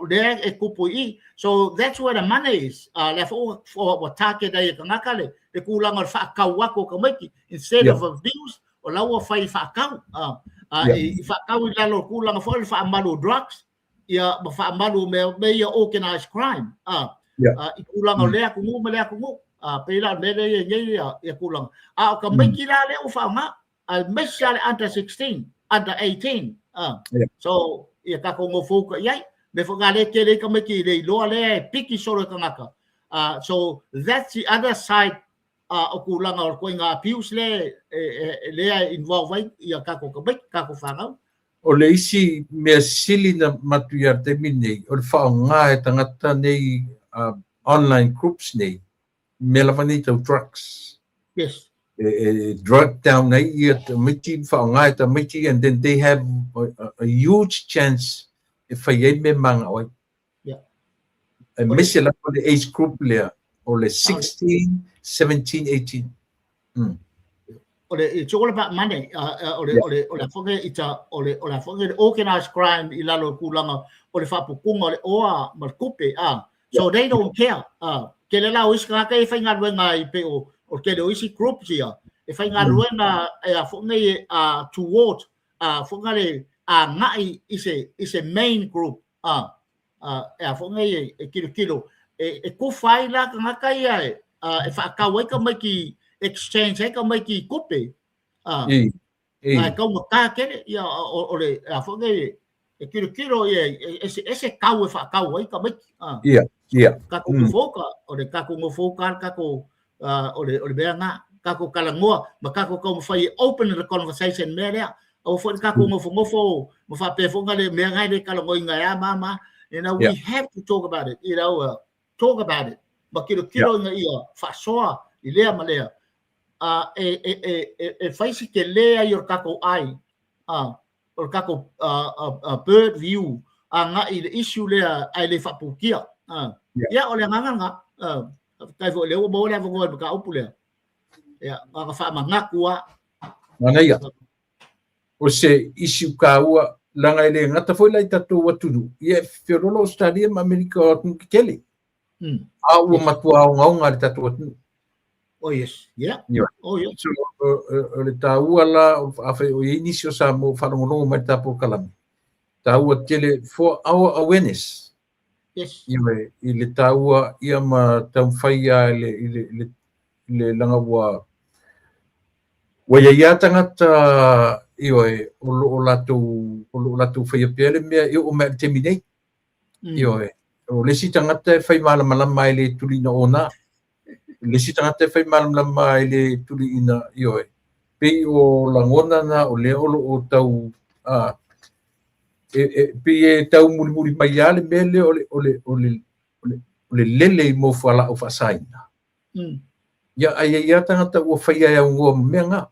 Lea e tupu i i. So that's where the money is. Lea foi ua target ai e tagata le tulaga o le faatau atu o tamaiti instead of abuse, o la ua fai faatau. I faatau i lalo o tulaga foi o le faamalu o drugs, ia ma faamalu o mea ia organized crime. I tulaga o lea atunuu ma lea atunuu. Pei la o le mea lea e i ai nei ia tulaga. A o tamaiti la lea ua faaaoga, aemaise lava le under 16, under 18. So, ia tatou nofo uka i ai. Mea foi lena lea e tele ai tamaiti e le iloa lea e piki solo e tagata. So, that's the other side o tulaga o le ituaiga abuse lea e involve ai ia tatou tamaiti, tatou fanau. O le isi mea sili na matuia i le taimi lenei, o le faaaoga e tagata nei online groups nei, mea lava nei tau drugs. Yes. E drug down ai ia tamaiti, faaaoga e tamaiti and then they have a huge chance e fai ai mea manao ai. Yeah. Aemaise lava le age group lea o le 16, 17, 18. O le, it's all about money. O le, o le, o le whange i ta, o le, o le whange le organized crime i lalo kūlanga o le whaapukunga o le oa ma le kupe. So they don't care. Ke le lao isi kaka e whai ngaluenga i pe o, o ke le o isi groups ia, e whai ngaluenga e a whange e a toward, a whange le a ngai i se, i se main group. E a whange e, e kilo kilo. E, e kofa ai la ka ngaka ia e, e whaakau ai ka mai ki exchange ai ka mai ki kope. E kau nga kā kere, ia, o, o le, a whange e, e kilo kilo ia, e, e, se, e se kau e whaakau ai ka mai ki. Ia, ia. Ka ko ngofouka, o le ka ko ngofouka, ka ko, o le, o le mea ngā, ka ko kalangoa, ma ka ko kau mawhai e open the conversation mea lea. O fo ka ko ngofo ngofo, ma whapea fo ngā le mea ngai le kalangoa inga ea mama. You know, we have to talk about it, you know, talk about it. Ma kilo kilo inga ia, whasoa, i lea ma lea. E, e, e, e, e whaisi ke lea i o kako ai, o le kako bird view a nga i le issue lea ai le whapukia. Ia, o le nganga kai fo le o mo le avongo e ka upu lea. Ia, nga wha mangaku a. Manaia. O se issue kāua, langa e le ngata foi lai tatou atunu. Ia, e whiorolo Australia ma Amerika o atunu ki tele. A ua matua aogaoga le tatou atunuu. Oh yes, yeah. Yeah. Oh yes. So, o le tāua la, afai o i ai nisi o Samoa o faalogologo mai i le tā polokalame, tāua tele for our awareness. Yes. Ioe, i le tāua ia ma taumafai ia i le, i le, i le, i le langa ua, ua iai lava tagata, ioe, o lo o latou, o lo o latou faia pea le mea e oo mai i le taimi nei. Ioe, o le isi tagata e fai malamalama e le tuli ina ona. Le isi tagata e fai malamalama e le tuli ina, ioe. Pei o lagona na o lea o lo o tau, a, e, e, pei e tau mulimuli mai lava le mea lea o le, o le, o le, o le, o le lele i mea o fualaau faasaina. Ia, ae i ai lava tagata ua faia e aunoa ma mea na.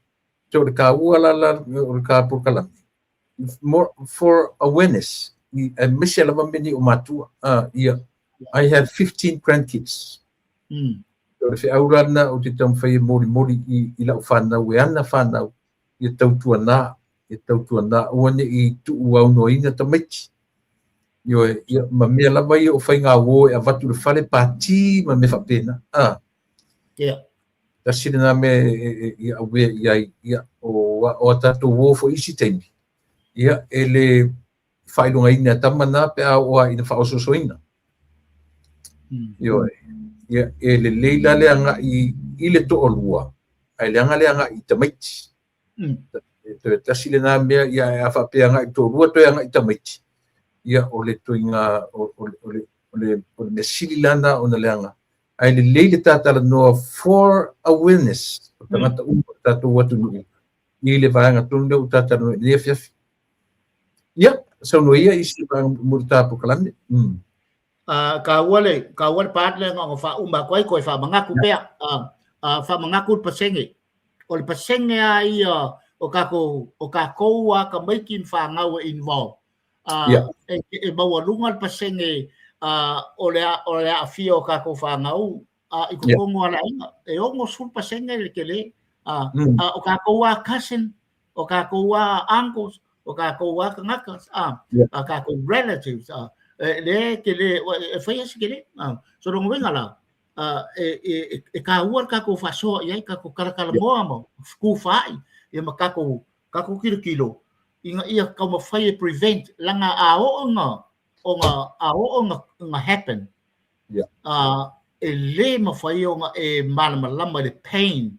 So o le kāua la la, o le kā polokalame, more for awareness, aemaise lava mea nei o matua. Ia, I have 15 grandkids. O le feau la lena ou te taumafai e molimoli i, i lau whanau e ana whanau, ia tautuanā, ia tautuanā, aua ne i tuu aunoaina tamaiti. Ioe, ia, ma mea lava ia o whai ngā wō e avatu le whare pātī ma mea whapena. Yeah. Tasi lena mea e, e, i awea i ai, ia, o, o a tātou wō fo isi taimi. Ia, e le whailogaina e tama nā pe a oa ina whaososoina. Ioe, ia, e le leila le anga i, i le to'olua, ai le anga le anga i tamaiti. E toe tasi lena mea, ia, e a whapea anga i to'olua, toe anga i tamaiti. Ia, o le toinga, o, o, o, le, o le, o le mea sili lana ona le anga. Ae lelei le ta talanoa for awareness o tagata uma o le tatou atunuu i le vaega tonu lea ua ta talanoa i lenei afiafi. Ia, saunoa ia i se vaega mo le ta polokalame. Kāua le, kāua le part lea nga whauma atu ai koe whamangaku pea. Whamangaku le pasenge. O le pasenge a ia o kākou, o kākou a ka maiki ma whāngau e involve. E, e maualuga le pasene o le, o le aafia o kākou whāngau i totonu o le aiga. E 60% le tele. O kākou a cousin, o kākou a uncles, o kākou a tagata, a kākou relatives. E, le tele, e whai asi tele. So rongo winga la, e, e, e kāua le kākou whasoa i ai, kākou karakara moa ma kūwhai, ia ma kākou Kākou kilokilo, ina ia taumafai e prevent lana a oo ina ona a oo ina ina happen. Yeah. E le mafai ona e malamalama i le pain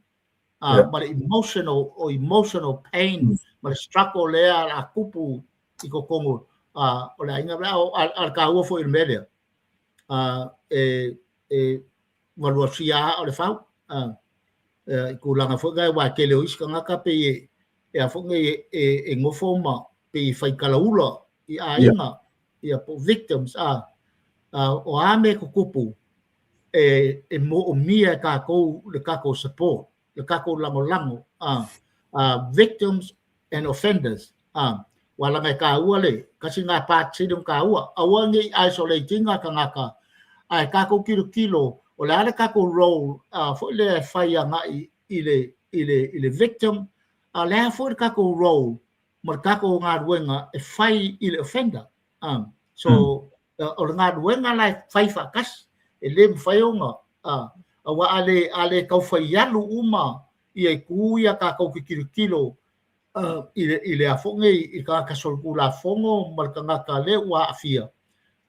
Yeah. ma le emotional o emotional pain ma le struggle lea a tupu i totonu o le aiga a, a le kāua foi i le mea lea. E e valuasia a o le fau. I tulaga foi lea aua e tele o isi tagata pei e, e a foi nei e, e, e nofo ma pei e fai kalaula i aiga, ia po o victims, a, o a mea e tutupu, e moomia e tatou le tatou support, le tatou lagolago, victims and offenders, aua leaga e taua le tasi lena part sili ona taua, aua ne i isolate ina tagata, ae tatou tilotilo o le a le tatou role foi lea e fai agai i le victim, a o le a foi le tatou role ma le tatou galuega e fai i le offender. So o le galuega la e fai faatasi, e le mafai ona aua a le tau fai alu uma ia itu ia tatou te tilotilo i le a foi nei i tagata solitulafono ma le tagata lea ua aafia,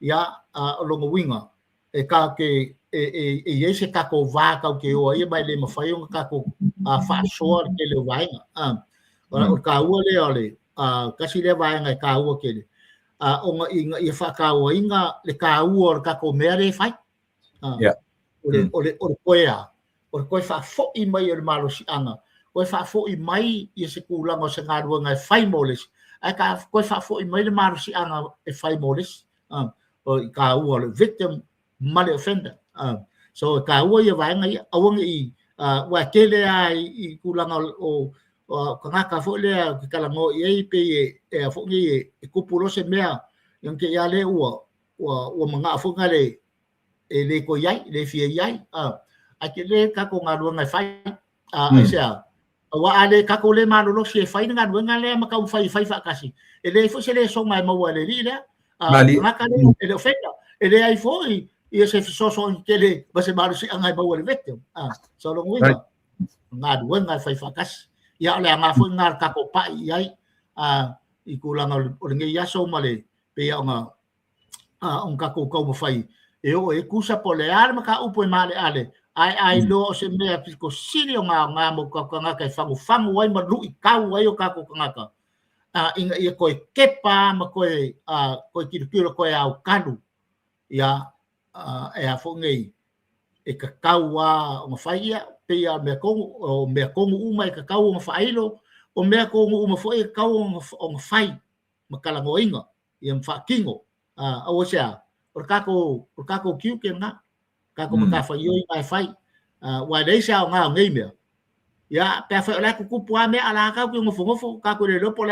ia, o lona uiga e tatou te e i ai se tatou va tatou te o ai, ma e le mafai ona tatou faasoa le tele o vaega. O le taua lea o le tasi lea vaega e taua tele, ona ina ia faatauaina le taua o le tatou mea lea e fai. O le toe a, o le toe faafoi mai o le malosiaga, toe faafoi mai ia se tulaga o se galuega e fai mo le isi, ae toe faafoi mai le malosiaga e fai mo le isi. O le taua o le victim ma le offender. So e taua ia vaega ia, aua ne i, aua e tele lava i tulaga o tagata foi lea ou te talanoa i ai, pei e a foi nei e tupu loa se mea, ia ona te i lava lea ua manao foi na le e le toe i ai, le fia i ai. Ae tele tatou galuega e fai. Aisea? Aua a le tatou le malolosi e fai le galuega lea ma taumafai e fai faatasi, e leai foi se lesona e maua e le alii lea. Tagata lea e le offender. E leai foi ia se fesoasoani tele ma se malosiaga e maua e le victim. So lona uiga, galuega e fai faatasi. Ia o le aoga foi lena o le tatou pai i ai i tulaga o lenei aso ma le pei ona tatou taumafai e oo e tusa po o le a le mataupu e maaleale, ae a iloa o se mea pito sili ona aoga mo tatou tagata e fagufagu ai ma luitau ai o tatou tagata, ina ia toe kepa ma toe tilotilo, toe aokalu, ia, e a foi nei, e tatau lava ona fai ia, pei lava o mea tonu, o mea tonu uma e tatau ona faailo, o mea tonu uma foi e tatau ona fai ma talanoaina, ia ma faatino. Aua se a, o le tatou tiute lena, tatou matafaioi na e fai. Aua e leai se aoga o nei mea, ia, pe afai o la e tutupu lava mea, a o la e tatou te nofonofo, tatou le iloa po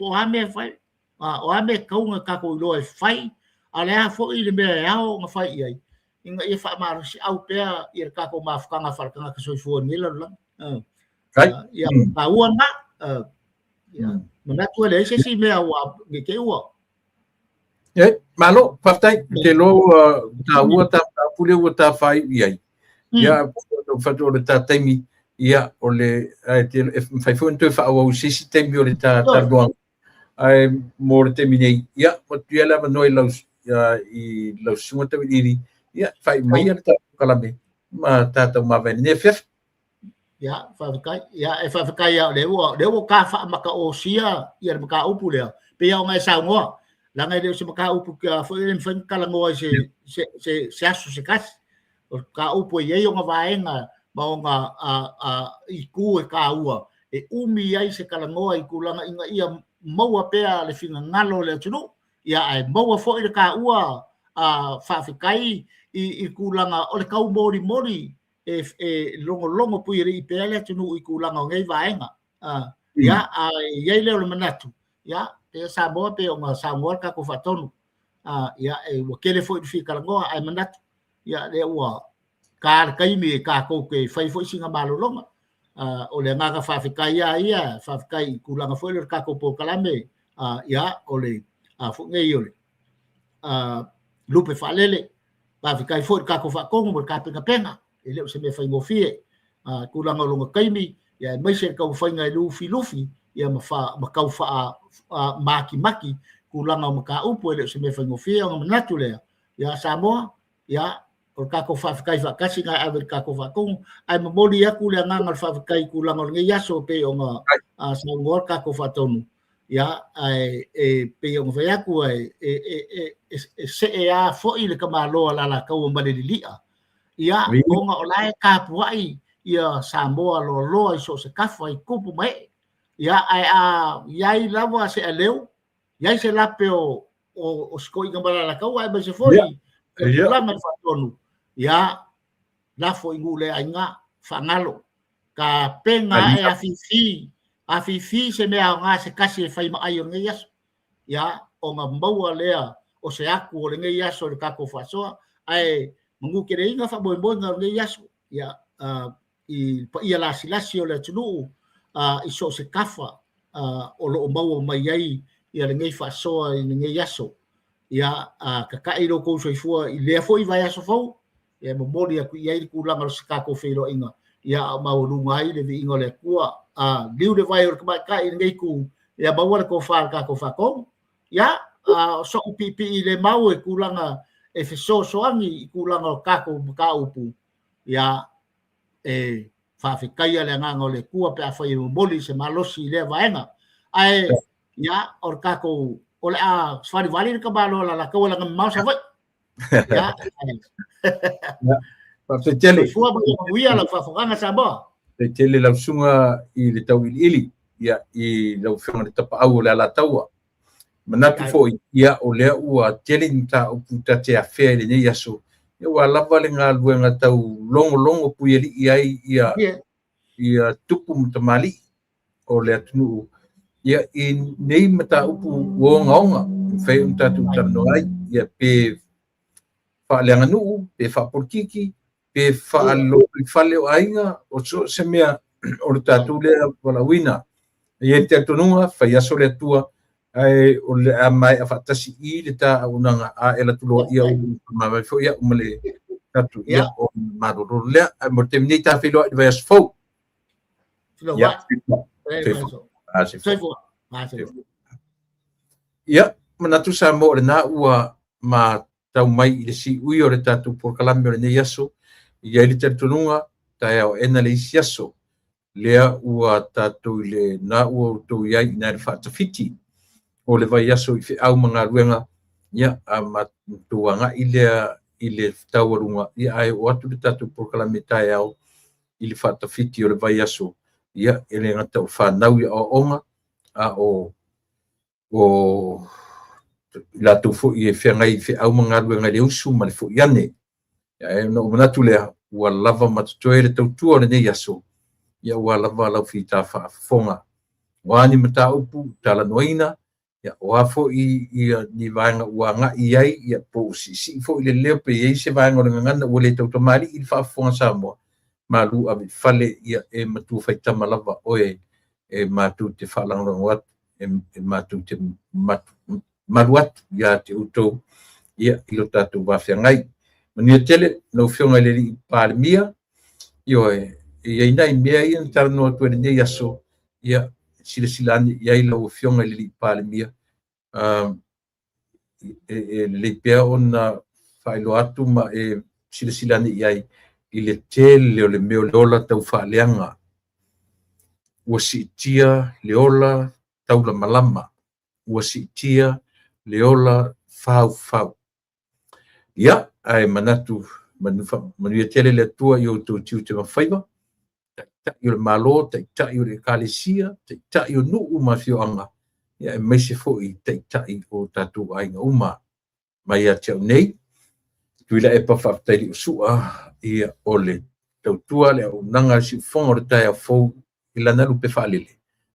o a mea e fai, o a mea e tatau ona tatou iloa e fai, a o le a foi le mea e ao ona fai i ai, ina ia faamalosiau pea ia le tatou mafutaga faaletagata soifua i lenei lalolagi. Ia, taua lena. Ia, manatu e leai se isi mea ua ne i te i ua. E, malo, faafetai. Ou te iloa ua taua ta mataupu lea ua ta faaiu i ai. Ia, ou fatu o le ta taimi, ia, o le, ae te, e mafai foi ona toe faaauau i se isi taimi o le ta talanoaga. Ae mo le taimi nei, ia, ua atu ia le avanoa i lau susuga Tauiliili, ia, faaiu maia le tatou polokalame ma tatou mavae i lenei afiafi. Ia, faafetai. Ia, e faafetai lava o lea ua ta faamataosia ia le mataupu lea, pei lava ona e saunoa, leaga e le o se mataupu foi e mafai ona talanoa i se aso se tasi. O le mataupu e i ai ona vaega ma ona itu e taua, e umi ai se talanoa i tulaga ina ia maua pea le finagalo o le atunuu, ia ae maua foi le taua faafetai i tulaga o le taumolimoli e logologo puialii pea le atunuu i tulaga o nei vaega. Ia, a i ai lea o le manatu, ia, pei Samoa pei ona saunoa le tatou faatonu. Ia, ua tele foi le fia talanoa, ae manatu, ia, lea ua ta le taimi e tatou te fai foi sina malologa. O le agaga faafetai lava ia, faafetai i tulaga foi lea o le tatou polokalame, ia, o le a foi nei o le lupe faalele. Faafetai foi i le tatou faatonu ma le tapenapena, e le o se mea faigofie. Tulaga o lona taimi, ia aemaise le taumafaiga e lufilufi, ia ma tau faamakimaki tulaga o mataupu, e le o se mea faigofie. Ona manatu lea, ia Samoa, ia o le tatou faafetai faatasi na e ave i le tatou faatonu, ae momoli atu le agaga o le faafetai i tulaga o lenei aso pei ona saunoa le tatou faatonu. Ia, ae e pei ona fai atu, e see lava foi le tamaloa o Alataua ma le lilia, ia, ona o la e tapuai ia Samoa loaloa i so o se tafa i tupu ma ee. Ia, ae a i ai lava se aleu, I ai se lape o sikoiga ma lalakaua aemaise foi o tulaga i faatonu, ia lafo i nuu le aiga faagalo ka pega ae afifi afifi se mea aoga se tasi e fai ma ai o lenei aso, ia ona maua lea o se aku o lenei aso i le tatou faasoa. Ae manu teleina faamoemoega o lenei aso, ia i paia lasilasi o le atunuu i so o se tafa o lo o maua mai ai ia lenei faasoa i lenei aso. Ia tata'i lo outou soifua i lea foi vaiaso fou, e momoli atu i ai le tulaga o se tatou feiloaiga, ia a o maualuga ai le viiga o le Atua. Liu le vai o le tamaitai i lenei itu, ia maua le tofa i le tatou faatonu. Ia o so'u piipii le mau e tulaga e fesoasoani i tulaga o tatou mataupu, ia e faafetaia le agaga o le Atua pe afai e momoli se malosi i lea vaega. Ae ia o le tatou o le a valivali le tamaloa Alataua leaga mamao Savaii. Ia Faafetai tele. Soifua ma ia manuia lau faafogaga Samoa. Faafetai tele lau susuga i le tauiliili, ia, i lau Afioga i le Tapaau o le Alataua. Manatu foi, ia, o lea ua tele ni mataupu ta te afea i lenei aso, ia, ua lava le galuega tau logologo puialii ai ia ia tupu ma tamalii o le atunuu, ia, i nei mataupu ua ogaoga e mafai ona tatou talanoa ai, ia, pe faaleaganuu, pe faapolokiki, pe faalotoifale o aiga, o so o se mea o le tatou lea valaauina. E i ai le talitonuga, fai aso le Atua, ae o le a maea faatasi i le ta auaunaga a e alu atu loa, ia ua mavae foi au ma le tatou, ia, o malolo lea. Ae mo le taimi nei, ta feiloai i le vaiaso fou. Ia, soifua. Ia, manatu Samoa o lena ua matau mai i le siui o le tatou polokalame o lenei aso. E i ai le talitonuga, taeao aena le isi aso. Lea ua tatou i lena ua outou i ai i ina i le faatafiti o le vaiaso i feau ma galuega, ia, a matou agai lea i le taualuga, ia, ae oo atu le tatou polokalame taeao i le faatafiti o le vaiaso, ia, e le gata o fanau i aoaoga, a o i latou foi e feagai i feau ma galuega i le usu ma le foi ane. Ae ona ou manatu lea, ua lava ma totoe le tautua o lenei aso, ia ua lava lau fita faafofoga. O a ni mataupu talanoaina, ia, o a foi ia ni vaega ua agai i ai, ia, po o siisii foi le leo, pe i ai se vaega o le gagana ua le tautamalii i le faafofoga Samoa, malu ave i fale, ia, e matua faitama lava oe e matou te faalagolago atu, e matou te malu atu ia te outou, ia, i lo tatou vafeagai. Manuia tele lau Afioga i le Alii Palemia. Ioe, e i ai nai mea ia na talanoa atu ai i lenei aso, ia, silasila ane i ai lau Afioga i le Alii Palemia. E lelei pea ona faailoa atu ma e silasila ane i ai i le tele o le mea o le ola tau faaleaga. Ua siitia le ola taulamalama, ua siitia le ola faufau. Ia, ae manatu manuia tele le Atua i outou tiute ma faiva, taitai o le Malo, taitai o le Ekalesia, taitai o nuu ma afioaga, ia, aemaise foi taitai o tatou aiga uma. Mai ia te au nei, Tuilaepa Faafetai Sua, ia, o le tautua le auaunaga a le siufofoga o le taeao fou i lana lupe faalele.